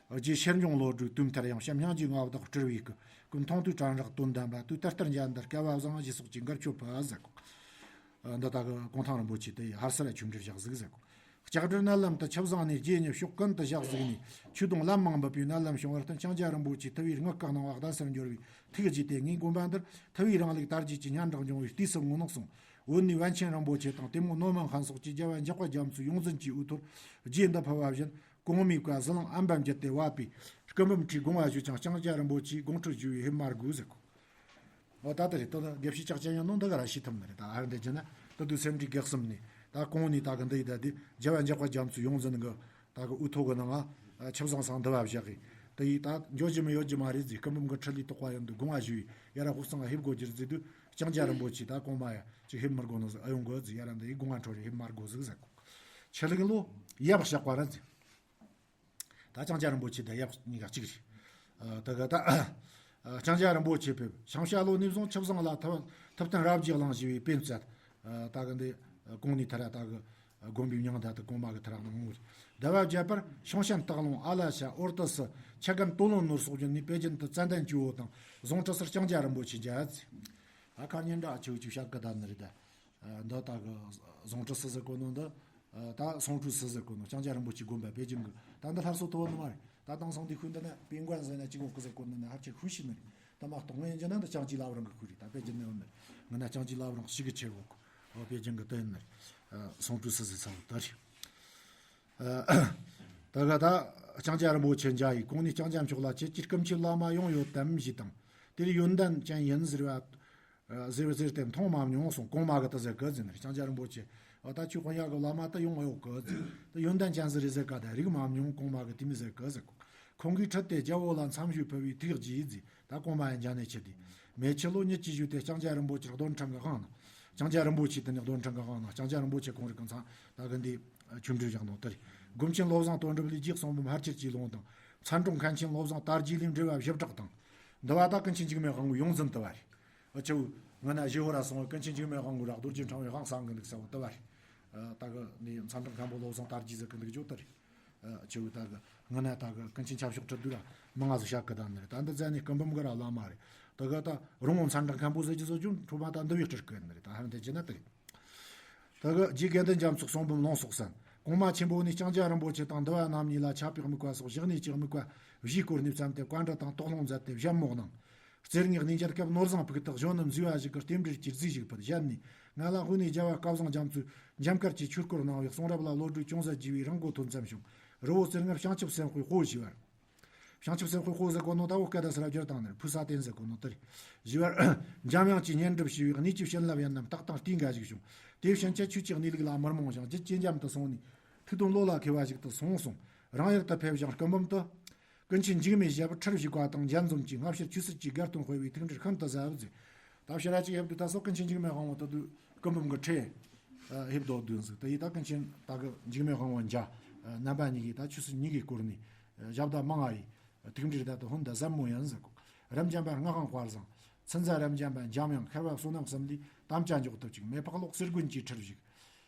རྗེ་ཕྱིར་འབྱུང་བློ་གྲོས་དུས་མཐར་ཡང་བྱམས་སྙིང་རྗེའི་མངའ་བདག་སྤྲུལ་བའི་སྐུ། ཀུན་མཐོང་དུས་དྲན་རེག་དོན་ལྡན་པ། དུས་ལྟར་གཏེར་འཇལ་འདི་སྐལ་བ་བཟང་། ཞེས་སོགས་ཀྱི་འགར་མཆོད་ཕུལ་ཟེར་གོ། འདི་ད་གི་གུང་ཐང་རིན་པོ་ཆེ་དེ་ཡི་ཧར་སར་ཆོས་འབྲེལ་བཞག་ཟིག་ཟེར་གོ། ལྕགས་སྦྲུལ་མནལ་ལམ་དུ་ཆུ་བཟང་ནས། རྗེ་ཉིད་ཕྱོགས་ཀུན་ཏུ་ཞག་ཟིག་ནས། ཆོས་དུང་ལམ་མང་འབུད་པའི་མནལ་ལམ་བྱུང་བར་བསྟུན། ལྕང་སྐྱ་རིན་པོ་ཆེ་ཐུ་བའི་ངག་བཀའ་གནང་བ་གདན་སར་འབྱོར་བའི་ཐུགས་བརྗེད་དེ། ངས་དགོན་པ་འདིར་ཐུ་བའི་རིང་ལུགས་དར་རྒྱས་ཀྱི་སྙན་གྲགས་འབྱུང་བའི་ལྟས་སུ་ངོ་ནག་གསུངས། བོད་ནས་པཎ་ཆེན་རིན་པོ་ཆེ་དང་དེ་མོ་ནོ་མན་ཧན་སོགས་ཀྱིས་རྒྱལ་བ་འཇག་པ་རྒྱ་མཚོའི་ཡོངས་འཛིན་གྱི་དབུ་ཐོར་རྗེ་འདི་ཕུལ་བ་བཞིན། གོང་མའི་བཀའ་ཟི་ལིང་ཨན་པ་འགྱུར་ཏེ་བབས་པས། སྐུ་འབུམ་ཁྲིའི་དགོངས་པ་ཞུས་ཀྱང་། ལྕང་སྐྱ་རིན་པོ་ཆེའི་དགོངས་ཁྲོལ་ཞུ་བའི་ཧེ་མ་དགོས་ཟེར་གོ། འོ་ད་ལྟ་རེད། ད་ལྟ་དགེ་བཤེས་ལྕགས་སྤྱན་ཡང་ནོ་འདི་ག་ར་ཤེས་ཐུབ་ནི་རེད། ད་ཨ་འདི་བྱས་ན་ད་དུས་སེམས་འདྲི་གེགས་སམ་ནི་ད་གོང་ནས་ད་གི་འདི་ཡི་ད་དེ་རྒྱལ་བ་འཇག་པ་རྒྱ་མཚོའི་ཡོངས་འཛིན་གི་ད་གི་དབུ་ཐོག་གི་ནང་ང་ཆབ་བཟང་སང་འདི་བ་བཞག་གི་དེ་ཡི་ད་འཇོག་རྒྱུ་མི་ཡོད་རྒྱུ་མ་རེད་ཟེར། སྐུ་འབུམ་གི་ཁྲི་ལས་དོགས་པ་ཡོང་དུས་དགོངས་པ་ཞུས་ཡ་ར་ཧུར་སང་ཧེབ་དགོས་རྒྱུ་རེད་ཟེར་དུས། ལྕང་སྐྱ་རིན་པོ་ཆེ་ད་གོང་མ་ཡ་ཅིག་ཧེབ་མི་དགོས་ནོ་ཟེར། ཨ་ཡོང་དགོས་ཟེར། ཡ་ར་འདི་ཡི་དགོངས་པ་འཕྲོ་རེ་ཧེབ་མ་དགོས་ཟིག་ཟེར་གོ། ཆུ་ལུག་ལོ་ཡབ་གཤགས་པ་ར་ཟེར། ད་ལྕང་སྐྱ་རིན་པོ་ཆེ་དང་ཡབ་གཉིས་ཀ་གཅིག་རེད། ཨ་ད་ག་ད་ཨ་ལྕང་སྐྱ་རིན་པོ་ཆེ་ཕེབས། ཞང་ཞ་ལོ་ནས་བཟུང་ཆུ་བཟང་ལ་ཐུབ་ཐུབ་བསྟན་རབ་རྒྱས་གླིང་ཞེས་པའི་པས་མཛད། ཨ་ད་ག་འདི་གོང་ནས་ཐར་ད་གི་དགོན་པའི་མྱིང་ད་དུ་གོང་མ་གི་ཐར་ནང་ངོ་། ཟླ་བ་བརྒྱད་པར་ཞང་ཞན་སྟག་ལུང་ཨ་ལ་ཤ་ཨོར་ཏི་སི་ཆ་གན་ཏོ་ལོན་ནོར་སོགས་བརྒྱུད་ནས་པེ་ཅིན་དུ་ཙན་དན་ཇོ་བོ་དང་ཟུང་འབྲེལ་སར་ལྕང་སྐྱ་རིན་པོ་ཆེ་མཇལ། ཨ་ཁ་ཉིན་འདྲ་ཆེའུ་ཆུ་ཤག་གི་ད་ནི་རེད་ད། འདི་ད་གི་ཟུང་འབྲེལ་སི་ཟེར་གོ་ནོ་འདི། ད་སོང་ཁྲུ་སི་ཟེར་གོ་ནོ་ལྕང་སྐྱ་རིན་པོ་ཆེ་དགོན་པ་པེ་ཅིན་གི་ད་འདི་སླར་གསོ་ཐོབ་ནི་མ་རེད། ད་དེང་སང་འདི་ཁུལ་འདི་ན་པིན་ཀོན་ཟེར་ན་ཅི་གོ་ཀི་ཟེར་གོ་ནི་ན་ཧར་ཆེ་ཁུལ་ཤི་ནི་རེད། ད་མ་གཏོགས་ངས་ཡིན་རྒྱུ་ན་འདི་ལྕང་སྐྱའི་བླ་བྲང་གི་ཁུལ་རེད། ད་པེ་ཅིན་ནི་ཡོད་ནི་རེད། ང་ན་ལྕང་སྐྱའི་བླ་བྲང་ཞིག་གི་ཆེ་གོ་གི་ཨོ་པེ་ཅིན་གི་ད་ཡིན་ནི་རེད། སོང་ཁྲུ་སི་ཟེར་ཚ་བོ་ད་རེད། ད་ག་ད་ལྕང་སྐྱ་རིན་པོ་ཆེ་མཇལ་ཡི་གོང་ནས་ལྕང་སྐྱ་མཆོག་ལ་ཁྱེད་ཀྱི་སྐུ་མཆེད་བླ་མ་ཡོང་ཡོད་དམ་ཞེས་དང་། དེར་ཡོན་ཏན་ཅན་ཡིན་ཟེར་བ། ཟེར་བ་ཟེར་ཏེ་མཐོང་མ་མྱོང་གསུངས། གོང་མ་གི་ད་ཟེར་གི་ཟེར་ནས་ལྕང་སྐྱ་རིན་པོ་ཆེ་ཨ་ད་ཆོས་དཔོན་ཡག་གི་བླ་མ་ད་ཡོང་ཡོད་གི་ཟེར། ད་ཡོན་ཏན་ཅན་ཟེར་རེ་ཟེར་ག་ད་རིག་མ་མྱོང་གོང་མ་གི་དེ་མི་ཟེར་གི་ཟེར་གོ། ཁོང་གིས་ཁྲིད་དེ་རྒྱལ་བོ་ལ་མཚམས་ཞུས་ཕུལ་བའི་ཐུགས་རྗེས་ཟེར། ད་གོང་མ་ཡང་འཇང་ནས་ཆེ་དེ་མེ་ཆུ་ལོ་ཉིད་ཀྱི་བཞུགས་ཏེ་ལྕང་སྐྱ་རིན་པོ་ཆེར་རྡོར་འཕྲིན་གི་དབང་གནང་། ལྕང་སྐྱ་རིན་པོ་ཆེ་དེ་ནས་རྡོར་འཕྲིན་གི་དབང་གནང་། ལྕང་སྐྱ་རིན་པོ་ཆེ་ཁོང་རིག་གི་མཚན་ད་གི་འདི་ཆོས་འབྲེལ་བཞག་ནོ་དེ་རེད། སྒོམ་ཆེན་བློ་བཟང་དོན་གྲུབ་ལས་རྗེ་གསུང་འབུམ་ཕལ་ཆེར་གྱི་ལུང་དང་། མཚན་དྲུང་མཁན་ཆེན་བློ་བཟང་དར་རྒྱས་ལས་འགྲེལ་བ་བཞི་སྦྲགས་དང་། འདི་བ་ད་ཀུན་མཁྱེན་འཇིགས་མེད་དབང་པོའི་ཡོངས་འཛིན་དུ་བ་རེད། ཨ་ཆེའུ་ང་ན་ཞི་ཧོ་ར་སོང་བ་ཀུན་མཁྱེན་འཇིགས་མེད་དབང་པོ་ར་རྡོ་རྗེ་འཕྲང་བའི་དབང་གསང་གི་འདུག་ས་བོ་དུ་བ་རེད། ད་གི་ནི་མཚན་དྲུང་མཁན་པོ་བློ་བཟང་དར་རྒྱས་ཟེར་གི་འདུག་ཇོ་དུ་རེད། ཨ་ཆེའུ་ད་གི་ང་ན་ད་གི་ཀུན་མཁྱེན་ཆབ་ཤོག་ཁྲི་དུ་ར་མི་ང་ཟི་ཤག་གི་ད་ནི་རེད། ད་འདི་ཛ་ནི་སྐུ་འབུམ་གི་ར་བླ་མ་རེད། ད་གི་ད་རོང་བོ་མཚན་དྲུང་མཁན་པོ་ཟེར་གྱི་བཟོ་ཅུང་ཁྲོ་མ་ད་འདི་བའི་སྤྲུལ་སྐུ་ནི་རེད། ད་ཧ་འདི་ཅི་ན་དེ་རེད། ད་གི་རྗེ་དགེ་འདུན་རྒྱ་མཚོ་གསུང་འབུམ་ལུང་སོགས་གསན། གོང་མ་ཆེན་པོ་ནས་ལྕང་སྐྱ་རིན་པོ་ཆེ་དང་འདུལ་བ་རྣམ་གཉིས་ལ་ཆད་པའི་དམིགས་པ་སོགས་ཞག་གནས་ཀྱི་དམིགས་པ་བཞིས་བསྐོར་ནས་བརྩམས་ཏེ་བཀའ་འདྲི་དང་དོགས་སློང་མཛད་དེ་ཞལ་མོ་གནང་། རྩེར་སྔགས་གནས་མཇལ་སྐབས་ནོར་བཟང་ཕུག་སྟེགས་གཞོན་ནུ་མཛེས་པ་ཞིག་གིས་རྟེན་འབྲེལ་གྱི་རྫས་ཤིག་ཕུལ། ཞལ་ནས། ང་ལ་དངོས་གནས་རྒྱལ་བ་སྐལ་བཟང་རྒྱ་མཚོས་འཇམ་དཀར་གྱི་ཆོས་སྐོར་གནང་བའི་གསུང་རབ་ལ་བློ་གྲོས་ཅུང་ཟད་རྒྱས་པའི་རང་མགོ་ཐོན་ཙམ་བྱུང་། རི་བོ་རྩེ་ལྔར་བྱང་ཆུབ་སེམས་དཔའི་དཔལ་ཞི་བར། བྱང་ཆུབ་སེམས་དཔའི་དཔལ་ཟེར་གོ་ནོ་ད་འོ་སྐད་ད་སར་བསྒྱུར་བཏང་ནི་རེད། ཕུ་ས་བསྟན་ཟེར་གོ་ནོ་དེ་རེད། ཞི་བར། འཇམ་དབྱངས་ཀྱིས་བསྙེན་སྒྲུབ་ཞུས་པའི་གནས་ཀྱི་བྱིན་རླབས་ཡིན་ནམ་རྟགས་དང་རྟེན་འགའ་ཞིག་བྱུང་། དེ་ཕྱིན་ཆད་ཆོས་ཀྱི་གནས་ལུགས་ལ་མི་རྨོངས་ཤིང་རྒྱུད་ཇེ་འཇམ་དུ་སོང་ནས་ཐུགས་དོན་བློ་ལ་འཁེལ་བ་ཞིག་ཏུ་སོང་གསུངས། རང་ཡུལ་དུ་ཕེབས་ཤིང་སྐུ་འབུམ་དུ། ཀུན་མཁྱེན་འཇིགས་མེད་ཞབས་ཁྲིར་བཞུགས་པ་དང་འཇལ་འཛོམས་ཀྱིས་སྔ་ཕྱིར་ཆོས་སྲིད་ཀྱི་དགའ་སྟོན་སྤེལ་བའི་ཐུགས་འབྲེལ་ཤིན་ཏུ་ཟབ་ཟེར། ད་ཕྱི་ར་ཅིག་ཕེབས་དུས་ད་སོགས་ཀུན་མཁྱེན་འཇིགས་མེད་དབང་པོ་ད་དུས་སྐུ་འབུམ་གྱི་ཁྲི་ཕེབས་དོ་བདུན་ཟིག་ད་ཡིན། ད་ཀུན་མཁྱེན་ད་གི་འཇིགས་མེད་དབང་པོ་འཇའ་རྣམ་པ་གཉིས་ཀྱིས་ད་ཆོས་སྲིད་གཉིས་ཀྱི་སྐོར་ནས་ཞབས་ད་མང་ང་ཡི་ཐུགས་འབྲེལ་ད་དུ་ཧུན་ད་ཟབ་མོ་ཡིན་ཟེར་གོ། རབ་འབྱམས་པ་སྔགས་དབང་དཔལ་བཟང་། ཚུན་ཚ་རབ་འབྱམས་པ་འཇམ་དབྱངས། ཤར་བ་བསོད་ནམས་གསུམ་ལས་དམ་བཅའ་འཇོག་ཐུབ་ཅིང་། མེ་ཕག་གློག་གསེར་དགོན་གྱི་ཁྲིར་བཞུགས།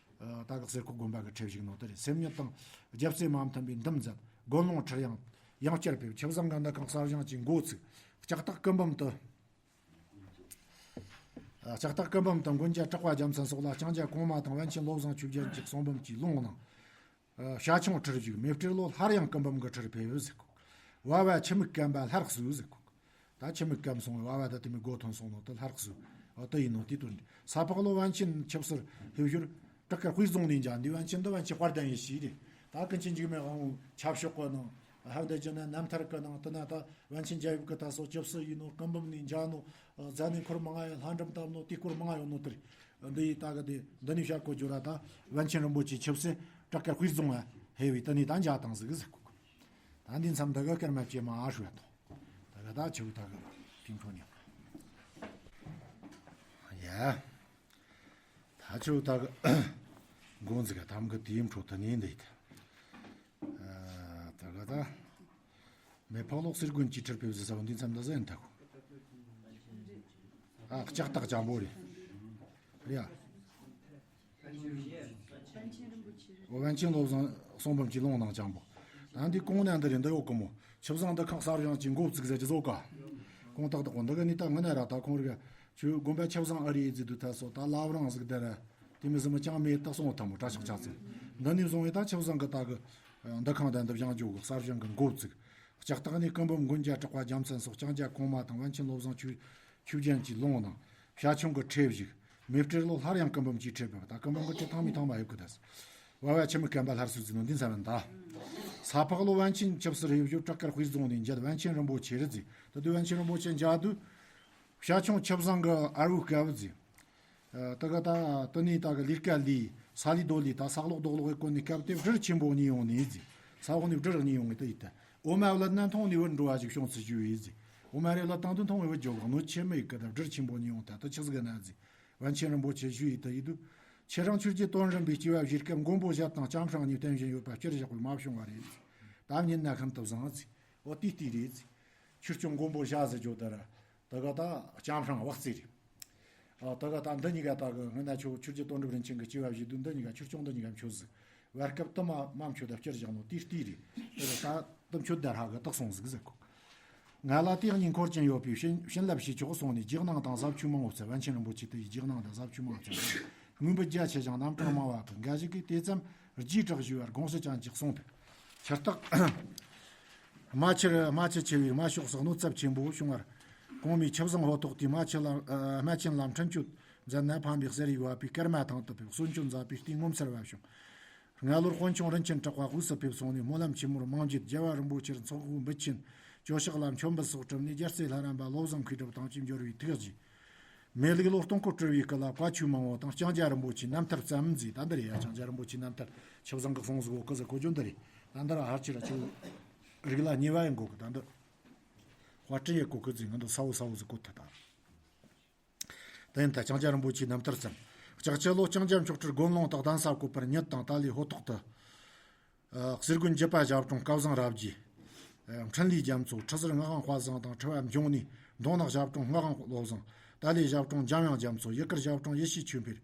ད་གི་གསེར་ཁོག་དགོན་པ་གི་ཁྲིར་བཞུགས་ནོ་དེ་རེད། སེམས་ཉིད་དང་རྒྱལ་སྲས་མ་མཐུན་པའི་འདུམ་མཛད། དགོན་ལུང་ཁྲིར་ཡང་ ཡང་བསྐྱར་ཕེབས། ཆུ་བཟང་གི་འདུ་ཁང་གསར་བཞེངས་ཀྱི་འགོ་ཚུགས། ལྕགས་སྟག་སྐུ་འབུམ་དུ། ལྕགས་སྟག་སྐུ་འབུམ་དུ་མགོན་རྒྱལ་གྲགས་པ་རྒྱལ་མཚན་སོགས་ལ་ལྕང་སྐྱ་གོང་མ་དང་པཎ་ཆེན་བློ་བཟང་ཆོས་རྒྱན་གྱི་གསུང་འབུམ་གྱི་ལུང་གནང་། ཨ། བྱ་ཁྱུང་ཁྲིར་བཞུགས། མེ་སྤྲེལ་ལོ་སླར་ཡང་སྐུ་འབུམ་གྱི་ཁྲིར་ཕེབས་ཟེར་གོ། བ་བ་ཆུ་མིག་སྐམ་པ་སླར་གསོས་ཟེར་གོ། ད་ཆུ་མིག་སྐམ་སོང་བས་བ་བ་ད་དེ་མོ་སྒོ་ཐོན་སོང་ནོ་དེ་སླར་གསོས། འོ་དེ་ཡིན་ནོ་དེ་དོན་རེད། ས་ཕག་ལོ་པཎ་ཆེན་ཆིབས་སར་ཕེབས་ཞོར་བྲག་དཀར་དཔེ་རྫོང་ནས་མཇལ། འདི་པཎ་ཆེན་འདི་པཎ་ཆེན་དཔལ་ལྡན་ཡེ་ཤེས་རེད། ད་ཀུན་མཁྱེན་འཇིགས་མེད་དབང་པོ་ཆབ་ཤོག་གི་ནང་། ཧན་དེ་ཅི་ན་རྣམ་ཐར་གི་ནང་དེ་ན་ད་པཎ་ཆེན་རྒྱལ་ཡུམ་གྱི་ད་སོ་ཆིབས་སུ་ཡིན་ནོ། སྐུ་འབུམ་ནས་མཇལ་ནོ། རྫ་ནས་འཁོར་མང་ང་ཡོད། ལྷ་འབྲུམ་བཏབ་ནོ། དེ་སྐོར་མང་ང་ཡོད་ནོ་དེ་རེད། འདི་ཡི་ད་གི་དེ་འདི་ནས་བཤད་གོ་རྒྱུ་ར། ད་པཎ་ཆེན་རིན་པོ་ཆེ་ཆིབས་སུ་བྲག་དཀར་དཔེ་རྫོང་ང་ཕེབས་པས་དེ་ནས་ད་མཇལ་བཏང་ཟིག་ཟེར་གོ། ད་འདི་མཚམས་ད་གི་སྐར་མ་བཅོ་ལྔ་ཧྲིལ་བོ་ཐོག། ད་གི་ད་ཆུ་ད་གི་དེ་འཕྲོ་ཉག་ཡ། ད་ཆུ་ད་གི་འགོ་འཛུགས་ག་དམ་གི་དེའི་འཕྲོ་ད་ནས་འདི་ཡི་ད། ཨ། ད་ག་ད། མེ་ཕག་ལོ་གསེར་དགོན་གྱི་ཁྲིར་ཕེབས་ཟེར་ས་བ་འདི་མཚམས་ད་ཟེར་ཡིན་ད་གོ། ཨ། ལྕགས་སྟག་སྤྱང་པོ་རེད། རེད་ཡ། འོ་པཎ་ཆེན་བློ་བཟང་གསུང་འབུམ་གྱི་ལུང་གནང་སྤྱང་པོ། ད་འདི་གོང་ན་འདི་རེད། འདི་ཡོད་གི་མོ། ཆུ་བཟང་འདུ་ཁང་གསར་བཞེངས་ཀྱི་འགོ་བཙུགས་ཟེར་གྱི་བཟོ་ག་གོང་ཏག་ཏག་གོ་འདི་ག་ནི་ད་ངི་ན་ར་ད་ཁོང་རིག་ཆུ་དགོན་པ་ཆབ་བཟང་ཨ་རི་ཟིག་ཏུ་ཐལ་སོ། ད་ལབ་རང་ཟིག་དེ་ར་དེ་མི་ཟིག་མི་ཅང་མེད་ད་སོང་ཐལ་མོ། གྲྭ་ཤག་ཆགས་ཚེ་འདི་ནས་བཟུང་བའི་ད་ཆབ་བཟང་གི་ད་གི་འདུ་ཁང་དང་འདི་བཞེངས་རྒྱུ་གི་གསར་བཞེངས་གི་འགོ་བཙུགས། ལྕགས་སྟག་ནས་སྐུ་འབུམ་མགོན་རྒྱལ་གྲགས་པ་རྒྱལ་མཚན་སོགས་ལྕང་སྐྱ་གོང་མ་དང་པཎ་ཆེན་བློ་བཟང་ཆོས་ཆོས་རྒྱན་གྱི་ལུང་གནང་། བྱ་ཁྱུང་གི་ཁྲིར་བཞུགས། མེ་སྤྲེལ་ལོ་སླར་ཡང་སྐུ་འབུམ་གྱི་ཁྲིར་ཕེབས། ད་སྐུ་འབུམ་གྱི་ཁྲི་ཐང་མི་ཐང་མ་ཡོད་གི་ད། བ་བ་ཆུ་མིག་སྐམ་པ་སླར་གསོས་ཟིན་ནོ་འདི་མཚམས་ཡིན་ད། ས་ཕག་ལོ་པཎ་ཆེན་ཆིབས་སུ་ཕེབས་ཞོར་བྲག་དཀར་དཔེ་རྫོང་ནས་མཇལ། པཎ་ཆེན་རིན་པོ་ཆེ་རི་ཟིག་ད་དུས་པཎ་ཆེན་རིན་པོ་ཆེ་མཇལ་དུས། བྱ་ཁྱུང་ཆུ་བཟང་གི་ཨར་བུ་དཀར་བུ་ཟིག་ཨ། ད་ག་ད་དེ་ནས་ད་གི་ལས་ཀ་ལས་ས་ལས་རྡོ་ལས་ད་ས་སློག་རྡོ་སློག་གི་སྐོར་ནས་སྐབས་དེ་སྦྲུལ་ཆེན་པོ་གཉིས་ཡོང་ནས་ཟིག་ས་འོག་ནས་སྦྲུལ་གཉིས་ཡོང་ངེ་ད་ཡིད་ད། འོ་མ་བླུད་ན་མཐོང་ནས་བུད་འགྲོ་བ་ཞིག་བྱུང་ཚུལ་ཞུ་བས་ཟིག་འོ་མ་རེ་བླུད་བཏང་དུས་མཐོང་བས་བུད་འགྲོ་གི་གནོད་ཆེ་མི་ཡི་གི་ད་སྦྲུལ་ཆེན་པོ་གཉིས་ཡོང་ད་ད་ཆི་ཟིག་ན་ཟིག་པཎ་ཆེན་རིན་པོ་ཆེ་ཞུ་ཡི་ད་ཡིད་དུ། ཁྱེད་རང་ཆོས་ཀྱི་དོན་རིམ་པའི་སྐྱེ་བ་བཞེས་སྐབས་མགོན་པོ་ཞྭ་དང་ལྕམ་སྲང་གཉིས་བསྟེན་བཞིན་ཡོད་པ་སྤྱིར་བཞག་པས་མ་བྱུང་བ་རེད། ད་ཉིན་ན་ཤིན་ཏུ་བཟང་ཟིག་འོ་དེ་ལྟས་རེད་ཟིག་ཆོས་སྐྱོང་མགོན་པོ་ཞྭ་ཟེར་རྒྱུ་ད་ར། ད་ག་ད་ལྕམ་སྲང་བག་རྩེ་རེད། ཨ། ད་ག་ད་འདི་གཉིས་ཀ་ད་གི་སྔོན་ན་ཆོས་ཆོས་རྗེ་དོན་གྲུབ་རིན་ཆེན་གྱི་སྐྱེ་བ་བཞེས་དུས་འདི་གཉིས་ཀ་ཆོས་སྐྱོང་འདི་གཉིས་ཀ་མཆོད་ཟིག་བར་སྐབས་དུ་མ་མ་མཆོད་ད་སྤྱིར་བཞག་ནོ་དེ་ལྟས་རེད། ད་ག་ད་དུ་མཆོད་ད་ཧ་གི་དག་སོང་ཟིག་ཟེར་གོ། ང་ལ་དེ་གཉིས་འཁོར་ཅན་ཡོད་པས་བྱིན་བྱིན་རླབས་ཞུས་ཆོག་གསུངས་ནས་རྗེས་གནང་དང་ཟབ་ཆོས་མང་བོ་སྩལ། པཎ་ཆེན་རིན་པོ་ཆེ་དེ་ཡིས་རྗེས་གནང་དང་ཟབ་ཆོས་མང་བོ་སྩལ། དངོས་པོ་རྒྱ་ཆེ་ཞིང་རྣམ་གྲངས་མང་བ་ཕུལ། འགའ་ཞིག་གིས་དེ་ཙམ་རྗེས་དྲག་ཞུས་པར་དགོངས་སུ་ཅན་ཅིག་གསུངས་པས། ཁྱི་སྟག་རྨ་ཆུར་རྨ་ཆུ་ཆེ་བའི་རྨ་ཕྱོགས་སུ་གནོད་ཚབས་ཆེན་པོ་བྱུང་བར། གོང་མའི་ཆུ་བཟང་ཧོ་ཐོག་དེའི་རྨ་ཆུ་ལ་རྨ་ཆེན་ལ་འཕྲིན་བཅོལ་མཛད་ན་ཕམ་པའི་གསེར་ཡིག་བབས་པས་སྐར་མ་ཐང་དུ་ཕེབས། གསོལ་མཆོད་མཛད་པའི་རྟེན་ངོ་མཚར་བ་བྱུང་། སྔ་ལོར་དཔོན་ཆུང་རིན་ཆེན་གྲགས་པ་དབུས་སུ་ཕེབས་སོང་ནས་སྨོན་ལམ་ཆེན་མོར་མང་མཇལ། རྒྱལ་བ་རིན་པོ་ཆེར་ཚོགས་དབུ་འབུལ་ཆེན་བཅོལ་ཕྱག་ལ་མཆོད་འབུལ་སོགས་གྲུབ་ནས་རྒྱལ་སྲས་ལྷ་རམས་པ་བློ་བཟང་མཁས་གྲུབ་དང་བཅས་འབྱོར་བའི་ཐུགས་རྗེ། མེ་ལུག་ལོ་སྟོང་འཁོར་སྤྲུལ་བའི་སྐུ་ལ་བཀའ་ཆོས་མང་བོ་དང་ལྕང་སྐྱ་རིན་པོ་ཆེའི་རྣམ་ཐར་བརྩམས་མཛད། ད་འདི་རེད་ཡ། ལྕང་སྐྱ་རིན་པོ་ཆེའི་རྣམ་ཐར་ཆུ་བཟང་གི་གསུང་ཟིག་འོ་ཀི་ཟིག་གོ་རྒྱུ་འདི་རེད། ད་འདི་ར་ཧར་ཆི་ར་ཆུ་རིགས་ལ་ཉེ་བ་ཡིན་གོ་གི། ད་འདི་དཔར་སྐྲུན་ཡེ་གོ་གི་ཟིག་ང་འདི་ས་བོ་ས་བོ་ཟིག་གོ་ཐ་ད། ད་ཡིན་ད་ལྕང་སྐྱ་རིན་པོ་ཆེའི་རྣམ་ཐར་བརྩམས། ལྕགས་ཀྱི་ལོ་ལྕང་སྐྱ་མཆོག་སྤྲུལ་དགོན་ལུང་དག་གདན་ས་བཀོད་པར་ཉིད་དང་ཏཱ་ལའི་ཧོ་ཐོག་ཏུ། ཨ། གསེར་དགོན་བརྒྱུད་པ་ཞབས་དྲུང་སྐལ་བཟང་རབ་རྒྱས། ཨ། འཕྲིན་ལས་རྒྱ་མཚོ། ཁྲི་ཟུར་ངག་དབང་དཔལ་བཟང་དང་ཁྲི་པ་འབྱུང་གནས། མདོ་ནག་ཞབས་དྲུང་ངག་དབང་བློ་བཟང་། ཏཱ་ལའི་ཞབས་དྲུང་འཇམ་དབྱངས་རྒྱ་མཚོ། ཡུ་གུར་ཞབས་དྲུང་ཡེ་ཤེས་ཆོས་འཕེལ།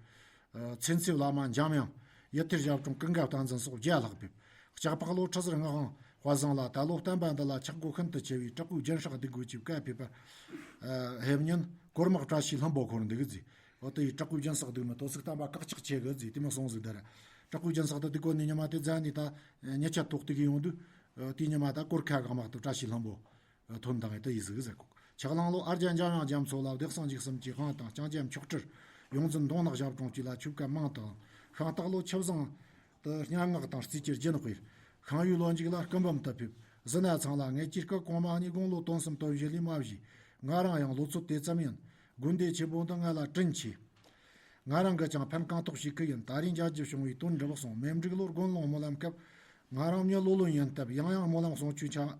ཨ། ཚེ་འཚེ་བླ་མ་འཇམ་དབྱངས། ཡུ་ཐེར་ཞབས་དྲུང་ཀུན་དགའ་བསྟན་འཛིན་སོགས་བརྒྱ་ལྷག་ཕེབས། ལྕགས་ཕག་ལོ་ཁྲི་ཟུར་ངག་དབང་དཔལ་བཟང་ལ་ད་ལོ་བསྟན་པ་འདི་ལ་ཆག་སྒོ་ཤིན་ཏུ་ཆེ་བས་དྲག་པོའི་སྦྱིན་སྲེག་སྡིགས་དགོས་ཀྱི་བཀའ་ཕེབས་པར། ཨ། ཕེབས་ཉིན་གོར་དམག་བཀྲ་ཤིས་ལྷུན་པོ་འཁོར་འདུག་ཟེར། འོ་དེ་ཡིས་དྲག་པོའི་སྦྱིན་སྲེག་སྡིགས་མི་དོ་ཚིགས་བསྟན་པ་བཀག་ཆག་ཆེ་གི་ཟེར་དེ་མོ་གསུངས་ཟིག་འདི་ར། དྲག་པོའི་སྦྱིན་སྲེག་དེ་སྡིགས་གོ་ནི་ཉི་མ་དེ་རྫ་ནི་ད་ཉི་ཆ་ཐོག་ཏུ་གི་ཡོང་དུས། ཨ། དེའི་ཉི་མ་ད་གོར་ཁ་གང་དམག་ཏུ་བཀྲ་ཤིས་ལྷུན་པོ། ཐོན་དང་ཡེ་ད་ཡི་ཟིག་ཟེར་གོ། ཆག་ལང་ལོ་ཨར་རྒྱ་འཇམ་དབྱངས་རྒྱ་མཚོ་ལ་བདེ་གསང་འཇིགས་གསུམ་གྱི་དབང་དང་ལྕང་སྐྱ་མཆོག་སྤྲུལ་ཡོངས་འཛིན་མདོ་ནག་ཞབས་དྲུང་བཅས་ལ་ཆོས་བཀའ་མང་དུ་གནང་། ཤིང་སྟག་ལོ་ཆུ་བཟང་དུ་སྙན་ངག་དང་རྩིས་ཀྱི་རྒྱན་སྤེལ། ཤིང་ཡོས་ལོ་མཇུག་ལ་སྐུ་འབུམ་དུ་ཕེབས། གཟི་ན་ཚང་ལ་ངེད་ཀྱི་སྐུ་གོང་མ་གཉིས་དགུང་ལོ་དོན་གསུམ་དོན་བཞི་ལས་མ་བཞེས། ང་རང་ཡང་ལོ་ཚོད་དེ་ཙམ་ཡིན། དགོན་སྡེ་ཆེན་པོ་འདི་ང་ལ་དྲིན་ཆེ། ང་རང་གིས་ཀྱང་ཕན་གང་ཐོགས་ཤིག་གི་ཡིན། ད་རེས་མཇལ་རྒྱུ་བྱུང་བའི་དོན་འགྲུབ་སོང་། མེ་འབྲུག་ལོར་དགོན་ལུང་སྨོན་ལམ་སྐབས། ང་རང་མྱི་ལོ་ལོན་ཡིན་སྟབས་ཡང་ཡང་སྨོན་ལམ་གསུང་ཆོས་འཆད་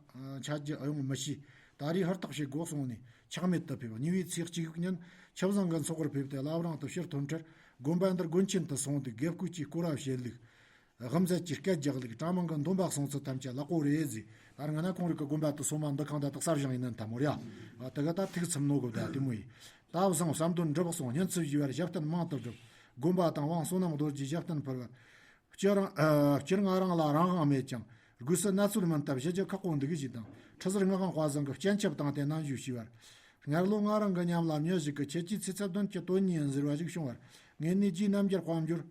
འཆད་རྒྱུ་ཡོང་མི་ཤེས། ད་རེས་ཧུར་ཐག་བྱེད་དགོས་གསུངས་ནས་ཆག་མེད་དུ་ཕེབས། གཉིས་པའི་ཚེས་གཅིག་ཉིན་ཆུ་བཟང་གི་ཚོགས་པར་ཕེབས་ཏེ་བླ་བྲང་དུ་ཕྱིར་ཐོན་འཕྲལ་དགོན་པ་འདིར་དགོན་ཆེན་དུ་སོང་སྟེ་དགེ་བསྐོས་ཀྱིས་བསྐོར་བ་བྱེད་ལུགས། དབུ་མཛད་ཀྱིས་སྐད་རྒྱག་ལུགས། གྲྭ་མང་གི་འདོན་པ་གསུང་ཚུལ་ཐམས་ཅད་ལེགས་པོ་རེད་ཟེར། ད་ང་ན་ཁོང་རིགས་ཀྱི་དགོན་པ་དུ་སོ་མ་འདུ་ཁང་དང་དག་གསར་བཞེངས་ཡིན་ནན་ཐ་མོ་རེད། ཨ། དེ་ག་ད་ཐུགས་ཚིམ་ནོ་གི་ད་དེ་མོ་ཡིན། ད་བཟང་བསམ་དོན་འགྲུབ་སོང་། སྙན་ཚིག་ཞུས་པར་ཞབས་བརྟན་མང་དུ་བསྒྲུབས། དགོན་པ་དང་དབང་བསོད་ནམས་རྡོ་རྗེའི་ཞབས་བརྟན་ཕུལ་བར། སྤྱིར་ཨ། སྤྱིར་ང་རང་ལ་རང་དབང་མེད་ཀྱང་ སྒོས་སུ་གནས་ཚུལ་མིན་སྟབས་ཞིབ་རྒྱས་ཁག་པོ་འདུག་ཞེས་དང་། ཁྲི་ཟུར་ངག་དབང་དཔལ་བཟང་གིས་སྤྱན་ཆབ་བཏང་སྟེ་རྣམ་ཞུ་ཞུས་པར། སྔར་ལོ་ང་རང་གི་མཉམ་ལ་མྱི་ཞིག་གིས་ཁྱེད་ཀྱིས་ཚེ་ཚད་དོན་གྱི་དོན་གཉིས་ཟེར་བ་ཞིག་བྱུང་བར། ངེད་གཉིས་རྗེས་རྣམ་རྒྱལ་དཔལ་འབྱོར་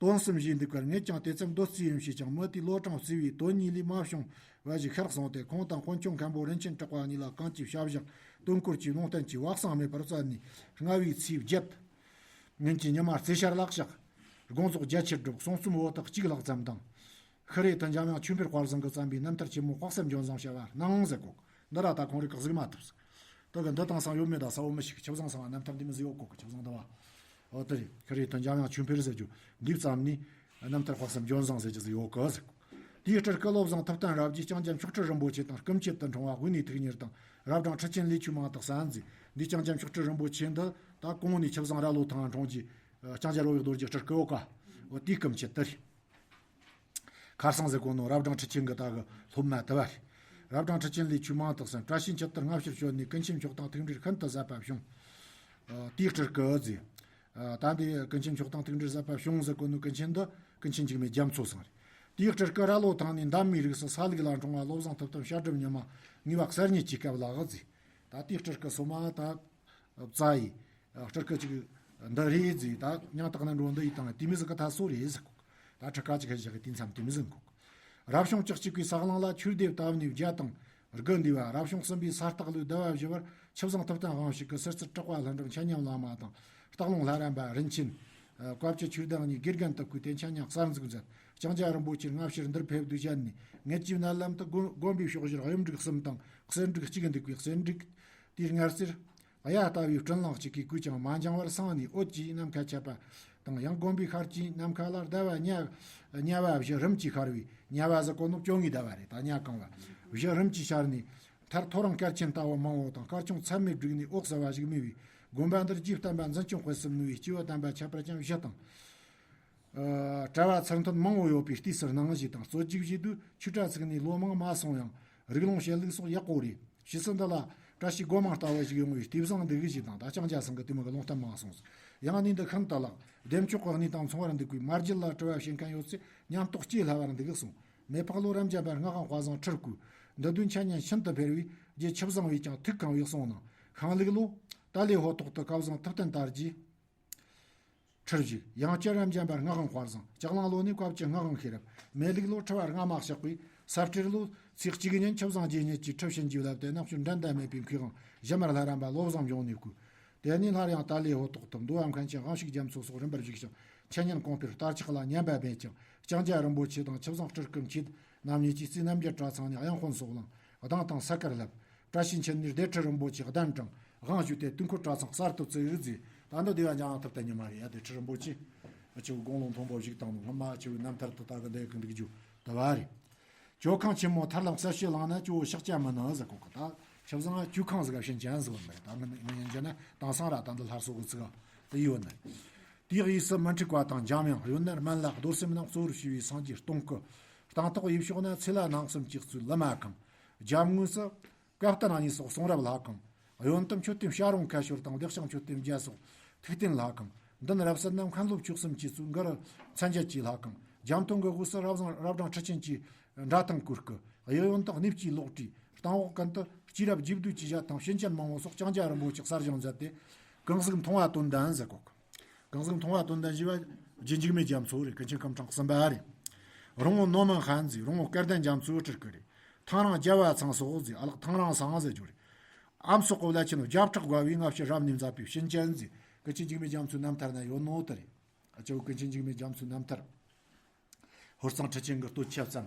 དོན་གསུམ་ཞེས་འདུག་པར། ངེད་ཀྱང་དེ་ཙམ་འདོད་རྩིས་ཡིན་ཞེས་ཀྱང་མི་དེའི་ལོ་གྲངས་བརྩིས་པའི་དོན་གཉིས་ལས་མ་བྱུང་བ་ཞིག་ཤར་སོང་སྟེ། ཁོང་དང་དཔོན་ཆུང་མཁན་པོ་རིན་ཆེན་གྲགས་པ་གཉིས་ལ་གང་ཅིའི་བྱ་བཞག་དོན་སྐོར་གྱི་ལུང་བསྟན་གྱི་བག་གསང་མེད་པར་བསྩལ་ནས། སྔ་བའི་ཚེས་བརྒྱད་ཉིན་གྱི་ཉི་མ་རྩེ་ཞར་ལག་ཞག་དགོངས་རྫོགས་རྒྱ་ཆེར་སྒྲུབ། གསུང་རྩོམ་འོ་ཐག་གཅིག་ལྷག་ཙམ་དང་། ཤི་རེ་དུ་འཇམ་དབྱངས་ཆོས་འཕེལ་དཔལ་བཟང་གིས་བརྩམས་པའི་རྣམ་ཐར་ཆེན་མོ་དཔག་བསམ་ལྗོན་བཟང་བྱ་བ་སྣང་ཟེར་གོ། འདི་ར་ད་ཁོང་རིགས་གཟིགས་མ་ཐུབ་ཟིག་དེ་གི་འདི་དེང་སང་ཡོད་མེད་ད་གསལ་བོ་མི་ཤེས། ཆུ་བཟང་ཟེར་བ་རྣམ་ཐར་འདི་མོ་ཟིག་ཡོད་གོ་གི། ཆུ་བཟང་འདི་བ། འོ་དེ་རེད། ཤི་རེ་དུ་འཇམ་དབྱངས་ཆོས་འཕེལ་ཟེར་རྒྱུ་འདི་བརྩམས་ནས། རྣམ་ཐར་དཔག་བསམ་ལྗོན་བཟང་ཟེར་རྒྱུ་ཟིག་ཡོད་གི་ཟེར་གོ། དེའི་སྤྲུལ་སྐུ་བློ་བཟང་ཐུབ་བསྟན་རབ་རྒྱས་ལྕང་སྐྱ་མཆོག་སྤྲུལ་རིན་པོ་ཆེ་དང་སྐུ་མཆེད་དུ་འཁྲུངས་པ་དབུས་ནས་ཐུགས་གཉེར་དང་། རབ་སྦྲང་ཁྲི་ཆེན་ལས་ཆོས་མང་དག་ས་མཛད། འདི་ལྕང་སྐྱ་མཆོག་སྤྲུལ་རིན་པོ་ཆེ་འདི་ད་གོང་ནས་ཆུ་བཟང་ར་ལོ་ཐང་འཁྲུངས་ཀྱི། ལྕང་སྐྱ་རོ་ཡི་རྡོ་རྗེ་སྤྲུལ་སྐུ་ཡོད་ཀ། འོ་དེའི་སྐུ་མཆེད་དེ་རེད། ཁར་སང་ཟེར་གོ་ནོ་རབ་སྦྲང་ཁྲི་ཆེན་གྱི་ད་གི་སློབ་མ་དེ་བ་རེད། རབ་སྦྲང་ཁྲི་ཆེན་ལས་ཆོས་མང་དག་ས་བཀྲ་ཤིས་འཁྱིལ་དུ་སྔ་ཕྱིར་བྱོན་ནས། ཀུན་མཁྱེན་མཆོག་དང་ཐུགས་འབྲེལ་ཤིན་ཏུ་ཟབ་པ་བྱུང་། ཨ། དེའི་སྤྲུལ་སྐུ་ཟེར། ཨ། ད་འདི་ཀུན་མཁྱེན་མཆོག་དང་ཐུགས་འབྲེལ་ཟབ་པ་བྱུང་ཟེར་གོ་ནོ་ཀུན་མཁྱེན་འདི་ཀུན་མཁྱེན་འཇིགས་མེད་རྒྱ་མཚོ་ཚང་རེད། དེའི་སྤྲུལ་སྐུ་ར་ལོ་ཐང་ནས་འདབ་མའི་རིགས་སུ་ས་ལུག་ལ་འཁྲུངས་པ་བློ་བཟང་ཐུབ་བསྟན་བཤད་སྒྲུབ་ཉི་མ་ངེས་པ་གསར་རྙེད་ཀྱི་སྐབས་ལ་ཟེར། ད་དེའི་སྤྲུལ་སྐུ་སོ་མ་ད་བཙལ་ཡི། སྤྲུལ་སྐུ་ཅིག་འདི་རེད་ཟེར། ད་མྱིང་བཏགས་ནི་འགྲོ་འདི་ཡི་དང་དེ་མི་ཟིག་གི་ད་སོ་རེད་ཟེར་གོ། ད་ཁྲི་ཁ་ཅིག་ཁ་བཞག་གི་དུས་མཚམས་དེ་མི་ཟིག་གོ། རབ་བྱུང་བཅུ་གཅིག་པའི་ས་གླང་ལ་ཆོས་སྡེ་བཏབ་ནས་བརྒྱ་དང་དགུ་འདུས་པ། རབ་བྱུང་གསུམ་པའི་ས་སྟག་ལོའི་ཟླ་བ་བཞི་པར་ཆུ་བཟང་ཐུབ་བསྟན་དབང་ཕྱུག་གི་ཟུར་ཚུལ་གྲགས་པ་ལྷུན་གྲུབ་འཆད་ཉན་བླ་མ་དང་སྟག་ལུང་ལྷ་རམས་པ་རིན་ཆེན། བཀའ་བཅུ་ཆོས་བདག་གཉིས་དགེ་རྒན་དུ་བསྐོས་ཏེ་འཆད་ཉན་གསར་འཛུགས་མཛད། ལྕང་སྐྱ་རིན་པོ་ཆེ་སྔ་ཕྱིར་འདིར་ཕེབས་དུས་བཞེངས་ནས་ངེད་ཀྱི་མནལ་ལམ་དུ་དགོན་དགོན་པའི་ཕྱོགས་བཞིར་གཡུ་འབྲུག་གསུམ་དང་གསེར་འབྲུག་གཅིག་འདུག་པའི་གསེར་འབྲུག་དེའི་ངར་རྩེར། གཡའ་ལྟ་བུའི་སྤྲིན་ལང་གཅིག་གིས་བསྐོས་ཀྱང་མ་འགྱང་བར་སངས་ནས་འོད་ཀྱིས་ནམ་མཁའ་ཁྱབ་པ་དང་། ཡང་དགོན་པའི་ཤར་གྱི་ནམ་མཁའ་ལ་ཟླ་བ་ཉ་ཉ་བ་བཞི་རིམ་གྱིས་ཤར་བས། ཉ་བ་ཟེར་གོ་ནོ་བཅོ་ལྔའི་ཟླ་བ་རེད། ད་ཉ་གང་བ་བཞི་རིམ་གྱིས་ཤར་ནས། མཐར་ཐོ་རངས་སྐར་ཆེན་ལྟ་བུ་མང་བོ་དང་སྐར་ཆུང་ཚད་མེད་བསྒྲིགས་ནས་འོད་གསལ་བ་ཞིག་མི་བས། དགོན་པ་འདིར་རྗེ་བསྟན་པ་འཛིན་སྐྱོང་སྤེལ་གསུམ་ནུས་པའི་སྐྱེས་བུ་དམ་པ་ཁྱད་པར་ཅན་བཞི་དང་། ཨ། གྲྭ་བ་ཚུལ་མཐུན་མང་བོ་ཡོད་པའི་ལྟས་སུ་སྣང་ཞེས་དང་། རྩོད་རྒྱུགས་བྱས་དུས་ཆོས་གྲྭ་ཚུགས་ནས་ལོ་མང་མ་སོང་ཡང་རིགས་ལུང་བཤད་ལུགས་སོགས་ཡག་པོ་རེད། ཕྱིས་སུ་འདི་ལ་བཀྲ་ཤིས་སྒོ་མང་ལྟ་བུ་ཞིག་ཡོང་བའི་ལྟས་བཟང་འདུག་ཞེས་དང་། ད་ལྕང་སྐྱ་ཚང་གི་དེ་མོ་གི་ལུང་བསྟན་མང་གསུངས། ཡང་ནི་འདི་ཤིན་ཏུ་ལེགས། བདེ་མཆོག་གི་གནས་དང་མཚུངས་པར་འདུག་པས། མ་བརྒྱུད་ལ་དྲི་བ་བྱེད་མཁན་ཡོད་ཚེ་མཉམ་གཏོགས་སྐྱེས་ལྷ་བར་འདུག་གསུངས། མེ་ཕག་ལོ་རབ་འབྱམས་པ་སྔགས་དབང་དཔལ་བཟང་ཁྲིར་བསྐོས། འདི་དུས་འཆད་ཉན་ཤིན་ཏུ་འཕེལ་བས་རྗེ་ཆུ་བཟང་བས་ཀྱང་ཐུགས་གང་བས་གསུངས་ནས། ཤིང་ལུག་ལོ་ཏཱ་ལའི་ཧོ་ཐོག་ཏུ་སྐལ་བཟང་ཐུབ་བསྟན་དར་རྒྱས། ཁྲིར་བཞུགས། ཡང་སྤྱི་རབ་འབྱམས་པ་སྔགས་དབང་དཔལ་བཟང་། ལྕགས་གླང་ལོ་ནས་བཀའ་བཅུ་སྔགས་དབང་ཤེས་རབ། མེ་ལུག་ལོ་ཁྲི་བར་སྔ་མ་གཤེགས་པས། ས་སྤྲེལ་ལོ་ཚེས་གཅིག་ཉིན་ཆུ་བཟང་རྗེ་ཉིད་ཀྱིས་ཁྲི་བྱིན་གྱིས་བརླབས་ཏེ་རྣམ་དཔྱོད་འགྲན་ཟླ་མེད་པའི་མཁས་དབང་ཞི་མར་ལྷ་རམས་པ་བློ་བཟང་འབྱུང་གནས་བསྐོས། དེ་ནས་སླར་ཡང་ཏཱ་ལའི་ཧོ་ཐོག་ཏུ་མདོ་བ་མཁན་ཆེན་དབང་ཕྱུག་རྒྱ་མཚོ་སོགས་རིམ་པར་བཞུགས་ཤིང་འཆད་ཉན་གོང་འཕེལ། དར་ཆགས་ལ་ཉམས་པ་མེད་ཅིང་། ལྕང་སྐྱ་རིན་པོ་ཆེ་དང་ཆུ་བཟང་སྤྲུལ་སྐུ་མཆེད་རྣམ་གཉིས་ཀྱིས་རྩེ་རྣམ་རྒྱལ་གྲྭ་ཚང་ནས་དབྱངས་དཔོན་སོགས་བླངས། གདངས་དང་ས་དཀར་བསླབས། བཀྲ་ཤིས་འཁྱིལ་ནས་སྡེ་ཁྲི་རིན་པོ་ཆེ་གདན་དྲངས། དབང་ཞུས་ཏེ་དུས་འཁོར་གྲྭ་ཚང་གསར་དུ་བཙུགས་ཡོད་ཟེར། ད་འདི་སྡེ་བ་འཇམ་དབྱངས་ཐུབ་བསྟན་ཉི་མ་རེད་ཡ། སྡེ་ཁྲི་རིན་པོ་ཆེ་ཨ་ཆེ་བོ་དགུང་ལོ་མཐོན་པོ་བཞུགས་བཏང་ནོ་སྔོན་མ་ཨ་ཆེ་བོའི་རྣམ་ཐར་དུ་ད་གི་འདི་གི་འདུག་རྒྱུ་དེ་བ་རེད། ཇོ་ཁང་ཆེན་མོ་ཐར་ལམ་གསལ་བྱེད་བླངས་ན་ཇོ་བོ་ཤཱཀྱ་མི་ནུ་ཟེར་གོ་གི། ད་ཆུ་བཟང་ཇོ་ཁང་ཟེར་ག་ཕྱིན་ཅན་ཟེར་བ་མ་རེད། ད་ངི་ངི་ཡིན་གྱི་ན་དེང་སང་ར་ད་འདི་སླར་གསོ་གི་ཚིག་དེ་ཡོད་ནི། དེའི་དབུས་སུ་མི་འཁྲུགས་པ་དང་འཇམ་དབྱངས། གཡོན་ན་སྨན་བླ་རྡོར་སེམས་རྣམས་གཙོ་བོར་བྱས་པའི་སངས་རྒྱས་སྟོང་སྐུ། སྟེང་ཐོག་དབུས་ཕྱོགས་ན་ཚེ་ལྷ་སྣང་གསུམ་གྱིས་གཙོས་ལི་མ་ཁང་། རྒྱབ་ངོས་སུ་བཀའ་བསྟན་གཉིས་སོགས་གསུང་རབ་ལྷ་ཁང་། གཡོན་དུ་མཆོད་རྟེན་བྱ་རུང་ཁ་ཤོར་དང་བདེ་ལྕང་མཆོད་རྟེན་བརྒྱད་སོགས་ཐུགས་རྟེན་ལྷ་ཁང་། མདུན་རབ་གསལ་ན་མཁན་སློབ་ཆོས་གསུམ་གྱིས་གཙོས་གུ་རུ་མཚན་བརྒྱད་ཀྱི་ལྷ་ཁང་། རྒྱབ་མཐོང་གི་དབུས་སུ་རབ་བཟང་རབ་སྦྲང་ཁྲི་ཆེན་གྱི་འདྲ་ཐང་གུར་སྐུ། གཡས་གཡོན་དུ་གནས་བཅུའི་ལོགས་བྲིས། སྟེང་འོག་ཀུན་ཏུ་སྐྱེས་རབས་རྗེ་བདུད་ཀྱི་ཞལ་དང་བྱིན་ཅན་མང་བོ་སོགས་ལྕང་སྐྱ་རིན་པོ་ཆེ་གསར་བཞེངས་མཛད་དེ། གང་ཟིག་མཐོང་བ་དོན་ལྡན་ཟེར་གོ། གང་ཟིག་མཐོང་བ་དོན་ལྡན་ཞེས་པ་རྗེ་འཇིགས་མེད་རྒྱ་མཚོ་རེད། ཀུན་མཁྱེན་སྐུ་ཕྲེང་གསུམ་པ་རེད། རོང་བོ་ནོ་མང་ཧན་ཟེར། རོང་བོ་སྐལ་ལྡན་རྒྱ་མཚོའི་སྤྲུལ་སྐུ་རེད། ཐང་རིང་རྒྱལ་བ་ཚང་སོགས་ཟེར། ཨ་ལགས་ཐང་རིང་ཚང་ཟེར་རྒྱུ་རེད། ཨ་མ་སོགས་གོ་བླ་ཆེན་བརྒྱ་ཕྲག་བརྒལ་བའི་སྔ་ཕྱི་རབ་གནས་མཛད་པའི་བྱིན་ཅན་ཟེར། ཀུན་མཁྱེན་འཇིགས་མེད་རྒྱ་མཚོའི་རྣམ་ཐར་ན་ཡོད་ནོ་དེ་རེད། ཨ་ཅོ་ཀུན་མཁྱེན་འཇིགས་མེད་རྒྱ་མཚོའི་རྣམ་ཐར། ཧོར་གཙང་ཁྲི་ཆེན་གྱི་སྟོད་ཆ་ཙམ།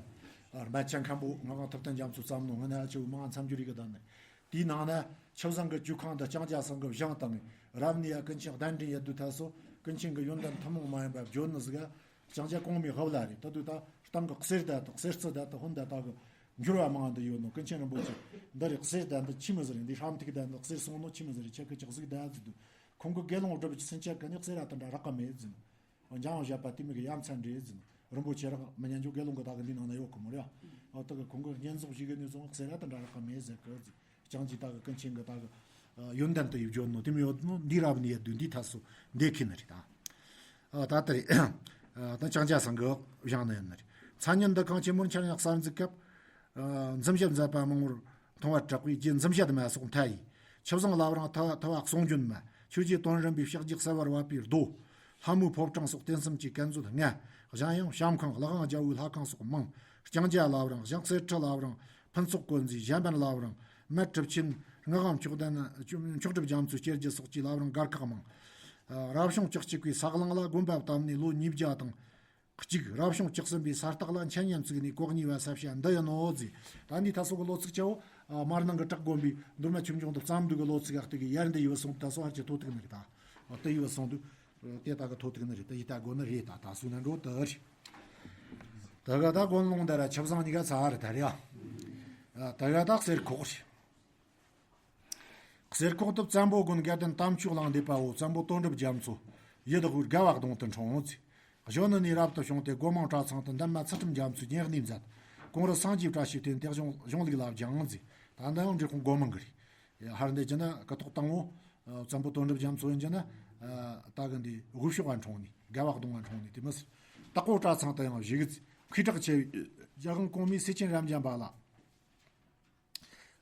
སྨད་ཆ་མཁན་པོ་ངག་དབང་ཐུབ་བསྟན་རྒྱ་མཚོ་བརྩམས་ནོ་ང་ན་ཨ་ཅོ་མང་མཚམས་སྦྱོར་རིག་གི་དང་ནི། དེའི་ནང་ན་ཆབ་བཟང་གི་ཇོ་ཁང་འདི་ལྕང་སྐྱ་ཚང་གི་བཞེངས་བཏང་ནས་རབ་གནས་ཡ་ཀུན་མཁྱེན་གདན་འདྲེན་ཡ་དུས་ཐ་སོ་ཀུན་མཁྱེན་གྱི་ཡོན་ཏན་ཐུན་མོང་མ་ཡིན་པ་བརྗོད་ནི་ཟིག་ག་ལྕང་སྐྱ་གོང་མའི་ཧབ་ལ་རེད། ད་དུས་ད་སྟེང་གི་གསེར་ད་ད་གསེར་རྩི་ད་ད་ཧོན་ད་ད་གི་འགྱུར་བ་མང་འདི་ཡོད་ནོ། ཀུན་མཁྱེན་རིན་པོ་ཆེ་འདི་རེད། གསེར་ད་འདི་ཆི་མི་ཟེར་རེད། འདི་ཧྲམ་ཐིག་ད་འདི་གསེར་སོང་ནོ་ཆི་མི་ཟེར་རེད། ཁྱེད་ཀྱི་ཅག་ཟིག་ད་ཟིག་དུས་ཁོང་གི་དགེ་སློང་སྒྲུབ་ཀྱི་སེམས་ཅན་གི་ནི་གསེར་ར་དང་འདྲ་རག་ག་མེད་ཟིན། འཇམ་དབྱངས་བཞད་པ་དེ་མིག་གི་ཡ་མཚན་འདྲེས་ཟིན། རིན་པོ་ཆེ་རག་མི་ཉན་རྒྱུ་དགེ་སློང་གི་ད་གི་འདི་ནང་ན་ཡོད་གི་མོ་རེད། ཨ་ད་གི་ཁོང་གི་བསྙེན་རྫོགས་ཞིག་གི་ནི་བཟུང་གསེར་ར་དང་འདྲ་རག་ག་མེད་ཟེར་གི་ཟིན། ལྕང་སྐྱའི་ད་གི་ཀུན་མཁྱེན་གི་ད་གི་ཡོན་ཏན་དུ་ཡི་བརྗོད་ནོ་དེ་མི་ཡོད་ནོ། འདི་རབ་ནི་ཡ་དུས་འདི་ཐ་སོ་འདི་ཁི་ནི་རེད་ད། ད་ལྟ་རེད། ད་ལྕང་སྐྱ་ཚང་གི་བཞེངས་ནི་ཡོད་ནི་རེད། མཚན་ཉིད་འདི་གང་ཆེན་མོར་འཆར་ཡང་གསར་འཛུགས་སྐབས་ འཛིན་བྱེད་མཛད་པ་མང་བོར་མཐོང་བར་གྲགས་པའི་རྗེ་འཛིན་བྱེད་མ་སོགས་མཐའ་ཡས། ཆུ་བཟང་བླ་བྲང་ཐ་ཐུ་བ་གསུང་རྒྱུན་མ། ཆོས་རྗེ་དོན་རིན་པའི་ཕྱག་རྒྱའི་གསལ་བར་བབས་པའི་རྡོ། ལྷ་མོའི་ཕོ་བྲང་སོགས་རྟེན་གསུམ་གྱི་སྐལ་མཛོད་ལྔ། གཞན་ཡང་བྱམས་ཁང་ལྷ་ཁང་རྒྱལ་པོའི་ལྷ་ཁང་སོགས་མང་། ལྕང་སྐྱ་བླ་བྲང་ཞང་གསེར་ཁྲི་བླ་བྲང་ཕུན་ཚོགས་དཀར་མཛེས་གཞན་ཕན་བླ་བྲང་མ་གྲུབ་ཆེན་སྔགས་འམ་མཆོག་ལྡན་མཆོག་གྲུབ་རྒྱ་མཚོའི་སྐྱེ་རྒྱུ་སོགས་ཀྱི་བླ་བྲང་སྒར་ཁག་མང་། རབ་བྱུང་བཅུ་གཅིག་པའི་ས་གླང་ལ་དགོན་པ་བཏབ་ནས་ལོ་ཉིས་བརྒྱ་དང་གཅིག་རབ་བྱུང་བཅུ་གསུམ་པའི་ས་སྟག་ལ་འཆད་ཉན་བཙུགས་ནས་གོ་གཉིས་པ་ས་བྱ་འདི་ཡིན་ནོ་ཟེར། ད་འདི་ད་སོགས་ཀྱི་ལོ་ཚིགས་ཆེའོ། མར་ནང་གི་བྲག་དགོན་པའི་མདོ་སྨད་ཆོས་འབྱུང་དུ་བརྩམས་འདུག་གི་ལོ་ཚིགས་ཨ་སྟེ་གི་ཡར་འདི་ཡི་བ་སོང་དུ་ད་སོ་ཧར་གྱི་ཐོ་ཐུག་ནི་རེད། ད་དེ་ཡི་བ་སོང་དུ་དེ་ད་གི་ཐོ་ཐུག་ནི་རེད། དེ་ཡི་ད་དགོན་ནི་རེད། ད་ད་སུ་ན་འགྲོ་དུ་རེད། ད་ག་ད་དགོན་ལུང་ད་ར་ཆབ་བཟང་གཉིས་ཀ་ཚ་རེད་ད་རེད། ད་ག་ད་གསེར་ཁོག་རེད། གསེར་ཁོག་ཏུ་བཙན་པོ་དགོན་དགའ་ལྡན་དམ་ཆོས་གླིང་འདས་པའོ། བཙན་པོ་དོན་གྲུབ་རྒྱ་མཚོ་ཡུལ་དག་པོའི་དགའ་བ་གདོང་དུ་འཁྲུངས་ཚེ། གཞོན་ནུ་ནས་རབ་ཏུ་བྱུང་སྟེ་སྒོ་མང་གྲྭ་ཚང་དུ་འདན་མ་ཚུལ་ཁྲིམས་རྒྱ་མཚོའི་སྙན་གནས་མཛད། གོང་རུ་སངས་རྒྱས་བཀྲ་ཤིས་དེ་ཡང་དེ་གཞུང་གཞུང་ལུགས་ལ་སྦྱངས་མཛད། ད་ལྟ་ཡང་འབྲི་གུང་སྒོ་མང་གི་རེད། ཧར་འདི་ཇི་ན་ཀ་ཐོག་དང་བོ་བཙན་པོ་དོན་གྲུབ་རྒྱ་མཚོ་ཡིན་ཇི་ན་ད་གི་འདི་དབུས་ཕྱོགས་ལ་འཁྲུངས་ནས་དགའ་བ་གདོང་ལ་འཁྲུངས་ནས་དེ་མི་སྲིད། དྭགས་པོ་གྲྭ་ཚང་དུ་ཡང་བཞུགས་མཛད། མཁས་གྲགས་ཆེ་བའི་རྒྱལ་དབང་གོང་མའི་སྲས་ཆེན་རབ་འབྱམས་པ་ལ།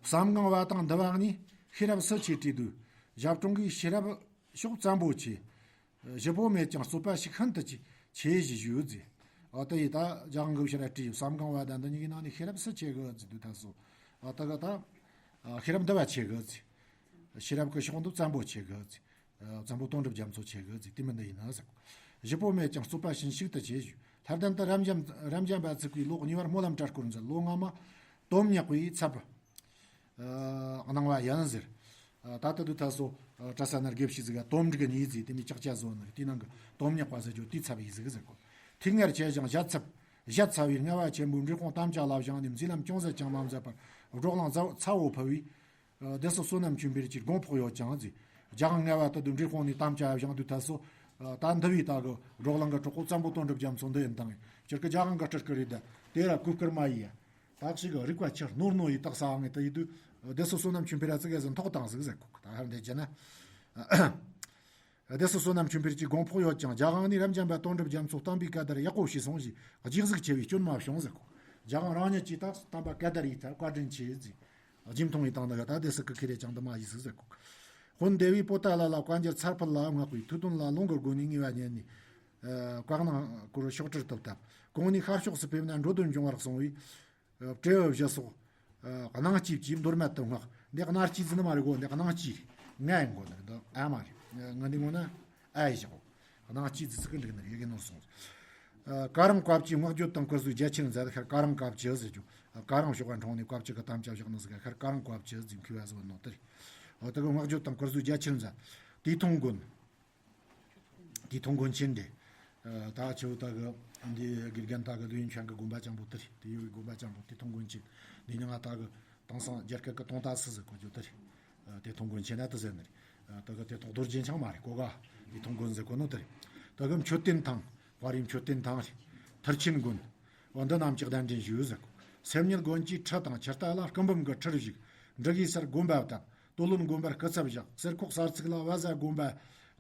བསམ་གང་བ་དང་འདུལ་བ་གཉིས་ཤེས་རབ་སུ་ཆེ་བྲིས་འདུག་ཞབས་དྲུང་གིས་ཤེས་རབ་ཕྱོགས་བཙན་པོ་ཆེ། ཞིབ་པོ་མེད་ཀྱང་རྩོད་པ་ཞིག་ཤིན་ཏུ་ཆེ་ཆེ་ཞེས་ཞུས་ཟེར། ཨ་ད་ཡི་ད་རྒྱལ་དབང་གི་ཤེས་རབ་བྲིས་ཡོད། བསམ་གང་བ་དང་འདི་གཉིས་ཀྱི་ནང་ནས་ཤེས་རབ་སུ་ཆེ་གི་ཟེར་དུས་ད་སོ། ཨ་ད་ག་ད་ཤེས་རབ་འདུལ་བ་ཆེ་གི་ཟེར། ཤེས་རབ་ཀྱི་ཕྱོགས་འདི་བཙན་པོ་ཆེ་གི་ཟེར། བཙན་པོ་དོན་གྲུབ་རྒྱ་མཚོ་ཆེ་གི་ཟེར་དེ་མིན་འདི་ཡིན་ན་ཟེར། ཞིབ་པོ་མེད་ཀྱང་རྩོད་པ་ཞིག་ཤིན་ཏུ་ཆེ་ཞུས། ལྷ་ལྡན་དུ་རབ་འབྱམས་རབ་འབྱམས་པ་བཙུགས་པའི་ལོ་གཉིས་པར་སྨོན་ལམ་གྲྭ་སྐོར་མཛད། ལོ་སྔ་མ་དོམ་ཉག་པའི་ཚབ་གནང་བ་ཡིན་ཟེར། ད་ལྟ་དུ་ད་སོ་གྲྭ་ས་ན་དགེ་བཤེས་ཟིག་ག་དོམ་འབྲུག་གཉིས་ཟིག་དེ་མི་ལྕགས་ཀྱ་བཟོ་ནི་དེ་ནང་གི་དོམ་ཉག་པ་ཟེར་རྒྱུ་དེའི་ཚབ་ཡིན་ཟིག་ཟེར་གོ། ཐིག་ངར་ཆེ་ཞིང་བཞད་ཚབ་བཞད་ཚ་བའི་ལྔ་བ་ཆེན་པོའི་འབྲི་གུང་དམ་བཅའ་ལ་བཞེངས་ནས་མཛད་ལམ་ཅུང་ཟད་ཀྱང་མ་མཛད་པར་བགྲོ་གླེང་ཚ་བོ་ཕུལ་བས། སྡེ་སྲིད་བསོད་ནམས་ཆོས་འཕེལ་གྱི་དགོངས་ཕོག་ཡོད་ཀྱང་ཟེར། རྒྱལ་དབང་ལྔ་བ་དུ་དུ་འབྲི་གུང་ནས་དམ་བཅའ་བཞེངས་དུས་ད་སོ། ད་འདི་བའི་ད་གི་བགྲོ་གླེང་གི་གྲོགས་པོ་བཙན་པོ་དོན་གྲུབ་རྒྱ་མཚོ་འདི་ཡིན་དང་། སྤྱིར་གི་རྒྱལ་དབང་གི་སྤྲུལ་སྐུ་རེད་ད། དེ་ར་གུས་བཀུར་མ་ཡིས། ད་ཞིག་གི་རིག་པ་ཆེར་ནོར་ནོ་ཡི་རྟགས་སའང་ད་ཡི་དུས། སྡེ་སྲིད་བསོད་ནམས་ཆོས་འཕེལ་ར་ཙི་གེ་ཟིན་ཐོག་དང་ཟིག་ཟེར་གོ། ད་ཧར་འདི་བྱས་ན། སྡེ་སྲིད་བསོད་ནམས་ཆོས་འཕེལ་གྱི་དགོངས་ཕོག་ཡོད་ཀྱང་རྒྱལ་དབང་ནས་རབ་འབྱམས་པ་དོན་གྲུབ་རྒྱ་མཚོ་བསྟན་པའི་བཀའ་དར་ཡག་པོ་ཞིག་སོང་ཞིག་རྗེས་གཟིགས་ཆེ་བའི་སྐྱོན་མ་བྱུང་ཟེར་གོ། རྒྱལ་དབང་རང་ཉིད་ཀྱིས་ད་བསྟན་པ་བཀའ་དར་ཡིག་ཐར་བཀའ་དྲིན་ཆེ་ཟིག་རྗེས་མཐོང་ཡི་དང་ནི་ད་སྡེ་སྲིད་ཀྱི་ཁེ་རེ་ཅང་དུ་མ་ཡིས་ཟིག་ཟེར་གོ། དཔོན་སྡེ་བའི་པོ་ཏཱ་ལ་ལ་བཀའ་འགྱུར་ཚར་ཕུལ་ལ་བསྔགས་པའི་ཐུགས་དོན་ལ་ལུང་གི་སྒོ་ནས་ངེས་པ་ཉན་ནས། བཀའ་གནང་སྐོར་ཕྱོགས་སྒྲིལ་དུ་བཏབ། གོང་ནས་ཤར་ཕྱོགས་སུ་ཕེབས་ན་འགྲོ་དོན་འབྱུང་བར་གསུངས་པས། སྤྲེའུ་བཞི་སོགས། གནང་སྐྱེས་ཀྱིས་མདོར་མད་དུ་བསྔགས། འདི་གནང་སྐྱེས་ཟིན་ནི་མ་རེད་གོ། འདི་གནང་སྐྱེས་རེད། ང་ཡིན་གོ་ནི་རེད། འདི་ཨ་མ་རེད། ང་འདི་ངོ་ན་ཨ་ཡི་བཞག་གོ། གནང་སྐྱེས་ཟིག་ཟིག་གི་འགྲིག་ནི་རེད། ཡི་གེ་ནོར་སོང་། ཀ་རམ་བཀའ་བཅུའི་བསྔགས་བརྗོད་དང་བཀུར་གཟུགས་རྒྱ་ཆེར་མཛད། ཁར་ཀ་རམ་བཀའ་བཅུ་ཟེར་རྒྱུ། ཀ་རམ་ཕྱོགས་ཀ་འཁྲུངས་ནས་བཀའ་བཅུ་གི་དམ་བཅའ་བཞག་ནི་ཟིག་ག་ཁར་ཀ་རམ་བཀའ་བཅུ་ཟེར་མཁས་པ་ཟིག་ནོ་དེ་རེད། འོ་དེ་གི་བསྔགས་བརྗོད་དང་བཀུར་གཟུགས་རྒྱ་ཆེར་མཛད། དེའི་ཐུང་དགོན། དེའི་ཐུང་དགོན་ཆེན་འདི། ད་ཆུ་བོ་ད་གི་འདི་དགེ་རྒན་ད་གི་ལོས་ཡིན་ཆང་གི་དགོན་པ་ཅང་པོ་དེ་རེད། དེ་ཡོད་གི་དགོན་པ་ཅང་པོ་དེའི་ཐུང་དགོན་ཆེན། འདི་ཉང་ང་ད་གི་དེང་སང་རྒྱ་སྐད་གི་ཏོང་ཏ་སི་ཟེར་གོ་རྒྱུ་དེ་རེད། དེའི་ཐུང་དགོན་ཆེན་ན་དེ་ཟེར་ནི་རེད། ད་གི་དེ་ཐོག་རྡོ་རྗེ་འཆང་མ་རེད་གོ་ག་དེའི་ཐུང་དགོན་ཟེར་གོ་ནོ་དེ་རེད། ད་གི་མཆོད་རྟེན་ཐང་། དཔའ་རིས་མཆོད་རྟེན་ཐང་རེད། ཐར་ཆེན་དགོན། འོ་འདི་རྣམས་ཀྱི་གདན་འདྲེན་ཞུས་ཟེར་གོ། སེམས་ཉིད་དགོན་གྱི་ཁྲི་དང་ཆུ་རྟ་ལ་སྐུ་འབུམ་གྱི་ཁྲིར་བཞུགས། འབྲི་གུའི་སར་དགོན་པ་བཏབ། སྟོད་ལུང་དགོན་པར་སྐུ་ཚབ་བཞག། གསེར་ཁོག་གསར་ཚུགས་ལ་བ་ཟ་དགོན་པ་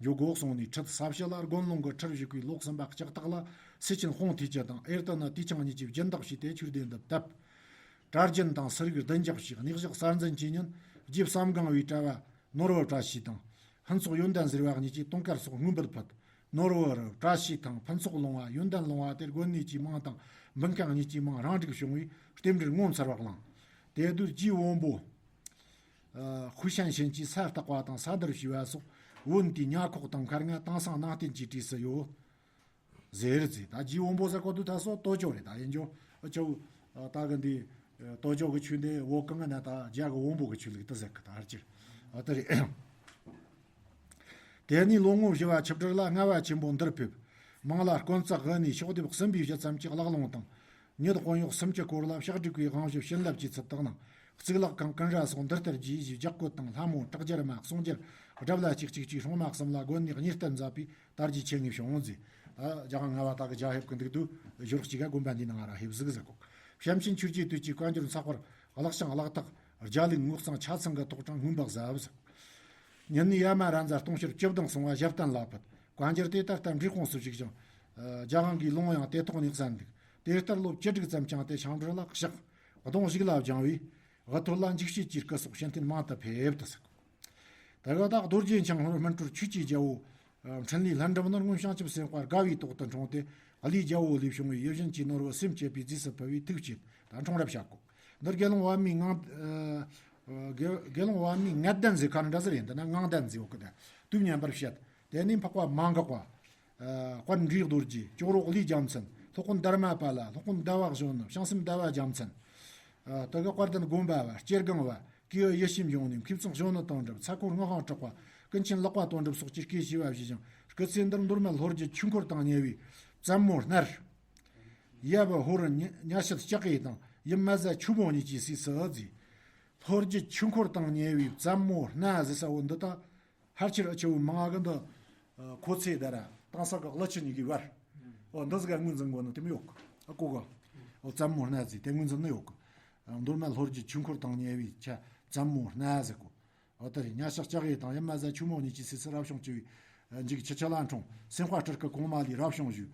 འགྱོ་དགོ་གསུངས་ནས་ཁྲི་ས་བྱི་ལ་དགོན་ལུང་གི་ཁྲིར་བཞུགས་པའི་ལོ་གསུམ་པ་ལྕགས་སྟག་ལ་སེ་ཆེན་ཧོང་ཐེ་ཅི་དང་ཨེར་ཏི་ནི་ཏུས་ཆང་གཉིས་ཀྱིས་སྦྱིན་བདག་བྱས་ཏེ་ཆོས་སྡེ་འདི་བཏབ། གྲྭ་རྒྱུན་དང་སུ་རིག་བདུན་འཇགས་བྱས། གནས་བཞག་གསར་འཛིན་གྱི་ཉིན་རྗེ་བསམ་གང་བའི་གྲྭ་བ་ནོར་བུ་བཀྲ་ཤིས་དང་། ཕུན་ཚོགས་ཡོན་ཏན་ཟེར་བ་གཉིས་ཀྱིས་དུང་དཀར་སོགས་དངོས་འབུལ་ཕུལ། ནོར་བུ་བཀྲ་ཤིས་དང་ཕུན་ཚོགས་ལུང་བ་ཡོན་ཏན་ལུང་བ་དེར་དགོན་གནས་ཀྱི་མིང་དང་འབུམ་ཁང་གཉིས་ཀྱི་མིང་རང་འགྲིག་བྱུང་བས་རྟེན་འབྲེལ་ངོ་མཚར་བ་བླངས། དེ་དུས་རྗེ་བོན་པོ། ཧུའུ་ཤན་ཤན་གྱིས་ས་བརྟག་པ་དང་ས་འདུལ་ཞུས་པ་སོགས་བོན་དེའི་ཉ་ཁོག་དང་མཁར་རྔ་དེང་སང་ནང་བསྟན་གྱི་གྲས་སུ་ཡོད། ཟེར་ཟེར། ད་རྗེ་བོན་པོ་ཟེར་གོ་དུས་ད་སོ་ལྟོ་ཅོ་རེད། ད་ཡིན་ཅོ་ཨ་ཅོ། ད་གི་འདི་ལྟོ་ཅོ་གི་ཆོས་འདི་བོད་གངས་ན་ད་རྒྱ་གི་བོན་པོ་གི་ཆོས་ལུགས་དུ་ཟེར་གི་ད་ཧར་ཅིར་ཨ་དེ་རེད། དེ་ནས་ལོ་ངོ་བཞི་བ་ཆིབས་སྒྲིལ་ལ་ལྔ་བ་ཆེན་པོ་འདིར་ཕེབས། མིང་ལ་དཀོན་རྩེ་དབུ་ནས་ཕྱོགས་སྡེབ་གསུམ་པའི་བཞི་ཙམ་གྱི་བཀླག་ལུང་དང་། ཉིད་དཔོན་གཡོག་སུམ་ཅུ་སྐོར་ལ་ཕྱག་བསྒྲིགས་པའི་དབང་ཞུ་བྱིན་རླབས་ཀྱི་ཚུལ་དག་གནང་། གཙུག་ལག་ཁང་ཀུན་ར་སོགས་འདི་ལྟར་རྒྱས་བཞིའི་ལྗགས་བཀོད་དང་ལྷ་མོ་བྲག་རྒྱལ་མ་གསུང་རྒྱལ་སྒྲ་བླ་གཅིག་གཅིག་བཅས་སྲུང་མ་གསུམ་ལ་དགོན་གནས་གཉིས་བསྟན་མཛད་པའི་དར་རྒྱས་ཆེ་ངེས་བྱུང་ཟེར། ད་རྒྱ་གར་ལྔ་བ་དག་གི་རྒྱ་ཕེབས་ཀྱི་འདུག་དུས་གཞོགས་གཅིག་ག་དགོན་པ་འདི་ནང་ང་ར་ཕེབས་ཟིག་ཟེར་གོ། བྱམས་ཆེན་ཆོས་རྗེ་དུས་ཀྱི་བཀའ་འགྱུར་ཚགས་པར་བཀླག་ཞིང་བཀླག་ཐག་རྒྱ་ལུགས་ངོ་གཙང་ཆ་ཚང་གི་ཐོག་དྲངས་སྔོན་པ་གཟབ་ཟེར། ཉིན་ནས་ཡ་མ་ར་མཛའ་སྟོང་ཕྱུར་བཅུ་བདུན་སོང་བ་ཞབས་བརྟན་ལ་ཕུལ། བཀའ་འགྱུར་དེ་ད་ལྟ་འབྲས་སྤུངས་སུ་བཞུགས་ཤིང་། རྒྱ་གང་གི་ལུང་ཡང་དེ་ཐོག་ནས་གསན་འདུག་དེ་ལྟར་ལོ་བཅུ་དྲུག་ཙམ་བསྐྱངས་ཏེ་ཞང་བྲན་ལ་གཤེགས། གདོང་གཞུག་ལ་སྦྱང་བའི་དབུ་ཐོད་ལ་འཇིགས་བྱེད་ཀྱི་སྐུ་སོགས་བཤད་མཐུན་མང་དུ་ཕེབས་ཏུ་ཟེར། དེ་ག་དག་རྡོ་རྗེ་འཆང་ལྷོར་སྨིན་གྲོལ་ཆོས་ཀྱི་རྒྱལ་པོ། འཕྲིན་ལས་ལྷུན་གྲུབ་ནོར་སྔོན་བྱང་ཆུབ་སེམས་དཔའ་དགའ་བའི་ཏོག་ཏུ་འཁྲུངས་ཏེ། གླུའི་རྒྱལ་པོ་ལས་བྱུང་བའི་ཡིད་བཞིན་གྱི་ནོར་བུ་སེམས་བསྐྱེད་པའི་རྫས་སུ་ཕུལ་བའི་ཐུགས་བསྐྱེད་དང་འཁྲུངས་རབས་བྱ་དགོས། འདིར་དགེ་སློང་པདྨའི་ངང་། ཨ། དགེ་དགེ་སློང་པདྨའི་ངད་ལྡན་ཟེར་ཁ་འདྲ་ཟེར་ཡིན། འདི་ན་ངང་ལྡན་ཟེར་བ་གི་ད་དུས་མཉམ་པར་བཤད། དེ་ནས་འཕགས་པ་མ་འགགས་པ། ཨ། དཔལ་འབྲས་རྡོ་རྗེ། ཅོག་རོ་གླུའི་རྒྱལ་མཚན། སློབ་དཔོན་དྷརྨ་པཱ་ལ། སློབ་དཔོན་ཟླ་བ་གཞོན་ནུ། བྱང་སེམས་ཟླ་བ་རྒྱལ་མཚན། ཨ། དེ་ག་དཔལ་ལྡན་དགོན་པ་བ། སྐྱེ་སྒང་བ། སྐྱེས་བུ་ཡིད་བཞིན་འབྱུང་གནས། མཁས་བཙུན་གཞོན་ནུ་དོན་གྲུབ། ཚ་འཁོར་ངག་དབང་གྲགས་པ། ཀུན་མཁྱེན་ལག་པ་དོན་གྲུབ་སོགས་ཀྱི་སྐུ་ཞི་བ་བཞེས་ཤིང་། སྐུ་ཚེ་འདིར་མདོ་སྨད་ལྷོ་རྒྱུད་ཆོས་འཁོར་དང་ཉེ་བའི་བཙན་མོ་སྣར། ཡབ་ཧོར་གཉའ་ཤད་ལྕགས་ཡི་དང་ཡུམ་མ་བཟའ་ཆུ་མོ་གཉིས་ཀྱི་སྲས་སུ་བརྩིས། ལྷོ་རྒྱུད་ཆོས་འཁོར་དང་ཉེ་བའི་བཙན་མོ་སྣ་ཟེར་ས་བོ་འདི་དག་ཕལ་ཆེར་ཨ་ཆེ་བོ་མང་གི་འདི། ཨ། ཁོ་ཚེ་ད་ར་དང་ས་གི་ཀླུ་ཆུ་གཉིས་ཀྱི་བར། ཨོ་འདི་ཟིག་ག་ངོས་འཛིན་དགོས་ནི་དེ་མོ་ཡོད་གི། ཨ་ཀོ་གི། ཨོ་བཙན་མོ་སྣ་ཟེར་དེ་ངོས་འཛིན་ནི་ཡོད་གི། ཨ་མདོ་སྨད་ལྷོ་རྒྱུད་ཆོས་འཁོར་དང་ཉེ་བའི་ཆ་བཙན་མོ་སྣ་ཟེར་གོ། ཨོ་ད་རེད། གཉའ་ཤག་ལྕགས་ཡི་དང་ཡུམ་མ་བཟའ་ཆུ་མོ་གཉིས་ཀྱི་སྲས་སུ་རབ་བྱུང་བཅུ་བའི་འཇིགས་ཁྱི་ཁྱི་ལ་འཁྲུངས། སེམས་དཔའ་སྤྲུལ་སྐུ་གོང་མ་ལས་རབ་བྱུང་བཞུགས།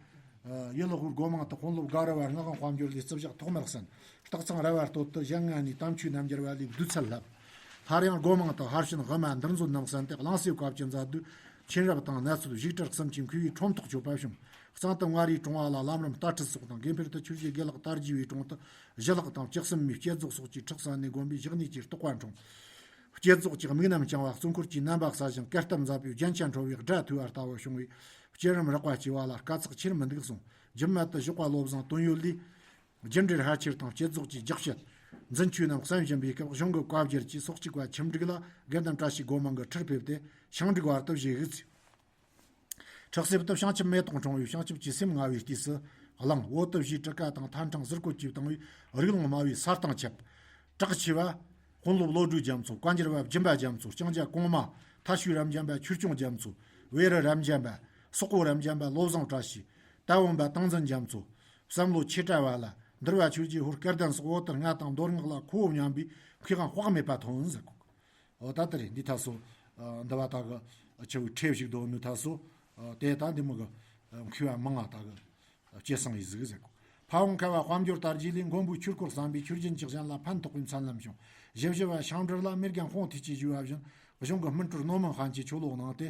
ཡུལ་ལྷོའི་སྒོ་མང་དུ་དཔོན་སློབ་དགའ་རབ་བ་སྔགས་དབང་དཔལ་འབྱོར་ལས་རྩིབས་ཞག་ཐོག་མར་གསན། སྟག་ཚང་རབ་བ་སྟོད་དུ་གཞན་ལྔ་ནས་དམ་ཆོས་རྣལ་འབྱོར་བ་ལས་བདུད་ཚལ་བསླབས། སླར་ཡང་སྒོ་མང་དུ་ཕར་ཕྱིན་དབུ་མ་འདུལ་མཛོད་རྣམས་གསན་ཏེ། གླང་སེང་བཀའ་བཅུ་མཛད་དུས་མཁྱེན་རབ་དང་གནད་ཚུལ་བཞུགས་གྲལ་གསུམ་གྱི་མཁས་པའི་ཁྲོམ་ཐོག་སྤྱོད་པ་བྱུང་། གཙང་དུ་མངའ་རིས་གྲོང་བ་ལ་ལམ་རིམ་ལྟ་ཁྲིད་སོགས་དང་། དགེ་འཕེལ་དུ་ཆོས་རྗེ་དགེ་ལེགས་དར་རྒྱས་པའི་དྲུང་དུ་ཞི་ལྷག་དང་བཅུ་གསུམ་མའི་བསྐྱེད་རྫོགས་སོགས་ཀྱི་ཁྲིད་གསན་ནས། དགོན་པའི་བཞག་གནས་ཀྱི་རྟོགས་པ་འཁྲུངས། བསྐྱེད་རྫོགས་ཀྱི་དམིགས་རྣམ་བསྐྱང་བ། གཙོ་འཁོར་གྱི་རྣམ་པ་གསལ་ཞིང་། གར་སྟབས་མཛད་པའི་རྒྱན་ཆ་འཕྲོ་བའི་སྒྲ་ཐོས་པ་ལྟ་བུ་བྱུང་བས། བསྐྱེད་རིམ་རགས་པ་སྐྱེ་བ་ལ་དཀའ་ཚེགས་ཆེར་མི་འདུག་གསུངས། རྒྱུན་མ་དུ་ཞོགས་པ་བློ་བཟང་དོན་ཡོད་ལས། རྒྱུ་འབྲས་ལྷ་ཆོས་དང་བསྐྱེད་རྫོགས་ཀྱི་རྒྱགས་བཤད། འཛིན་ཆོས་རྣམས་གསན་བཞིན་པའི་སྐབས། གཞུང་གི་བཀའ་བརྒྱུད་ཀྱི་སོག་གཅིག་པ་ཁྱིམ་དྲུག་ལ་དགེ་ལྡན་བཀྲ་ཤིས་སྒོ་མང་གི་ཁྲིར་ཕེབས་ཏེ། ཞིང་འབྲུག་བར་དུ་བཞེས་ཡོད་ཅིང་། ཁྲག་སེབ་ཏུ་བྱང་ཆུབ་མེ་ཏོག་འཁྲུངས་པས། བྱང་ཆུབ་ཀྱི་སེམས་མངའ་བའི་ལྟས་སུ་གླེང་། འོ་ཏི་བཞིའི་གྲུ་ཁ་དང་། ཐན་ཕྲེང་ཟུར་བཀོད་ཀྱིས་བཏང་བའི་རིགས་ལུང་སྨྲ་བའི་ས་སྟེང་ཁྱབ། གྲགས་ཆེ་བ། དཔོན་སློབ་བློ་གྲོས་རྒྱ་མཚོ། བཀའ་འགྱུར་བ་སྦྱིན་པ་རྒྱ་མཚོ། ལྕང་སྐྱ་གོང་མ་མཐའ་ཤུལ་རབ་འབྱམས་པ་ཆོས་སྐྱོང་རྒྱ་མཚོ། བེ་རི་རབ་འབྱམས་པ། སོག་པོ་རབ་འབྱམས་པ་བློ་བཟང་བཀྲ་ཤིས། ད་འོན་པ་ཏིང་འཛིན་རྒྱ་མཚོ། བསམ་བློ་ཆེ་དྲགས་པ་ལ་འདུལ་བ་ཆོས་རྗེ་ཧོར་སྐལ་ལྡན་སོགས། འོ་ཏི་ལྔ་དང་མདོ་སྔགས་ལ་ཁོ་བོ་སྙམ་པའི་མཁས་དབང་དཔག་མེད་པ་ཐོན་ཟེར་གོ། འོ་ད་ལྟ་རེད། འདི་ད་སོ། འདི་བ་ད་གི་ཆུ་བོའི་ཁྲེ་ཞིག་དོ་ནུ་ད་སོ། དེ་ད་འདི་མོ་གི་མཁས་པ་མང་ང་ད་གི་སྐྱེ་སང་ཡི་ཟིག་ཟེར་གོ། ཕ་བོང་ཁ་བ་དཔལ་འབྱོར་དར་རྒྱས་ལས། མགོན་པོའི་ཆོས་སྐོར་བསམ་པའི་ཆོས་རྒྱུན་གྱི་གཞན་ལ་ཕན་ཐོགས་པའི་མཚན་ལམ་བྱུང་། ཞི་བྱེད་པ་ཤིང་འབྲུག་ལ་མེ་རྒན་དཔུང་ཐུགས་ཀྱིས་བཞུགས་པ་བཞིན། གཞུང་གི་སྨིན་གྲོལ་ནོ་མིན་ཧན་གྱི་ཆོས་ལོག་གནང་སྟེ།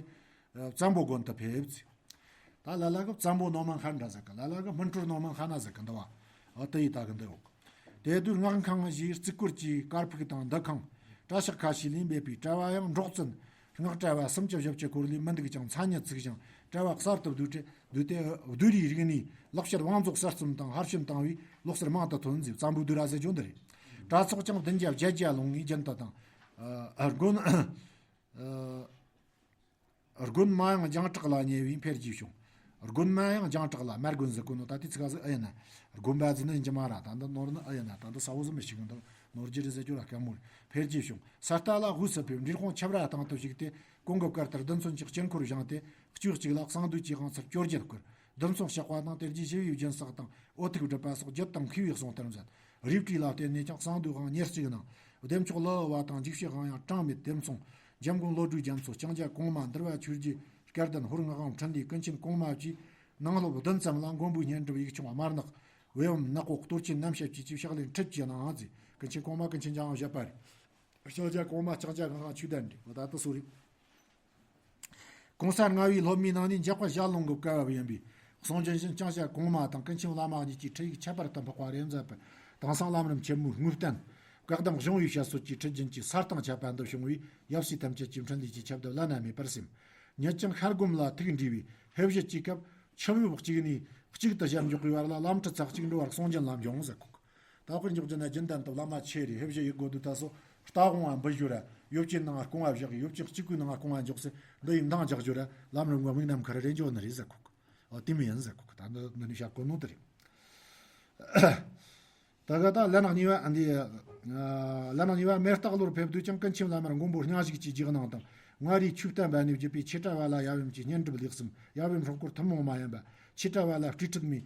བཙན་པོ་དགོན་དུ་ཕེབས། ད་ལ་ལ་གི་བཙན་པོ་ནོ་མིན་ཧན་འདྲ་ཟེར་གི། ལ་ལ་གི་སྨིན་གྲོལ་ནོ་མིན་ཧན་ན་ཟེར་གི་འདི་བ། ཨ་དེ་ཡི་ད་གི་འདི་ཡོད་གི། དེ་དུས་སྔགས་ཁང་བཞིའི་རྩིག་སྐོར་གྱི་དཀར་ཕུག་དང་འདུ་ཁང་། གྲྭ་ཤག་ཁ་ཤས་ལས་འབད་པའི་གྲྭ་བ་ཡང་འབྲོག་བཙུན་སྔགས་གྲྭ་བ་སུམ་ཅུ་བཞི་བཅུ་སྐོར་ལས་མི་འདུག་ཅིང་མཚན་ཉིད་ཚིག་ཞིང་གྲྭ་བ་གསར་དུ་བསྡུས་ཏེ། བསྡུས་ཏེ་བསྡུས་རིགས་རིག་གནས་ལག་བསྟར་དབང་རྫོགས་གསར་རྩོམ་དང་ཕར་ཕྱིན་བཏང་བའི་ལོག་སར་མང་དུ་ཐོན་མཛད། བཙན་པོའི་བསྡུས་ར་ཟེར་རྒྱུ་འདི་རེད། གྲྭ་ཚོགས་ཀྱང་བདུན་བརྒྱ་བརྒྱད་བརྒྱ་ལོངས་ངེས་རྒྱུན་དུ་དང་། ཨ་དགོན། ཨ། དགོན་མ་ཡང་རྒྱང་གྲགས་ལ་ཉེ་བས་འཕེལ་རྒྱས་བྱུང་། དགོན་མ་ཡང་རྒྱང་གྲགས་ལ། མ་དགོན་ཟེར་གོ་ནོ་ད་ལྟའི་ཚིག་ཟིག་ཨེ་ཡིན་ན། དགོན་པ་ཟེར་ནི་ཡིན་གྱི་མ་ར། ད་འདི་ནོར་ནི་ཨེ་ཡིན་ན། ད་འདི་ས་བོ་ཟིག་མི་ཤེས་གི། འདི་ནོར་རྒྱུ་རེད་ཟེར་རྒྱུ་ར་དཀའ་མོ་རེད། འཕེལ་རྒྱས་བྱུང་། ས་རྟ་ལ་དབུས་སུ་ཕེབས། འབྲས་སྤུངས་ཆབ་ར་ཐང་དུ་བཞུགས་ཏེ། གོང་གི་བཀའ་ལྟར་བདུན་ཚོན་གྱི་དཀྱིལ་འཁོར་བཞེངས་ཏེ། སྤྱོད་གཅིག་ལ་གསང་འདུས་ཀྱི་དབང་ཚད་བཅོ་བརྒྱད་བསྐུར། བདུན་ཚོན་བཤགས་པ་དང་། དེ་རྗེས་ཞི་བའི་སྦྱིན་སྲེག་དང་འོ་ཐུག་སྒྲུབ་པ་སོགས་རྒྱུད་དང་མཁས་པའི་གསུང་ལྟར་མཛད། རིགས་བྲིས་ལ་བརྟེན་ནས་ཀྱང་གསང་འདུས་དབང་ཉེར་གཅིག་གནང་། བདེ་མཆོག་ཀླུ་ཨུ་པ་དང་འཇིགས་བྱེད་དབང་ཡང་གྲངས་མེད། དེ་མཚུངས་འཇམ་མགོན་བློ་གྲོས་རྒྱ་མཚོ། ལྕང་སྐྱ་གོང་མ། འདུལ་བ་ཆོས་རྗེ་སྐལ་ལྡན། ཧོར་སྔགས་དབང་འཕྲིན་ལས། ཀུན་མཁྱེན་གོང་མ་བཅས་ནང་སློབ་བདུན་ཙམ་ལ་མགོན་པོའི་བསྙེན་སྒྲུབ་ཡིག་ཆུང་དམར་ནག། བེའུ་ནག་པོ། གཏོར་ཆེན་རྣམ་བཤད་བཅས་ཀྱི་ཕྱག་ལེན་ཁྲིད་ཀྱིས་གནང་མཛད། ཀུན་མཁྱེན་གོང་མ་ཀུན་མཁྱེན་འཇམ་དབྱངས་བཞད་པ་རེད། ལྕང་སྐྱ་གོང་མ་ལྕང་སྐྱ་གང་གང་ཆོས་ལྡན་རེད། འོ་ད་ལྟ་སོ་རེད། གོང་ས་ལྔ་པའི་སློབ་མའི་ནང་ནས་འཇག་པ་ཞལ་ལུང་གི་སྐལ་བ་ཡིན་པས། གསུང་རྒྱུན་བཞིན་ལྕང་སྐྱ་གོང་མ་དང་ཀུན་མཁྱེན་བླ་མ་གཉིས་ཀྱི་ཁྲིད་ཡིག་ཁྱད་པར་དུ་འཕགས་པ་རེད་མཛད་པར། དེང་སང་ལམ་རིམ་ཆེན་མོའི་དངོས་བསྟན། བཀའ་གདམས་གཞུང་པའི་བཤད་སྲོལ་གྱི་ཁྲིད་རྒྱུན་གྱི་ས་སྟེང་ཁྱབ་པ་འདི་བྱུང་བས། ཡབ་སྲས་ཐམས་ཅད་ཀྱི་འཕྲིན་ལས་ཀྱི་ཁྱབ་བརྡལ་བླ་ན་མེད་པར་སེམས། ཉིད་ཀྱང་ཤར་སྒོམ་ལ་ཐུགས་འདྲིས་པས། ཕེབས་བཞུད་ཀྱི་སྐབས་ཆུ་བོ་གཅིག་ནས་གཅིག་ཏུ་ཞལ་འཇོག་པའི་བར་ལ་ལམ་ཁྲིད་ཚར་གཅིག་འགྲོ་བར་གསུང་རྒྱུན་ལ་འབྱུང་ཟེར་གོ། ད་དཔེར་འཇོག་རྒྱུ་ན་རྒྱུན་ལྡན་དུ་བླ་མ་ཆེ་རེ་ཕེབས་བཞུད་ཡི་གོ་དུས་ད་སོ་རྟ་དབང་བ་འབུལ་ཞུ་ར། ཡོབ་ཅན་ནང་སྐོང་བ་བཞག་གི། ཡོབ་ཅན་གཅིག་པུའི་ནང་སྐོང་བ་འཇོག་ཚེ་འདི་ཡི་འདང་རྒྱག་རྒྱུ་ར། ལམ་རིམ་གྱི་དམིགས་རྣམ་ཁར་རེ་འཇོག་ནི་རེད་ཟེར་གོ། ཨོ་དེ་མི་ཡིན་ཟེར་གོ། ད་འདི་འདི་ནི་བཤད་གོ་ནོ་དེ་རེད། ད་ག་ད་ལན་གཉིས་པ་འདི། ལན་གཉིས་པ་མེ་སྟག་ལོར་ཕེབས་དུས་ཀྱང་ཀུན་མཁྱེན་བླ་མར་མགོན་པོ་སྙན་ཞུགས་ཀྱི་རྗེས་གནང་དང་། མངའ་རིས་ཆོས་བསྟན་པ་ནས་བརྒྱུད་པའི་ཆོས་གྲྭ་བ་ལ་ཡབ་ཡུམ་གྱི་བསྙེན་སྒྲུབ་ལེགས་གསུམ། ཡབ་ཡུམ་སྲུང་འཁོར་ཐུན་མོང་མ་ཡིན་པ། ཆོས་གྲྭ་བ་ལ་སྤྲོས་བྲལ་མའི་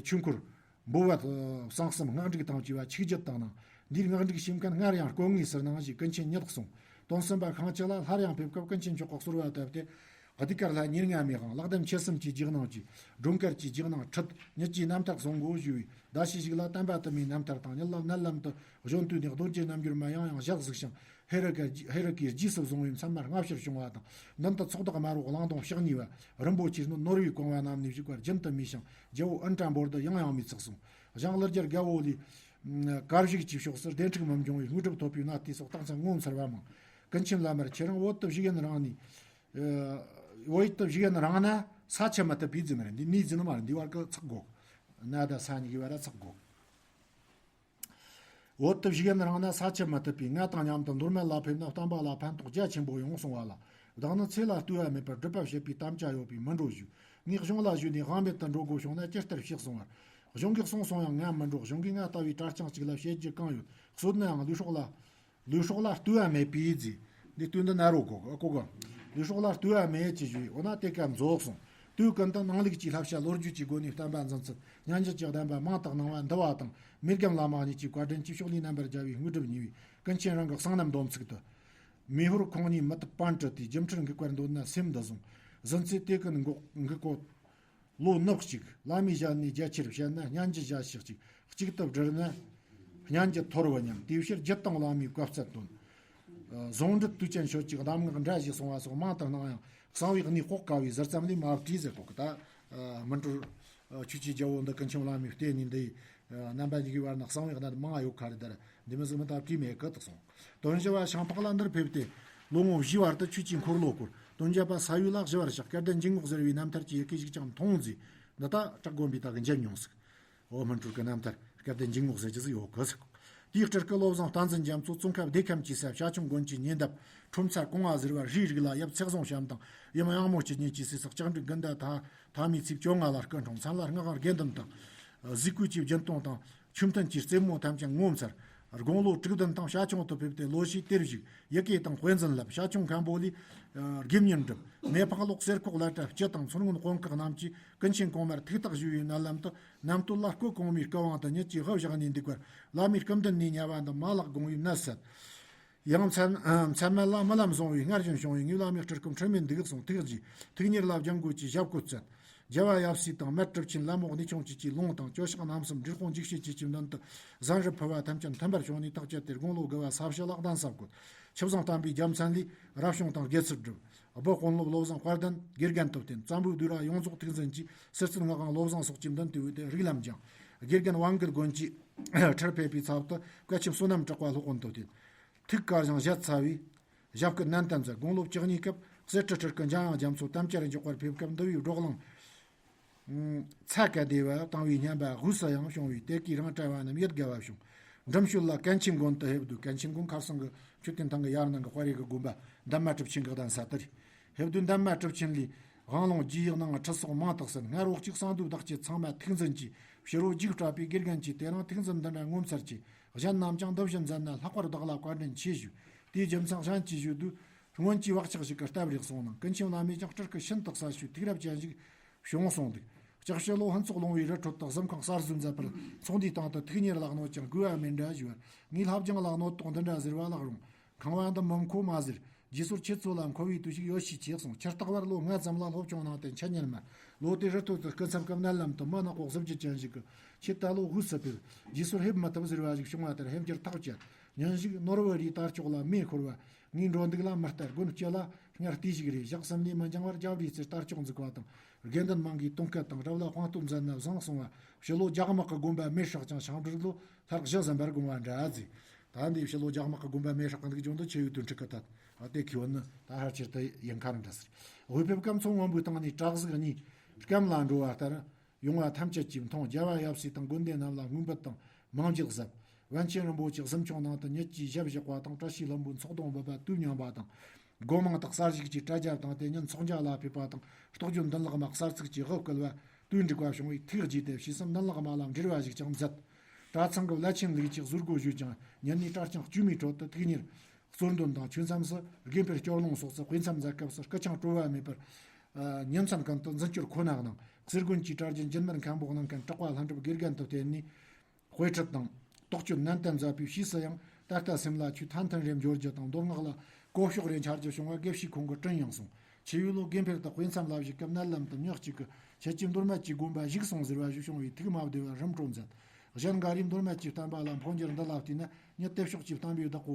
ཆོས་འཁོར། འབུལ་བ་གསང་གསུམ་སྔགས་འགྲིག་དང་བཅས་པ་ཆིག་བརྒྱུད་བཏང་གནང་། འདིར་སྔགས་འགྲིག་ཤེས་མཁན་སྔར་ཡང་དཀོན་ངེས་སུ་སྣང་ཞེས་ཀུན་མཁྱེན་ཉིད་གསུངས། དོན་གསུམ་པ་ཁང་བཅུ་ལ་སླར་ཡང་ཕེབས་སྐབས་ཀུན་མཁྱེན་མཆོག་གིས་གསོལ་བ་བཏབ་སྟེ། གདུགས་དཀར་ལྷ་ཉེར་ལྔ་མའི་དབང་། ལག་ལྡན་མཆེད་གསུམ་གྱི་རྗེས་གནང་གིས། སྒྲོལ་དཀར་གྱི་རྗེས་གནང་ཁྲིད། ཉིད་ཀྱི་རྣམ་ཐར་གསུང་དགོས་ཞུས་པས། ཟླ་ཕྱེད་ཞིག་ལ་བསྟན་པ་དུ་མའི་རྣམ་ཐར་དང་། ཉིད་ལ་མནལ་ལམ་དུ་གཞོན་དུས་ནས་རྡོ་རྗེ་རྣམ་འགྱུར་མ་ཡང་ཡང་ཞལ་གཟིགས་ཤིང་། ཧེ་རུ་ཀ་ཧེ་རུ་ཀའི་རྗེས་སུ་བཟུང་བའི་མཚན་མ་སྔ་ཕྱིར་བྱུང་བ་དང་། མདུན་དུ་ཚོགས་བདག་དམར་པོ་གླང་གདོང་ཕྱག་གཉིས་པ། རིན་པོ་ཆེའི་སྣོད་ནོར་བུས་གང་བ་རྣམས་ནས་བཞུགས་པ་རྒྱུན་དུ་མེད་ཞིང་། རྒྱལ་པོ་ཨིནྡྲ་བྷོ་ཏི་ཡང་ཡང་མི་ཚུགས་གསུངས། ཞང་ཀླུ་རྒྱལ་དགའ་བོ་ལས། ཀར་ཞིག་གི་ཕྱོགས་སུ་བདེ་འཁྲུགས་མི་འབྱུང་བའི་དངོས་གྲུབ་ཐོབ་པའི་གནའ་དུས་སོགས་རྟགས་མཚན་ངོ་མཚར་བ་མང་། ཀུན་མཁྱེན་བླ་མར་ཁྱེད་རང་བོད་དུ་བཞུགས་ཡུན་རིང་ནས། ཨ། བོད་དུ་བཞུགས་ཡུན་རིང་ན་ས་ཆུ་མི་ཐུབ་པའི་རྫུན་མ་རེད། འདི་མིའི་རྫུན་མ་རེད། འདི་བར་གི་ཚིག་གོ། གནའ་དང་ས་གཉིས་ཀྱི་བར་ཚིག་གོ། བོད་དུ་བཞུགས་ཡུན་རིང་ན་ས་ཆུ་མི་ཐུབ་པས། ང་དང་མཉམ་དུ་མདོ་སྨད་ལ་ཕེབས་ན་བསྟན་པ་ལ་ཕན་ཐོགས་རྒྱ་ཆེན་པོ་ཡོང་གསུང་བ་ལ། བདག་ནི་ཚེ་ལ་ལྟོས་པ་མེད་པར་སྒྲུབ་པ་བྱེད་པའི་དམ་བཅའ་ཡོད་པས་མི་འགྲོ་ཞུས། ངས་གཞུང་ལ་ཞུས་ནས་དབང་མེད་དུ་འགྲོ་དགོས་བྱུང་ན་ཇི་ལྟར་བྱེད་གསུང་བར། གཞུང་གིས་གསུངས་སོང་ཡང་ང་མི་འགྲོ། གཞུང་གིས་ང་ལྟ་བུའི་གྲྭ་རྐྱང་ཅིག་ལ་བཤད་རྒྱུ་གང་ཡོད། གསོལ་ནའང་ལུས་སྲོག་ལ། ལུས་སྲོག་ལ་ལྟོས་པ་མེད་པས་ཟེར། འདི་དོན་འདི་ན་རོ་གོ་གོ་གོ། ལུས་སྲོག་ལ་ལྟོས་པ་མེད་ཅེས་ཞུས། འོ་ན་དེ་ཀ་རྫོགས་སོང་། དུས་ཀུན་ཏུ་ནང་ལུགས་ཀྱི་བསླབ་བྱ་ལོ་རྒྱུས་ཀྱི་སྒོ་ནས་བསྟན་པ་འཛིན་ཚུལ་སྙན་འཇེབས་ཀྱི་བསྟན་པ་མང་དུ་གནང་བ་འདུལ་བ་དང་། མི་རྒན་བླ་མ་གཉིས་ཀྱི་བཀའ་དྲིན་གྱིས་ཕྱོགས་ལས་རྣམ་པར་རྒྱལ་བའི་དངོས་གྲུབ་བརྙེས་པས། ཀུན་མཁྱེན་རང་གི་གསང་རྣམ་སྡོམ་ཚིག་ཏུ། མེ་ཧོར་ཁོང་གཉིས་མི་ཐུབ་པན་ཏྲི་དེས། སྒྱུ་འཕྲུལ་འགུགས་པར་འདོད་ན་སེམས་འདི་བཟུང་། གཟི་མཛེས་དེ་ཀུན་འགུགས་འགུགས་གོ། ལོ་ནག་གཅིག་བླ་མའི་ཞལ་ནས་རྒྱ་ཆེར་བཤད་ན་སྙན་གྱི་ཞལ་ཕྱག་གཅིག། གཅིག་ཏུ་བསྒྲིལ་ན་སྙན་གྱི་ཐོར་བུ་མཉམ། དེའི་ཕྱིར་རྒྱུད་དང་བླ་མའི་བཀའ་སྩལ་དོན། ཨ། ཟུང་འབྲེལ་དུས་ཅན་ཤོད་ཅིག་གདམས་ངག་འདྲ་ཞིག་གསུང་བ་སོགས་མང་དུ་སྣང་ཡང་། གསང་བའི་གནས་དཔོག་དཀའ་བས་ཟུར་ཙམ་ལས་མ་བྲིས་ཟེར་གོ་གི། ད། ཨ། སྨིན་གྲོལ། ཨ། ཆོས་ཀྱི་རྒྱལ་པོ་འདི་ཀུན་མཁྱེན་བླ་མའི་བསྟན་ནས་འདི། ཨ། རྣམ་པ་གཉིས་ཀྱི་བར་ན་གསང་བའི་གནས་མང་ཡོད་ཁ་རེ་དར། འདི་མི་ཟིག་མི་ད་བྲིས་མེད་གི་དུ་སོང་། སྟོན་བཞི་བ་ཤིང་ཕག་ལ་འདིར་ཕེབས་ཏེ། ལོ་ངོ་བཞིའི་བར་དུ་ཆོས་ཀྱི་འཁོར་ལོ་བསྐོར། སྟོན་བརྒྱད་པ་ས་ཡུལ་ལ་བཞུ་བར་གཤེགས། སྐལ་ལྡན་འཇུག་ངོགས་ཟེར་བའི་རྣམ་ཐར་གྱི་ཡི་གེ་ཞིག་ཀྱང་མཐོང་མཛད། འདི་ལྟ་བྲག་དགོན་པའི་ད་གི་འཇམ་མྱོང་ཟིག། འོ་སྨིན་གྲོལ་གྱི་རྣམ་ཐར་སྐལ་ལྡན་འཇུག་ངོགས་ཟེར་གྱི་ཟིག་ཡོད་གི་ཟིག། དེའི་སྤྲུལ་སྐུ་བློ་བཟང་བསྟན་འཛིན་རྒྱ་མཚོ་ཙོང་ཁ་བདེ་ཁམས་ཀྱི་ས་བྱ་ཁྱུང་དགོན་གྱི་ཉེ་འདབས་ཁྲོམ་ཚ་གོང་བ་ཟེར་བར་རིའི་རིགས་ལ་ཡབ་ཚེ་བཟང་བྱམས་དང་ཡུམ་གཡང་མོ་སྐྱིད་གཉིས་ཀྱི་སྲས་སུ་ལྕགས་འབྲུག་དགུན་ཟླ་ཐ་ཐ་མའི་ཚེས་བཅོ་ལྔ་ལ་སྐུ་འཁྲུངས། མཚན་ལ་སྔགས་དགེ་འདུན་དང་། གཟིགས་སྐུ་གྱི་སྦྱིན་གཏོང་དང་། ཆོས་མཐུན་གྱི་རྩེད་མོ་ཐམས་ཅད་ངོ་མཚར། དགུང་ལོ་དྲུག་བདུན་དང་བྱ་ཁྱུང་དུ་ཕེབས་ཏེ་ལོ་ཕྱེད་དེར་བཞུགས། ཡི་གེ་དང་དཔེ་འཛིན་བསླབ། བྱ་ཁྱུང་མཁན་པོ་ལས། ཨ། དགེ་བསྙེན་བསྒྲུབས། མེ་ཕག་གློག་གསེར་ཁོག་ལ་གྲྭ་སྤྱི་དང་མཚོ་སྔོན་དཔོན་ཁག་རྣམས་ཀྱིས་ཀུན་མཁྱེན་གོང་མར་ཐུགས་བརྟག་ཞུ་བའི་མནལ་ལམ་དུ་རྣམ་སྟོད་ལ་སྐུ་གོང་མའི་སྐུ་དབང་དུ་ཉིད་ཀྱིས་དབུ་བཞག་ནས་འདུག་པར། བླ་མའི་སྐུ་མདུན་ནས་ཉེ་བ་འདི་མ་ལགས་དགོངས་པའི་མནལ་སད། ཡང་མཚན་མཚན་སྨད་ལ་རྨི་ལམ་བཟུང་བས་སྔར་བཞིན་བྱུང་བས། ངའི་བླ་མའི་སྤྲུལ་སྐུ་འཁྲུལ་མེད་འདུག་གསུངས། ཐུགས་རྗེས་ཐུགས་གཉེར་ལ་སྦྱང་དགོས་ཀྱི་ཞབས་བཀོད་བསྩལ། རྒྱལ་བ་ཡབ་སྲས་དང་སྨད་གྲུབ་ཆེན་ལ་མོ་གནས་ཆུང་བཅས་ཀྱི་ལུང་དང་ཅོ་ཤག་རྣམ་གསུམ་འབྲི་སྤུངས་འཇིགས་བྱེད་བཅས་ཀྱི་མདུན་དུ་གཟན་རུ་ཕུ་བ་ཐམས་ཅད་མཐུན་པར་བྱུང་ནས་ཐག་བཅད་དེ་དགུང་ལོ་དགུ་བ་ས་བྱི་ལ་གདན་ས་བཀོད། ཆུ་བཟང་བསྟན་པའི་རྒྱལ་མཚན་ལས་རབ་བྱུང་དང་དགེ་ཚུལ་བསྒྲུབས། བུ་དཔོན་སློབ་བློ་བཟང་དཔལ་ལྡན་དགེ་རྒན་དུ་བསྟེན། བཙན་པོའི་བདུད་ར་ཡོངས་རྫོགས་ཐུགས་འཛིན་གྱིས་གསེར་ཚུལ་ངག་དབང་བློ་བཟང་སོགས་ཀྱི་མདུན་དུ་བོས་ཏེ་རིགས་ལམ་སྦྱངས། དགེ་རྒན་དབང་གི་དགོན་གྱི་ཁྲིར་ཕེབས་པའི་ཚབ་ཏུ་བཀའ་ཆེན་བསོད་ནམས་གྲགས་པ་སློབ་དཔོན་དུ་བསྟེན། ཐུགས་དཀར་ཞིང་ཞལ་ཚ་བས། ཞབས་སྐུ་ནན་ཏན་མཛད། དགུང་ལོ་བཅུ་གཉིས་སྐབས་གསེར་ཁྲི་ཁྲི་སྐུ་འཇམ་དབྱངས་རྒྱ་མཚོ་དམ་བཅའ་རུ་འཇོག་པར་ཕེབས་སྐབས་འདུལ་བའི་བགྲོ་གླེང་། ཚ་ཀ་སྡེ་བ་བཏང་བའི་སྙན་པ་དབུས་སུ་ཡང་བྱུང་བས་དེ་ཀའི་རང་གྲྭ་བ་རྣམས་ཡིད་དགའ་བ་བྱུང་། འབྲུམ་ཤོད་ལ་ཀན་ཆེན་དགོན་དུ་ཕེབས་དུས་ཀན་ཆེན་དགོན་ཁར་སང་གི་མཆོད་རྟེན་ཐང་གི་ཡར་ནང་གི་དཔའ་རིས་ཀྱི་དགོན་པ་འདན་མ་གྲུབ་ཆེན་གྱི་གདན་ས་དེ་རེད། ཕེབས་དུས་འདན་མ་གྲུབ་ཆེན་ལས་དབང་ལུང་རྒྱུད་ཡིག་ནང་ཁྲིད་སོགས་མང་དུ་གསན། སྔར་འོག་གཅིག་གསང་འདུས་བདག་བསྐྱེད་ཚང་མ་ཐུགས་འཛིན་གྱིས་ཕྱི་རོལ་རྒྱུགས་སྤྲད་པས་དགེ་རྒན་གྱིས་དེ་རིང་ཐུགས་འཛིན་འདི་འདྲ་ངོ་མཚར་ཆེ། གཞན་རྣམས་ཀྱང་འདི་བཞིན་མཛད་ན་ལྷག་པར་བདག་ལ་བཀའ་དྲིན་ཆེ་ཞུས། དེའི་རྒྱུ་མཚན་གཞན་གྱིས་ཞུས་དུས། སྔོན་གྱི་བག་ཆགས་ཤིག་གི་སྟབས་རེད་གསུངས་ནས་ཀུན་མཁྱེན་བླ་མས་ཀྱང་སྤྲུལ་སྐུ་ཤིན་ཏུ་གསལ་ཞུས་ཐུགས་རབ་ཅན་ཞིག་བྱུང་གསུངས་འདུག། ལྕགས་ཕྱི་ལོ་ཕུན་ཚོགས་ལུང་བའི་རི་ཁྲོད་དུ་གཟིམ་ཁང་གསར་བཟོས་མཛད་པར་ཚོགས་འདུའི་སྟེང་དུ་ཐུགས་གཉེར་ལ་གནོད་ཅིང་གུས་པ་མེད་འདྲ་ཞུས་པར། ངས་ལྷ་སྦྱིན་ལ་གནོད་དོགས་འདི་འདྲ་ཟེར་བ་ལགས་རུང་། ཁང་བ་འདི་མི་མཁོ་མ་ཟེར། རྗེས་སོར་ཁྱེད་ཚོ་ལ་མཁོ་བའི་དུས་ཤིག་ཡོད་ཤས་ཆེ་གསུངས། ཁྱི་སྟག་བར་ལོ་ལྔ་ཙམ་ལ་སློབ་སྦྱོང་གནང་སྟེ་འཆད་ཉན་མ། ལོ་དེ་རི་ཁྲོད་དུ་སྐུ་མཚམས་སྐབས་མནལ་ལམ་དུ་མི་ནག་པོ་གཟི་བརྗིད་ཅན་ཞིག་གིས་ཁྱེད་ད་ལོ་དབུས་སུ་ཕེབས། རྗེས་སོར་ཕེབས་མི་ཐུབ་ཟེར་བ་ཞིག་བྱུང་བ་དེར་ཕེབས་རྒྱུར་ཐག་བཅད། ཉིན་ཞིག་ནོར་བུ་རིའི་དར་ལྕོག་ལ་མེ་ཤོར་བ། ངའི་འགྲོ་འདུག་ལ་མི་ལྟ། དགོན་སྤྱི་ལ་སྔར་ལྟས་ཤིག་རེད། ཞག་གསུམ་ནས་མི་འགྱངས་བར་རྒྱབ་རིས་རྩེར་དར་ལྕོག་འཛུགས་པ་དང་། དགེ་འདུན་མང་གིས་དུང་སྐད་དང་རབ་ལ་དཔང་སྟོབས་མཛད་ན་བཟང་གསུང་བ། ཕྱི་ལོ་རྒྱ་དམག་གི་དགོན་པ་མེར་སྲེག་ཅིང་ཞིང་འབྲུག་ལོ་ལྷག་བཞི་ཟིན་པར་དགོངས་པ་འདྲ་ཟིག། ད་འདི་ཕྱི་ལོ་རྒྱ་དམག་གི་དགོན་པ་མེར་སྲེག་གི་འདུག་ཀྱང་འདི་ཆེ་བའི་དོན་འགྲིག་གི་ཐད། ཨ། དེ་ཁྱེད་ནི་ད་ཕལ་ཆེར་དུ་ཡིན་ཁ་རང་འདྲ་ཟེར། དབུས་ཕེབས་སྐབས་མཚོ་སྔོན་པོའི་སྟེང་ནས་བྲག་གཟུགས་གཉིས་སྐམ་ལ་འགྲོ་བ་ལྟར། ཡོང་བ་ཐམས་ཅད་ཀྱིས་མཐོང་། རྒྱལ་བ་ཡབ་སྲས་དང་དགོན་སྡེ་རྣམས་ལ་བསྔོ་འབུལ་དང་མང་འགྱེད་གཟབ། པཎ་ཆེན་རིན་པོ་ཆེ་གཟིམ་ཆུང་ནང་དུ་ཉིད་ཀྱིས་ཞབས་བཞག་པ་དང་། བཀྲ་ཤིས་ལྷུན་པོའི་ཚོགས་གདོང་འབུབ་པ་དུས་མཉམ་པ་དང་། སྒོ་མང་དག་གསར་བཞུགས་ཀྱི་གྲྭ་རྒྱབ་དང་། དེ་ཉིན་ཚོགས་མཇལ་ལ་ཕེབས་པ་དང་། རྟོགས་བརྗོད་མདུན་ལེགས་མ་གསར་ཚུགས་ཀྱི་དབུ་བསྐུལ་བ་དུས་འགྲིག་པ་བྱུང་བས་ཐུགས་དགྱེས་ཏེ་ཕྱིས་སུ་མདུན་ལེགས་མ་ལ་འབྲེལ་བ་ཞིག་ཀྱང་མཛད། གྲྭ་ཚང་གི་བླ་ཆེན་ལུགས་ཀྱི་གཟུར་བརྗིད་ཞུས་ཀྱང་ཉིན་ནས་གྲྭ་རྐྱང་དཀྱུས་མའི་ཁྲོད་དུ་ཐུགས་གཉེར། གཙོར་འདོན་དང་ཆོས་མཚམས་སུ་དགེ་འཕེལ་སྐྱོར་སློང་སོགས་སུ་དཔེ་མཚམས་མཛད་སྐབས་སུ་སྐུ་ཆང་བྲོ་བ་མེད་པར། ཨ། ཉིན་མཚན་ཀུན་ཏུ་འཛིན་སྐྱོར་ཁོ་ནར་གནང་། གསེར་དགོན་གྱི་གྲྭ་རྒྱུན་འཇིན་མར་མཁན་པོ་གནང་མཁན་གྲགས་པ་ལྷུན་གྲུབ་དགེ་རྒན་དུ་བསྟེན་ནས་དཔེ་ཁྲིད་དང་རྟོགས་བརྗོད་ནན་ཏན་མཛད་པས་ཕྱིས་སུ་ཡང་ད་ལྟ་སེམས་ལ་ཆོས་ཐན་ཐུན་རེ་འབྱོར་རྒྱུ་དང་མདོ་སྔགས་ལ་གོ་ཤོག་རེ་འཆར་རྒྱུ་བྱུང་བ་དགེ་བཤེས་ཁོང་གི་དྲིན་ཡང་གསུངས། ཆུ་ཡུལ་ལོ་དགེ་འཕེལ་དག་དཔེ་མཚམས་ལ་བཞུགས་སྐབས། མནལ་ལམ་དུ་མྱི་གཅིག་གིས། ཁྱེད་ཀྱིས་མདོ་སྨད་ཀྱི་དགོན་པ་བཞུགས་སོང་ཟེར་བ་ཞིག་བྱུང་བས། ཐུགས་མ་བདེ་བར་རིམ་གྲོ་མཛད། གཞན་འགའ་རེས་མདོ་སྨད་ཀྱི་བསྟན་པ་ལ་འཕོ་འགྱུར་འདི་ལ་བལྟས་ན། མྱི་དེ་ཕྱོགས་ཀྱི་བསྟན་པའི་བདག་པོ་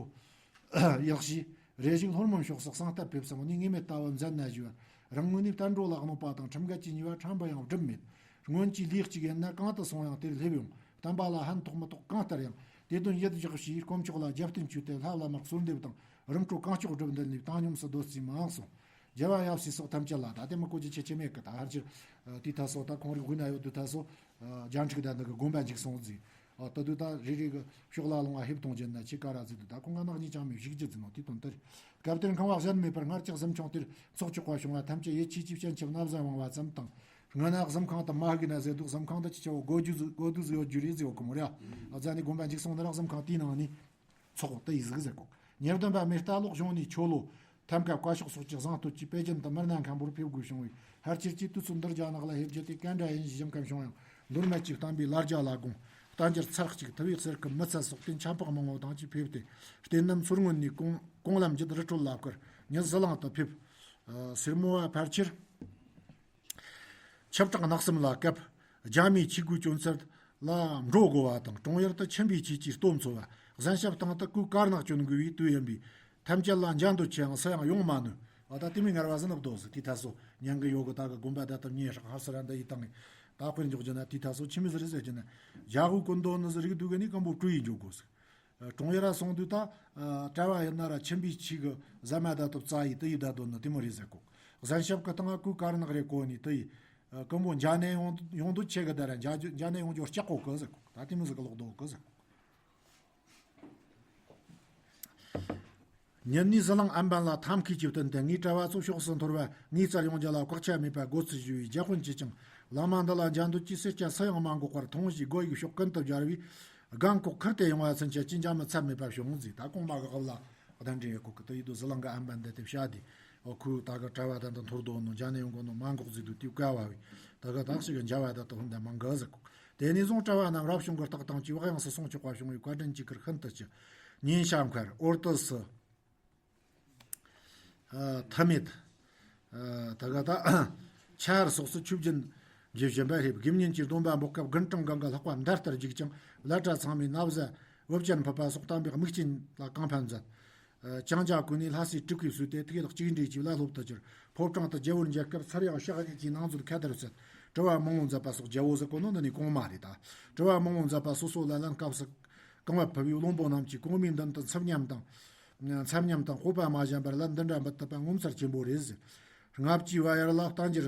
ཡག་ཤོས་རེ་ཞིག་ལྷོ་མོན་ཕྱོགས་སུ་གསང་སྟབས་ཕེབས་སམ། གནས་ངེས་མེད་ལྟ་བུ་མཛད་ན་ཞུ་བར། རང་ངོས་ནས་བསྟན་འགྲོ་ལ་གནོད་པ་དང་ཁྲིམས་འགལ་གྱི་ཉེས་པ་ཕྲན་བུ་ཡང་སྒྲུབ་མེད། སྔོན་གྱི་ལས་གཅིག་ཡིན་ན། གང་དུ་སོང་ཡང་དེར་སླེབས་ཡོང་། བསྟན་པ་ལ་ཕན་ཐོགས་མི་ཐོགས་གང་ལྟར་ཡང་། དེ་དོན་ཡིད་བཞག་ཕྱིར་དཀོན་མཆོག་ལ་རྒྱབ་རྟེན་བཅོལ་ཏེ། ལྷ་བླ་མར་གསོལ་འདེབས་དང་རིམ་གྲོ་གང་ལྕོགས་སྒྲུབ་འདི་ལས་བཏང་སྙོམས་སུ་སྡོད་རྩིས་མ་གསུངས། རྒྱལ་བ་ཡབ་སྲས་སོགས་ཐམས་ཅད་ལ། ད་དེ་མི་གོ་རྒྱུ་ཁྱད་ཆེ་མེད་གི། ད་ཕལ་ཆེར་དེའི་ཐད་སོགས། ད་ཁོང་རིགས་དབུས་ན་ཡོད་དུས་ཐད་སོགས་རྒྱ་འཁྲུག་ད་འདི་གི་དགོན་པ་འཇིག་སོང་ཟིག། ཨ། ད་དུས་ད་རེ་རེ་གི་ཕྱོགས་ལ་ལོང་བ་ཕེབས་གཏོང་བྱེད་ན་ཆེ་ག་ར་ཟེར་དུས། ད་ཁོང་ང་ནག་ཉེས་ཅང་མེད་བཞུགས་རྒྱུ་ཟིན་ནོ་དེ་དོན་དེར། སྐབས་དེར་ཁང་བ་གཞན་མེད་པར་སྔར་ཅག་གཟིམ་ཆུང་དེར་ཚོགས་ཆོག་པ་བྱུང་བ་ཐམས་ཅད་ཡིད་ཆེས་ཀྱིས་སྤྱན་ཆབ་ན་བཟའ་འོང་བ་ཙམ་དང་། སྔ་ན་གཟིམ་ཁང་དུ་མ་ཧི་གི་ན་ཟེར་འདུག། གཟིམ་ཁང་དུ་ཅི་ཆ་བོ་དགོས་རྒྱུ་ཟིག་དགོས་དུས་ཟིག་ཡོད་རྒྱུ་རེད་ཟེར་བ་གི་མོ་རེད། ཨ། རྫ་ནས་དགོན་པ་འཇིག་སོང་ན་ར་གཟིམ་ཁང་དེའི་ནང་ནས་ཚོགས་དེ་ཡི་ཟིག་ཟེར་གོ། ཉེར་བདུན་པ་མེ་རྟ་སློག་གཞུང་ནས་ཆོ་ལོ་ཐམ་ཀ་བཀའ་ཤོག་སོགས་ཀྱི་གཟེངས་བསྟོད་ཀྱིས་པེ་ཅིན་དུ་མི་སྣ་མཁན་པོར་ཕེབས་དགོས་བྱུང་བས། ཕལ་ཆེར་གྱིས་དུས་ཚོད་འདིར་རྒྱ་ནག་ལ་ཕེབས་རྒྱུ་དེ་ག་འདྲ་ཡིན་ཞེས་ཞུ་མཁན་བྱུང་ཡང་། མདོ་སྨད་ཀྱི་བསྟན་པའི་ལ་རྒྱ་ལ་དགོངས། བསྟན་འགྱུར་ཚར་གཅིག་ཐུ་བེ་གསེར་གྱི་མི་ཚད་སོགས་ཏེ་འཁྱམ་པགས་མང་བོ་དང་གཅིག་ཕེབས་ཏེ། རྟེན་རྣམས་མཚོ་སྔོན་ནས་གོང་གོང་ལམ་བརྒྱུད་རི་ཁྲོད་ལ་བསྐོར། ཉིན་ཟི་ལིང་དུ་ཕེབས། ཨ། སེར་མོ་བ་ཕལ་ཆེར་ཆབ་བྲག་ནགས་གསུམ་ལ་བཀབ། རྒྱ་མིའི་ཆས་གོས་གྱོན་ཚད་ལ་འགྲོ་དགོས་པ་དང་། གྲོང་ཡུལ་དུ་ཁྱིམ་པའི་ཆས་ཀྱི་སྟོབས་འཚོ་བ། གཟན་ཞབས་སྟེང་དུ་གོས་དཀར་ནག་གྱོན་དགོས་པའི་དུས་ཡིན་པས། ཐམས་ཅད་ལ་འཇའ་འདོད་ཆེའང་སུ་ཡང་ཡོང་མ་ནུས། ཨ། ད་དེ་མོའི་ངར་བ་ཟིན་ནུབ་དོ་ཟིག། དེའི་ཐད་སོ་ཉན་གི་ཡོད་གི། ད་གི་དགོན་པ་ད་ལྟ་ཉེ་ཧྲག་ཧར་སི་ར་འདི་ཡི་བཏང་ངས་ད་དཔེར་འཇོག་རྒྱུ་ན། དེའི་ཐད་སོ་ཆི་མོ་ཟིག་རེད་ཟེར་རྒྱུ་ན། རྒྱ་ཧུ་ཀུན་དོ་ནི་ཟིག་རིག་སྡུག་གི་ནི་ཀམ་པོ་བྲོས་ཡིན་འཇོག་དགོས་ཟིག། ཨ། གྲོང་ཡུལ་ར་སོང་དུས་ད། ཨ། གྲྭ་བ་ཡིན་ན་ར་ཁྱིམ་པའི་ཆས་གི་ཟ་མ་ད་ཐོབ་རྩ་ཡི་དུ་ཡི་ད་དོ་ནི་དེ་མོ་རེད་ཟེར་གོ། གཟན་ཞབས་གི་སྟེང་གོས་དཀར་ནག་རེ་གོན་ནི་དུ་ཡི། ཨ། ཀམ་པོ་འཇའ་ནད་ཡོང་ཡོང་འདོད་ཆེ་གི། ད་ར་འཇའ་འཇའ་ནད་ཡོང་རྒྱུ་སྐྲག་གོ་གི་ཟེར་གོ། ད་དེ་མོ་ཟིག་གི་ལོག་དོ་གི་ཟེར་གོ། ཉིན་ནས་ཟི་ལིང་ཨན་བན་ལ་ཐབས་མཁས་ཀྱི་བསྟུན་ཏེ། ངའི་གྲྭ་བ་ཚོ་ཕྱོགས་སུ་འཐོར་བ་ངའི་རྩར་ཡོང་རྒྱུ་ལ་བཀག་ཆ་མེད་པ་དགོས་ཚུལ་ཞུ་བས། རྒྱ་དཔོན་གྱིས་ཀྱང་བླ་མ་འདི་ལ་འཇའ་འདོད་ཀྱི་སེར་སྐྱ་སུ་ཡང་མ་འགོག་པར་ཐོངས་ཞེས་སྒོ་ཡིག་ཤོག་ཀུན་ཏུ་སྦྱར་བས། སྒང་ཁོག་ཁུར་ཏེ་ཡོང་བ་ཚུན་ཆད་ཀྱི་འཇའ་མི་ཚད་མེད་པ་བྱུང་ཟིག། ད་གོང་མ་གི་སྐབས་ལ་གདན་འདྲེན་ཡོད་གོ་གི། དུ་ཡི་དུ་ཟི་ལིང་གི་ཨན་བན་འདི་དེ་བཤད་དེ། ཨོ། ཁོས་ད་གི་གྲྭ་བ་ད་འདི་འཐོར་དོ་ནོ་འཇའ་ནད་ཡོང་གོ་ནོ་མ་འགོག་ཟིག་དུ་དེ་བཀའ་བ་བས། ད་གི་དག་ཞིག་གི་འཇའ་བ་ད་དུ་ཧུན་ད་མང་གི་ཟིག། དེ་ནས་བཟུང་གྲྭ་བ་རྣམས་རབ་བྱུང་གི་རྟགས་དང་བཅས་པ་དབྱངས་སུ་སོང་ཆོག་པ་བྱུང་བས། བཀའ་དྲིན་གྱིས་ཁུར་ཤིན་ཏུ་ཆེ། ཉིན་ཞག་མཁར་འོར་དུ་སི། ཨ། ཐ་མེད། ཨ། ད་ག་ད་ཆ་ཧར་སོགས་སུ་ཆོས་སྦྱིན་གྱི་བྱིན་པ་ལྷེབ། དགེ་བསྙེན་གྱི་སྡོམ་པ་འབོག་སྐབས་རྒུན་གྲངས་གང་གི་ལྷག་པ་མདའ་ལྟར་རྒྱུག་ཅིང་། བླ་གྲྭ་ཚང་མས་ན་བཟའ་འོབས་ཅན་ཕུད་པ་སོགས་དམ་པའི་དམིགས་རྐྱེན་ལ་གང་ཕན་མཛད། ཨ། ཅང་ཇ་གོན་ནས་ལྷ་སའི་སྤྲུལ་སྐུའི་ཚུལ་ཏེ་ཐུགས་ཡག་གཅིག་འདྲེས་ཀྱིས་བླ་སློབ་ཏུ་གྱུར། ཕོ་བྲང་དུ་རྒྱལ་པོར་མཇལ་སྐབས་སུར་ཡང་ཕྱག་གཉིས་ཀྱིས་ནང་མཛོད་ཁ་དར་བསད། དྲི་བ་མང་བོ་མཛད་པ་སོགས། རྒྱལ་པོ་ཟེར་གོ་ནོ་འདི་ནི་གོང་མ་རེད་ད། དྲི་བ་མང་བོ་མཛད་པ་སོ་སོ་ལ་ལན་སྐབས་སུ་གང་བ་ཕུལ་བའི་བློན་པོ་རྣམས་ཀྱིས་གོང་མའི་མདུན་དུ་འཚབ་ཉམས་དང་། འཚབ་ཉམས་དང་སྤོབས་པ་མ་བཞེངས་པར་ལན་འདི་འདྲ་འབུལ་ཐུབ་པ་ངོ་མཚར་ཆེན་པོ་རེད་ཟེར། ལྔ་བཅུའི་བར་ཡར་ལ་བསྟན་འགྱུར་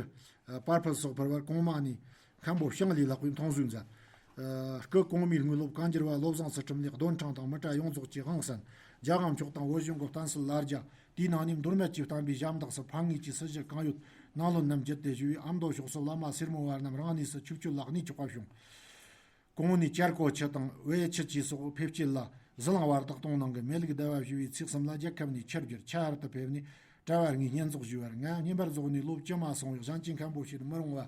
པར་ཕུད་སོགས་ཕུལ་བར་གོང་མ་ནས་མཁན་པོ་ཞིང་ལས་ལྷག་པའི་མཐོང་གཟིགས་མཛད། ཨ། སྐུ་གོང་མའི་དངོས་སློབ་གང་འགྱུར་བ་བློ་བཟང་ཚུལ་ཁྲིམས་ལས་རྡོར་འཕྲེང་དང་མི་ཏྲ་ཡོངས་རྫོགས་ཀྱི་དབང་གསན། རྒྱ་གར་ཕྱོགས་དང་བོད་གཞུང་གི་བསྟན་སྲིད་ལ་རྒྱ། དེའི་ནང་ནས་མདོ་སྨད་ཀྱི་བསྟན་པའི་ཞབས་འདེགས་སུ་ཕངས་ངེས་ཀྱི་སྲི་ཞུ་གང་ཡོད་ནང་ལོན་རྣམས་བརྒྱུད་དེ་ཞུ་བའི། ཨ་མདོ་ཕྱོགས་སུ་བླ་མ་སེར་མོ་བ་རྣམས་རང་གནས་སུ་ཆོས་སྤྱོད་ལ་གནས་ཆོག་པ་བྱུང་། གོང་ནས་བྱ་རྐོ་ཆུ་དང་བལ་ཆུ་ཆས་སོགས་ཕེབས་སྐྱེལ་ལ་ཟི་ལིང་བར་དུ་གཏོང་གནང་གི། མེ་ལུག་བརྡལ་བ་ཞུ་བའི་ཚེས་གསུམ་ལ་རྒྱལ་ཁབ་ནས་ཆུར་བསྒྱུར། ཆ་ཧར་དུ་ཕེབས་ནས་གྲྭ་བ་ལྔའི་བསྙེན་རྫོགས་ཞུ་བར། ང་བསྙེན་པར་རྫོགས་ནས་ལོ་བཅུ་མ་སོང་བས། གཞན་གྱིས་མཁན་པོ་ཞེས་མི་རུང་བ།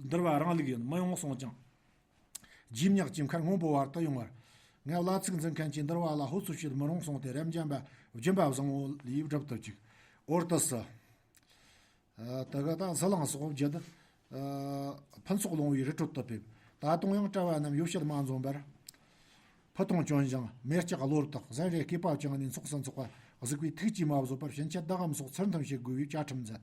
འདུལ་བ་རང་ལུགས་ཡིན་མི་ཡོང་གསུངས་ཀྱང་། རྗེས་སྙེག་གི་མཁར་སྔོན་པོ་བར་དུ་ཡོང་བར། ངས་བླ་ཚིགས་འཛིན་མཁན་གྱི་འདུལ་བ་ལ་ཧོ་ཚུ་བྱེད་མི་རུང་གསུངས་ཏེ། རབ་འབྱམས་པ་སྦྱིན་པ་བཟང་བོ་ལས་སྒྲུབ་ཏུ་བཅུག། འོར་དུ་སི། ཨ། དེ་ག་ད་ཟི་ལིང་སོགས་བརྒྱུད། ཨ། ཕུན་ཚོགས་ལུང་པའི་རི་ཁྲོད་དུ་ཕེབས། ད་དུང་ཡང་གྲྭ་བ་རྣམས་ཡོ་བྱད་མ་འཛོམས་པར། ཕུ་ཐུང་གྱོན་ཞིང་མེ་ལྕགས་གློ་བརྡེག། གཟན་རས་སྐེད་པ་བཅིངས་ནས་ཚོགས་སུ་འཚོགས་པ་གཟིགས་པས་ཐུགས་ཀྱིས་མ་བཟོད་པར། ཕྱིན་ཆད་བདག་གམ་སོགས་ཚུལ་མཐུན་བྱེད་དགོས་པའི་བཅའ་ཁྲིམས་མཛད།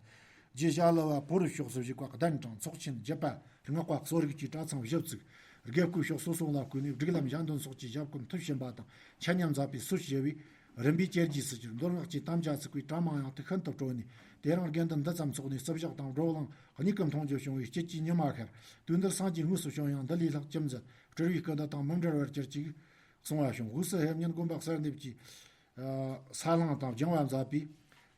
རྗེ་ཞྭ་ལུ་བ་པོ་རུ་ཕྱོགས་སུ་བཞུགས་པ་གདན་དྲངས། ཚོགས་ཆེན་བརྒྱུད་པ་སྔགས་པ་གསོ་རིག་གི་གྲྭ་ཚང་བཞི་བཙུགས། དགེ་བསྐོས་ཕྱོགས་སོ་སོ་ལ་བསྐོས་ནས་སྒྲིག་ལམ་ཞལ་འདོན་སོགས་ཀྱི་ཞབས་བཀོད་མཐུ་ཕྱིན་པ་དང་། འཆད་ཉན་མཛད་པའི་སྲོལ་ཞུ་བས། རིམ་པས་གྱེར་རྒྱས་སུ་གྱུར། མདོ་སྔགས་ཀྱི་དམ་བཅའ་ཚུགས་པས་གྲྭ་མང་ཡང་དུ་ཤིན་ཏུ་སྤྲོ་ནས། དེ་རིང་དགེ་འདུན་འདི་ཙམ་ཚོགས་ནས་བརྩི་བཞག་དང་བགྲོ་གླེང་གཉིས་ཀྱི་མཐོང་རྒྱུ་བྱུང་བས། དཔྱིད་ཀྱི་ཉི་མ་ཤར། དུས་འདིར་སངས་རྒྱས་དངོས་སུ་བྱོན་ཡང་འདི་ལས་ལྷག་ཅི་མཛད། སྤྲུལ་པའི་སྐུ་འདི་དང་མི་འབྲལ་བར་གྱུར་ཅིག་གསུང་བ་བྱུང་། དབུས་སུ་ཧེ་མཉན་དགོན་པ་གསར་འདེབས་ཀྱི་ས་བསླང་དང་སྦྱང་བ་མཛད་པའི་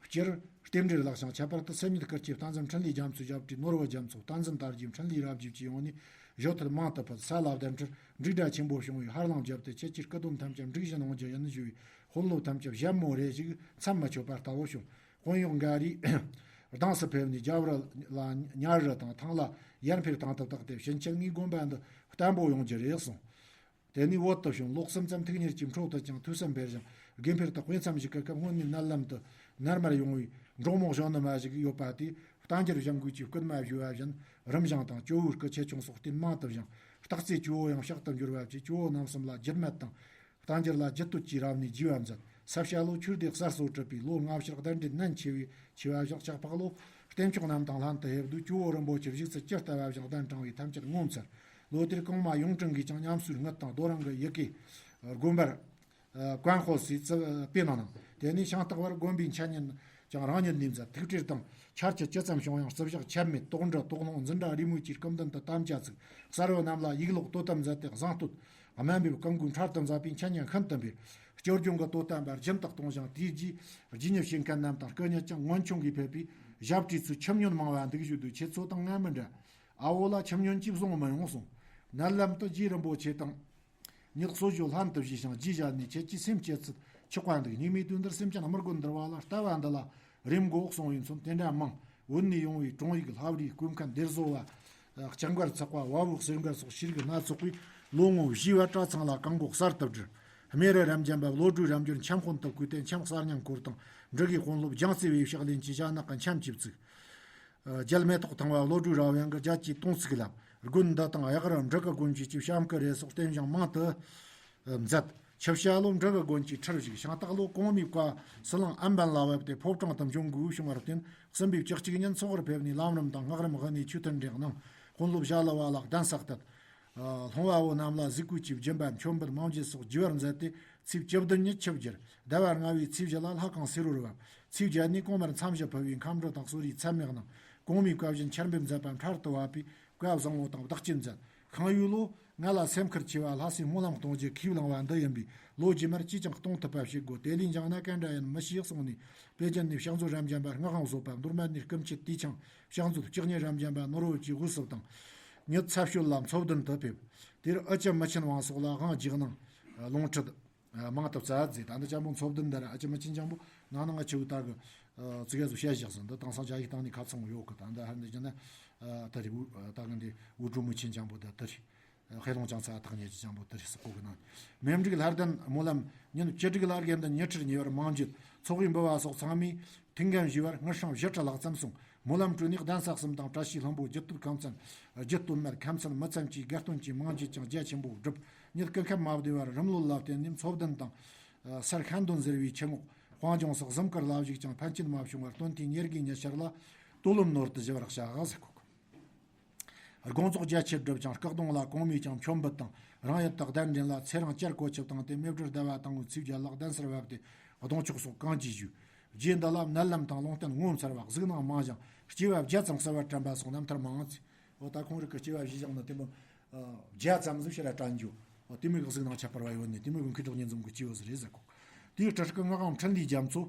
སྤྱིར་རྟེན་འབྲེལ་ལག་ཤེས། ཁྱད་པར་དུ་སེམས་ཉིད་སྐུ་སྐྱེ་བསྟན་འཛིན་འཕྲིན་ལས་རྒྱ་མཚོའི་ཞབས་ཏོག་ནོར་བུ་རྒྱ་མཚོ། བསྟན་འཛིན་དར་རྒྱས། འཕྲིན་ལས་རབ་རྒྱས་བཅས་ཡོངས་ནས་བཞུགས་ཐུལ་མང་དུ་ཕུལ། ས་ལ་གདན་ཁྲིར་འབྲུག་སྒྲ་ཆེན་པོ་བྱུང་བས་ཧ་ལམ་བརྒྱབ་སྟེ། ཁྱེད་ཀྱི་སྐུ་གདུང་ཐམས་ཅད་འབྲུག་བཞིན་འོང་རྒྱུ་ཡིན་ཞུ་བས། དཔོན་སློབ་ཐམས་ཅད་ཞལ་མོ་རེ་ཞིག་མཚམས་མི་ཆོད་པར་ལྟ་བུ་བྱུང་། དཔོན་གཡོག་འགའ་རེས་གདངས་སུ་ཕེབས་ནས་རྒྱབ་རི་ལ་ཉ་རི་དང་ཐང་ལ་ཡར་འཕེལ་དང་དུ་བཏགས་ཏེ། ཕྱིན་ཆད་ངའི་དགོན་པ་འདི་བརྟན་པོ་ཡོང་རྒྱུ་རེད་གསུངས། དེ་ནས་བོད་དུ་བྱོན། ལོ་གསུམ་ཙམ་ཐུགས་གཉེར་གྱི་འཕྲོ་དུ་ཀྱང་ཐོས་བསམ་འཕེལ་ཞིང་། དགེ་འཕེལ་དུ་དཔེ་མཚམས་བཞུགས་ཀྱི་སྐབས་སྔོན་ནས་མནལ་ལམ་དུ་ནར་མར་ཡོང་བའི་ འབྲོག་མོ་གཞོན་ནུ་མ་ཞིག་ཡོད་པ་དེས་གཏམ་རྒྱུད་བཞེངས་དགོས་ཀྱི་སྐུལ་མ་ཞུས་པ་བཞིན། རིམ་བཞིན་དང་ཇོ་བོའི་སྐུ་ཆེ་ཆུང་སོགས་རྟེན་མང་དུ་བཞེངས། སྟག་རྩེ་ཇོ་བོ་ཡང་ཕྱག་ཏུ་འབྱོར་བ་བཅས་ཇོ་བོ་རྣམ་གསུམ་ལ་རྒྱུད་སྨད་དང་། གཏམ་རྒྱུད་ལ་རྒྱུད་སྟོད་ཀྱི་རབ་གནས་རྒྱས་པ་མཛད། ས་སྐྱ་ལོ་ཆོས་སྡེ་གསར་གསོ་གྲུབ་པའི་ལོ་ལྔ་བཅུ་གདན་འདྲེན་ནན་ཆེ་བའི་ཆེ་བ་བཞག། ལྕགས་ཕག་ལོ་བརྟན་མཆོག་རྣམས་དང་ལྷན་དུ་ཕེབས་དུས་ཇོ་བོ་རིན་པོ་ཆེ་བཞུགས་ཚུལ་ཇི་ལྟ་བ་བཞིན་གདན་དྲངས་པས་ཐམས་ཅད་ངོ་མཚར། ལོ་དེར་གོང་མ་ཡོངས་དྲུང་གིས་ཀྱང་ཉམས་གསོའི་དངུལ་དང་རྡོ་རིང་གི་ཡི་གེ་དགོན་པར་ཨ་ཀོན་ཧོ་སི་ཙི་པེ་ནང་ནང་། དེ་ནས་ཤིང་སྟག་བར་དགོན་པའི་འཆད་ཉན་ཀྱང་རང་ཉིད་ནས་མཛད། ཐུགས་ཁྲིར་དང་ཆར་གྱི་ཅི་ཙམ་བྱུང་ཡང་རྩིབ་ཞག་ཆད་མེད་རྟོགས་འབྲི་རྟོགས་ལོང་འཛིན་གྲྭ་རེས་མོས་ཀྱི་སྐུ་མདུན་དུ་དམ་བཅའ་བཙུགས། གསར་བུ་རྣམས་ལ་ཡིག་ལོག་དོ་དམ་མཛད་དེ་བཟང་བསྟོད། དམའ་འབེབས་སྐུ་མགོན་འཕྲལ་དུ་མཛད་པས་འཆད་ཉན་ཤིན་ཏུ་འཕེལ། སྐྱོར་སྦྱོང་གི་དོ་དམ་པ་སྦྱིན་བདག་གཏོང་ཞིང་། དེའི་རྗེས་རྗེས་གཉེར་བྱེད་མཁན་རྣམས་དང་སྐུ་ཉིད་ཀྱང་མངོན་ཆུང་གིས་ཕེབས་པས་ཞབས་ཁྲིད་ཚུལ་ཁྱིམ་ཉོན་མང་བ་འདུག་བཞུགས་དུས་ཁྱེད་ཚོ་དང་ང་མི་འདྲ། ཨ་བོ་ལ་ཁྱིམ་ཉོན་གྱིས་བཟུང་མི་ཡོང་གསུངས། མནལ་ལམ་དུ་རྗེ་རིན་པོ་ཆེ་དང་། ཉིད་གསོལ་ཇོ་ལྷན་དུ་བཞེས་ཤིང་རྗེས་བཞག་ནས་ཁྱེད་ཀྱི་སེམས་བསྐྱེད་ཚུལ་ཆོག་པ་འདུག། སྙིགས་མའི་དུས་འདིར་སེམས་ཅན་དམུ་རྒོད་འདུལ་བ་ལ་ལྟ་བ་འདི་ལ་རེམ་མགོ་གསུང་བས་མཚོན། དེ་འདྲ་མང་བོད་ནས་ཡོང་བའི་དྲུང་ཡིག་ལྷ་བྲིས་སྐུ་མཁན་སྡེར་བཟོ་བ། ལྕགས་མགར་ཚེག་པ། བ་བུ་གསེར་མགར་སོགས་ཤེས་རིག་སྣ་ཚོགས་པས་ལོ་ངོ་བཞིའི་བར་གྲྭ་ཚང་ལ་བཀག་འགོག་གསར་དུ་བསྒྲིལ། རྨེ་རུ་རབ་འབྱམས་པ་བློ་གྲོས་རབ་འབྱོར་འཆམ་དཔོན་དུ་བསྐོས་ཏེ་འཆམ་གསར་རྙིང་སྐོར་དང་འབྲུ་གི་དཔོན་སློབ་ལྗང་རྩེ་བའི་ཕྱག་ལེན་གྱི་ཞྭ་ནག་གི་འཆམ་གྱིས་བཙུགས། རྒྱལ་མེ་ཏོག་ཐང་བ་བློ་གྲོས་རབ་དབེན་གྱིས་རྒྱལ་གྱི་དོང་ཚིགས་བསླབས། དགོན་འདི་དང་གཡག་རུ་འབྲི་གུ་དགོན་བཅས་ཀྱི་བྱམས་སྐུ་རེ་སོགས་རྟེན་བཞེངས་མང་དུ་མཛད། ཆུ་བྱ་ལོ་འབྲི་གུ་དགོན་གྱི་ཁྲིར་བཞུགས། ཤིང་སྟག་ལོ་གོང་མའི་བཀའ་ཟི་ལིང་ཨམ་བན་ལ་བབས་ཏེ་ཕོ་བྲང་དུ་འབྱོན་དགོས་བྱུང་བར་བརྟེན། གསུམ་པའི་བཅུ་གཅིག་ཉིན་ཚོགས་པར་ཕེབས་ནས་ལམ་རིམ་དང་སྔགས་རིམ་དབུ་ནས་ཆོས་ཐུན་འགྲིག་གནང་། དཔོན་སློབ་ཞྭ་ལུ་བ་ལ་གདན་ས་གཏད། ལྷུང་བ་བོ་རྣམས་ལ་གཟིགས་སྐུལ་གྱི་སྦྱིན་པ་མཆོད་འབུལ་མང་བྱེད་སོགས་རྒྱས་པར་མཛད་དེ་ཚེས་བཅུ་བདུན་ཉིན་ཆིབས་བསྒྱུར། ཟླ་བ་ལྔ་བའི་ཚེས་བཞི་ལ་ལྷ་ཁང་སེ་རུར་བབས། ཚེས་བརྒྱད་ནས་གོང་མར་མཚམས་བཞི་ཕུལ་བའི་མཁའ་འགྲོ་དང་གསོ་རིག་ཚད་མེད་གནང་། གོང་མའི་བཀའ་བཞིན་ཆར་འབེབས་མཛད་པ་འཕྲལ་དུ་བབས་པས་བཀའ་བཟང་བོ་དང་བདག་གཅེས་མཛད། ཤིང་ཡོས་ལོ། ང་ལ་སེམས་ཁུར་ཆེ་བ་ལྷ་སའི་སྨོན་ལམ་གཏོང་རྒྱུ་ཁས་བླངས་པ་འདི་ཡིན་པས་ལོ་རྗེས་མར་ཅིས་ཀྱང་གཏོང་ཐུབ་པ་བྱེད་དགོས། དེ་ལས་འགྱངས་ན་ག་འདྲ་ཡིན་མི་ཤེས་གསུངས་ནས་པེ་ཅིན་ནས་ཕྱག་མཛོད་རབ་འབྱམས་པ་སྔགས་དབང་བཟོད་པ། མདོ་སྨད་ནས་སྐུ་མཆེད་དུས་ཆེན་ཕྱག་མཛོད་སྐྱེ་གནས་རབ་འབྱམས་པ་ནོར་བུ་བཅས་དབུ་སུབ་དང་། ཉིད་ཚ་ཤོད་ལ་མཚོ་བདུན་དུ་ཕེབས། དེར་ཨ་ཅེ་མི་ཆེན་དབང་སོགས་ལ་དབང་རྒྱག་གནང་། ལོངས་ཁྲིད་མང་དུ་བསྩལ་མཛད། ད་ནི་ལྕམ་པོ་མཚོ་བདུན་འདི་ར་ཨ་ཅེ་མི་ཆེན་ལྕམ་པོ་ནང་ནང་ཨ་ཆེ་བོ་ད་གི་ཙི་གེ་ཟོ་བཤད་བཞག་ཟིན། འདི་དེང་སང་ཅ་ཡིག་སྟེང་ནས་ཁ་ཚང་ཡོད་གི། ད་འདི་ཧར་འདི་བྱས་ན་ད་གི་འདི་འུ་ཀྲུང་མི་ཆེན་ལྕམ་པོ་ད་དེ་རེད། ཧེ་ལོང་ཅང་ཚ་ཐག་ཉེ་ཅི་ཅང་པོ་དེ་རེད་ཟེར་གོ་གི་ནང་། མེ་འབྲུག་ལྷ་ལྡན་སྨོན་ལམ་ཉིན་བཅུ་དྲུག་ལ་དགེ་འདུན་ཉི་ཁྲིར་ཉེ་བར་མང་འགྱེད། ཚོགས་དབུས་འབུལ་བ་སོགས་ཚང་མས་ཐུགས་འགན་ཞུས་པར་དངུལ་སྲང་བཞི་ཁྲི་ལྷག་ཙམ་སོང་། སྨོན་ལམ་གྲོལ་ནས་གདན་ས་གསུམ་དང་བཀྲ་ཤིས་ལྷུན་པོ་རྒྱུད་སྟོད་ཁམས་ཚན། རྒྱུད་སྟོད་སྨད་ཁམས་ཚན་མི་ཚན་གྱི་དགའ་སྟོན་གྱི་མང་འགྱེད་ཀྱང་རྒྱ་ཆེན་པོ་བསྒྲུབས། ཉིད་སྐུ་ཁམས་མ་བདེ་བར་རིམ་ལོ་ལ་བརྟེན་ནས་མཚོ་བདུན་དང་། སར་ཤན་འདོན་ཟེར་བའི་ཆུ་ངོགས་དཔལ་འབྱུང་སོགས་གཟིམ་དཀར་ལ་བཞུགས་ཀྱང་ཕན་ཆད་མ་བྱུང་བར་སྟོན་ཐོས་ཉེར་དགུའི་ཉི་ཤར་ལ་སྟོད་ལུང་ནོར་དུ་ཞི་བར་བྱ་ཟེར་གོ། དགོངས་རྫོགས་རྒྱ་ཆེར་བསྒྲུབས་ཀྱང་སྐུ་གདུང་ལ་གོང་མས་ཀྱང་མཆོད་འབུལ་དང་རང་ཡུལ་དུ་གདན་འདྲེན་ལ་ཚེ་རིང་བསྐྱར་བཀོད་ཆིབས་བཏང་སྟེ་མེ་སྦྲུལ་ཟླ་བ་དང་པོའི་ཚེས་བརྒྱད་ལ་གདན་སར་བབས་ཏེ་གདུང་མཆོག་སོགས་གང་ཅིའི་བཞུགས། རྗེས་འདི་ལ་མནལ་ལམ་དང་ལུང་བསྟན་ངོ་མཚར་བ་གཟིགས་སྣང་མང་ཞིང་སྐྱེ་བ་བརྒྱ་ཙམ་གསལ་བར་དྲན་པ་སོགས་རྣམ་ཐར་མང་ཚིག། འོ་ད་ཁོང་རིགས་ཀྱི་སྐྱེ་བ་བཞི་བཞག་ན་དེ་མོ་བརྒྱ་ཙམ་ཟིག་ཕྱིར་ར་དྲན་རྒྱུ། འོ་དེ་མོ་གི་གཟིགས་སྣང་ཁྱད་པར་བ་ཡོད་ནི་དེ་མོ་གི་མཁས་གྲུབ་གཉིས་འཛོམས་གི་སྐྱེས་བུ་ཟིག་རེད་ཟེར་གོ། དེའི་སྤྲུལ་སྐུ་ངག་དབང་འཕྲིན་ལས་རྒྱ་མཚོ།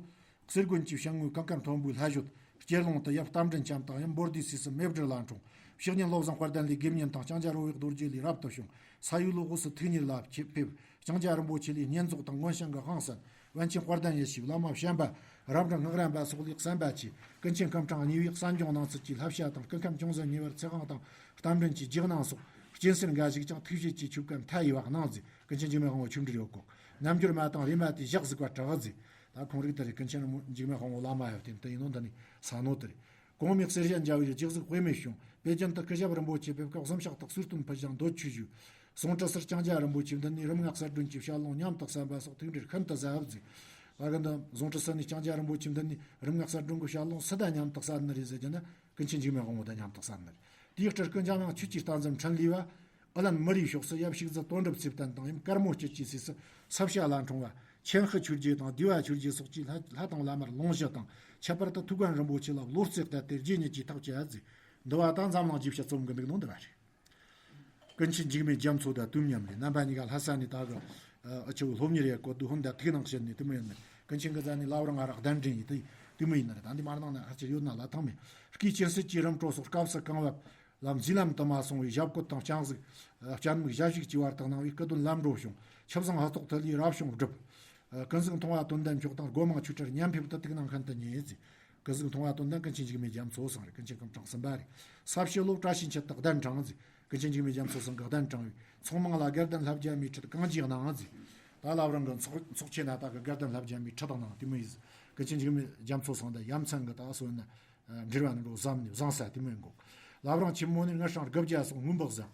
གསེར་དགོན་གྱི་བྱང་ངོས་གངས་དཀར་མཐོན་པོའི་ལྷ་བཞུད། སྐྱེར་ལུང་དུ་ཡབ་རྟ་མགྲིན་འཆམ་དང་ཡུམ་བོ་དྷི་སིདྡྷི་མེ་སྦྲུལ་ལ་འཁྲུངས། ཕྱི་ཉིན་བློ་བཟང་དཔལ་ལྡན་ལས་དགེ་བསྙེན་དང་ལྕང་སྐྱ་རོལ་བའི་རྡོ་རྗེ་ལས་རབ་ཏུ་བྱུང་། ས་ཡོས་ལོ་དབུ་སུ་ཐུགས་ཉིད་ལ་ཕེབས། ལྕང་སྐྱ་རིན་པོ་ཆེ་ལས་བསྙེན་རྫོགས་དང་མངོན་ཞེན་གྱི་དབང་གསན། པཎ་ཆེན་དཔལ་ལྡན་ཡེ་ཤེས་བླ་མ་བྱམས་པ་རབ་འབྲིང་སྔགས་རན་པ་སོགས་ལས་གསན་པ་བཅས་ཀུན་མཁྱེན་སྐུ་ཕྲེང་གཉིས་པའི་གསན་སྦྱོང་གནང་ཚུལ་གྱི་བསླབ་བྱ་དང་སྐུ་ཁམས་ཅུང་ཟད་ཉེ་བར་ཚེ་དབང་དང་རྟ་མགྲིན་གྱི་རྗེས་གནང་སོགས་སྤྱན་གསལ་འགའ་ཞིག་ཀྱང་ཐུགས་བཞེད་ཀྱི་ཆོས་སྐད་མཐའ་ཡས་པ་གནང་མཛད། ཀུན་མཁྱེན་འཇིགས་མེད་དབང་པོ་ཆོས་འབྲེལ་ཡོད་གོ། རྣལ་འབྱོར་མ་དང་རེ་མ་ཏི་ཞག་གཟིགས་པ་གྲགས་མཛད། ད་ཁོང་རིགས་དེ་རེད། ཀུན་མཁྱེན་འཇིགས་མེད་དབང་པོ་བླ་མ་ཡོད་དེ་དེ་ཡིན་ནོ་འདི་ནི་ས་ནོ་དེ་རེད། གོང་མའི་གསེར་ཞལ་འཇའ་འོད་ཀྱི་ཅིག་གཟིགས་དཔེ་མེད་བྱུང་། པེ་ཅིན་དུ་སྐུ་ཞབས་རིན་པོ་ཆེ་ཕེབས་སྐབས་གཟིམ་ཤག་ཏུ་གསོལ་སྟོན་ཕུལ་ཞིང་འདོད་ཆོས་ཞུས། ཟུང་ཁྲི་སར་ལྕང་སྐྱ་རིན་པོ་ཆེ་མདུན་ནས་རིམ་ལྔ་གསལ་སྒྲོན་གྱི་ཞལ་ལུང་མཉམ་དུ་གསན་པ་སོགས་ཐུགས་འབྲེལ་ཤིན་ཏུ་ཟབ་མཛད། ད་གི་འདི་ཟུང་ཁྲི་སར་ནས་ལྕང་སྐྱ་རིན་པོ་ཆེ་མདུན་ནས་རིམ་ལྔ་གསལ་སྒྲོན་གྱི་ཞལ་ལུང་སུ་དང་མཉམ་དུ་གསན་ནི་རེད་ཟེར་རྒྱུ་ན་ཀུན་མཁྱེན་འཇིགས་མེད་དབང་པོ་དང་མཉམ་དུ་གསན་ནི་རེད། དེའི་སྤྲུལ་སྐུ་འཇམ་དབྱངས་ཆོས་ཀྱི་རྟ་འཛིན་འཕྲིན་ལས་པ། ཨི་ལན་མི་རིའི་ཕྱོགས་སུ་ཡབ་ཤིག་རྫི་དོན་གྲུབ་ཚེ་བརྟན་དང་ཡུམ་དཀར་མོ་སྐྱིད་ཀྱི་སྲས་སུ་ས་སྐྱ་ལ་འཁྲུངས་པ། ཆེན་ཧི་ཆོས་རྗེ་དང་བསྡུས་པ་ཆོས་རྗེ་སོགས་ཀྱིས་ལྷ་ལྷ་དང་བླ་མར་ལོངས་སྤྱོད་དང་ཁྱད་པར་དུ་ཐུའུ་བཀྭན་རིན་པོ་ཆེ་ལ་བློ་རྩེ་གཏད་དེ་རྗེ་ཉིད་ཀྱིས་ཐག་བཅད་མཛད། འདི་བ་དང་འཛམ་གླིང་རྗེས་ཤུལ་རྩོམ་གྱི་འདུག་ནོ་འདི་བ་རེད། ཀུན་མཁྱེན་འཇིགས་མེད་རྒྱ་མཚོ་དང་དུས་མཉམ་རེད། རྣམ་པ་གཉིས་ཀ་ལྷ་ས་ནས་ད་གི་ཨ་ཆུ་བོ་སློབ་གཉེར་ཡེ་གོ་དུས་ཧོན་ད་ཐུགས་ནང་བཤད་ནས་དུས་མོ་ཡིན་ནི། ཀུན་མཁྱེན་གི་རྩ་ནས་ལ་བར་ང་རག་གདན་འདྲེན་ཡིན་དུས་དུས་མོ་ཡིན་ནི་རེད། ད་འདི་མར་ནང་ན་ཧ་ཅི་ཡོད་ན་ལ་ཐང་མེད། སྐུའི་སྤྱན་སྲིད་ཀྱི་རིམ་གྲོ་སོགས་སྐབས་སུ་གང་བབ། ལམ་མཛེས་ལམ་དུ་མ་སོང་བའི་ཞབས་བཀོད་དང་སྤྱན་གཟིགས། སྤྱན་མིག་ཞལ་ཞིག་བཅས་བར་དུ་གནང་བའི་སྐུ་གདུང་ལམ་འགྲོ་བྱུང་། ཆུ་བཟང་ཧ་ཐོག་ཐི་ལི་རབ་བྱུང་བསྒྲུབས། ཀུན་གཟིགས་མཐོང་བ་དོན་ལྡན་མཆོག་དང་སྒོ་མང་ཆོས་གྲྭར་མཉམ་ཕེབས་དུ་ཐུགས་སྣང་ཤིན་ཏུ་མཉེས་མཛད། ཀུན་གཟིགས་མཐོང་བ་དོན་ལྡན་ཀུན་མཁྱེན་འཇིགས་མེད་རྒྱ་མཚོ་ཚང་རེད། ཀུན་མཁྱེན་སྐུ་ཕྲེང་གསུམ་པ་རེད། ས་བྱི་ལོ་བཀྲ་ཤིས་འཁྱིལ་དུ་གདན་དྲངས་མཛད། ཀུན་མཁྱེན་འཇིགས་མེད་རྒྱ་མཚོ་ཚང་གི་གདན་དྲངས་པས་ཚོགས་མང་ལ་དགའ་ལྡན་ལྷ་བརྒྱ་མའི་ཁྲི་གང་ཅིའི་གནང་མཛད། ད་ལ་བ་རང་གི་ཚོགས་ཚོགས་ཆེན་ན་ད་གི་དགའ་ལྡན་ལྷ་བརྒྱ་མའི་ཁྲི་དང་གནང་དེ་མོ་ཡིན། ཀུན་མཁྱེན་འཇིགས་མེད་རྒྱ་མཚོ་སོང་དང་ཡ་མཚན་གྱི་ད་སོ་ན་འབྲེལ་བ་ནི་འགྲོ་བཟང་ནི་བཟང་ས་དེ་མོ་ཡིན་གོ། བླ་བྲང་ཆེན་མོ་ནི་ངར་སྲང་དགུ་བརྒྱ་སོགས་མུན་པག་བཟང་།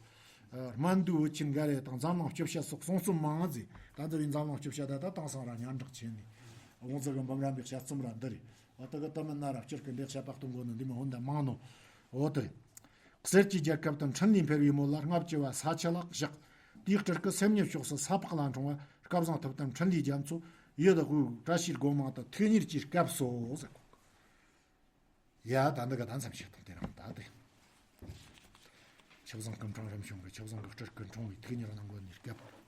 སྨན་འདུས་འུ་ཆེན་འགའ་རེ་དང་འཛམ་གླིང་སྐྱོབ་བྱ་སོགས་གསུང་རྩོམ་མང་ཟེར། ད་འདི་བའི་འཛམ་གླིང་སྐྱོབ་བྱ་ད་ད་དེང་སང་ར་སྙན་གྲགས་ཆེ་ནི། དབང་ཚད་གི་འབུམ་རམས་པའི་དཔྱད་རྩོམ་ར་འདི་རེད། འོ་དེ་གི་དུ་མི་ན་ར་སྤྱིར་གི་འདི་བཤད་པ་གཏོང་དགོས་ནི་འདི་མི་ཧོན་ད་མང་ནོ། འོ་དེ། གསེར་གྱི་རྒྱལ་ཁབ་ཏུ་འཕྲིན་ལས་འཕེལ་བའི་མོད་ལ་ལྔ་བཅུ་བ་ས་ཆ་ལ་བཞག། དེའི་སྤྲུལ་སྐུ་སེམས་ཉིད་ཕྱོགས་སུ་ས་ཕག་ལ་འཁྲུངས་པ་སྐལ་བཟང་ཐུབ་བསྟན་འཕྲིན་ལས་རྒྱ་མཚོ་ཡུལ་དབུས་བཀྲ་ཤིས་སྒོ་མང་དུ་ཐུགས་གཉེར་གྱི་སྐབས་སོ་ཟེར་གོ། ཡ་ད་འདི་ག་ད་མཚམས་བཤད་དང་དེ་རང་ད་དེ། ཆབ་བཟང་སྐུ་འཁྲུངས་རིམ་བྱུང་གི་ཆབ་བཟང་གི་སྤྲུལ་སྐུ་འཁྲུངས་པའི་ཐུགས་གཉེར་གནང་དགོས་ནི་སྐབས།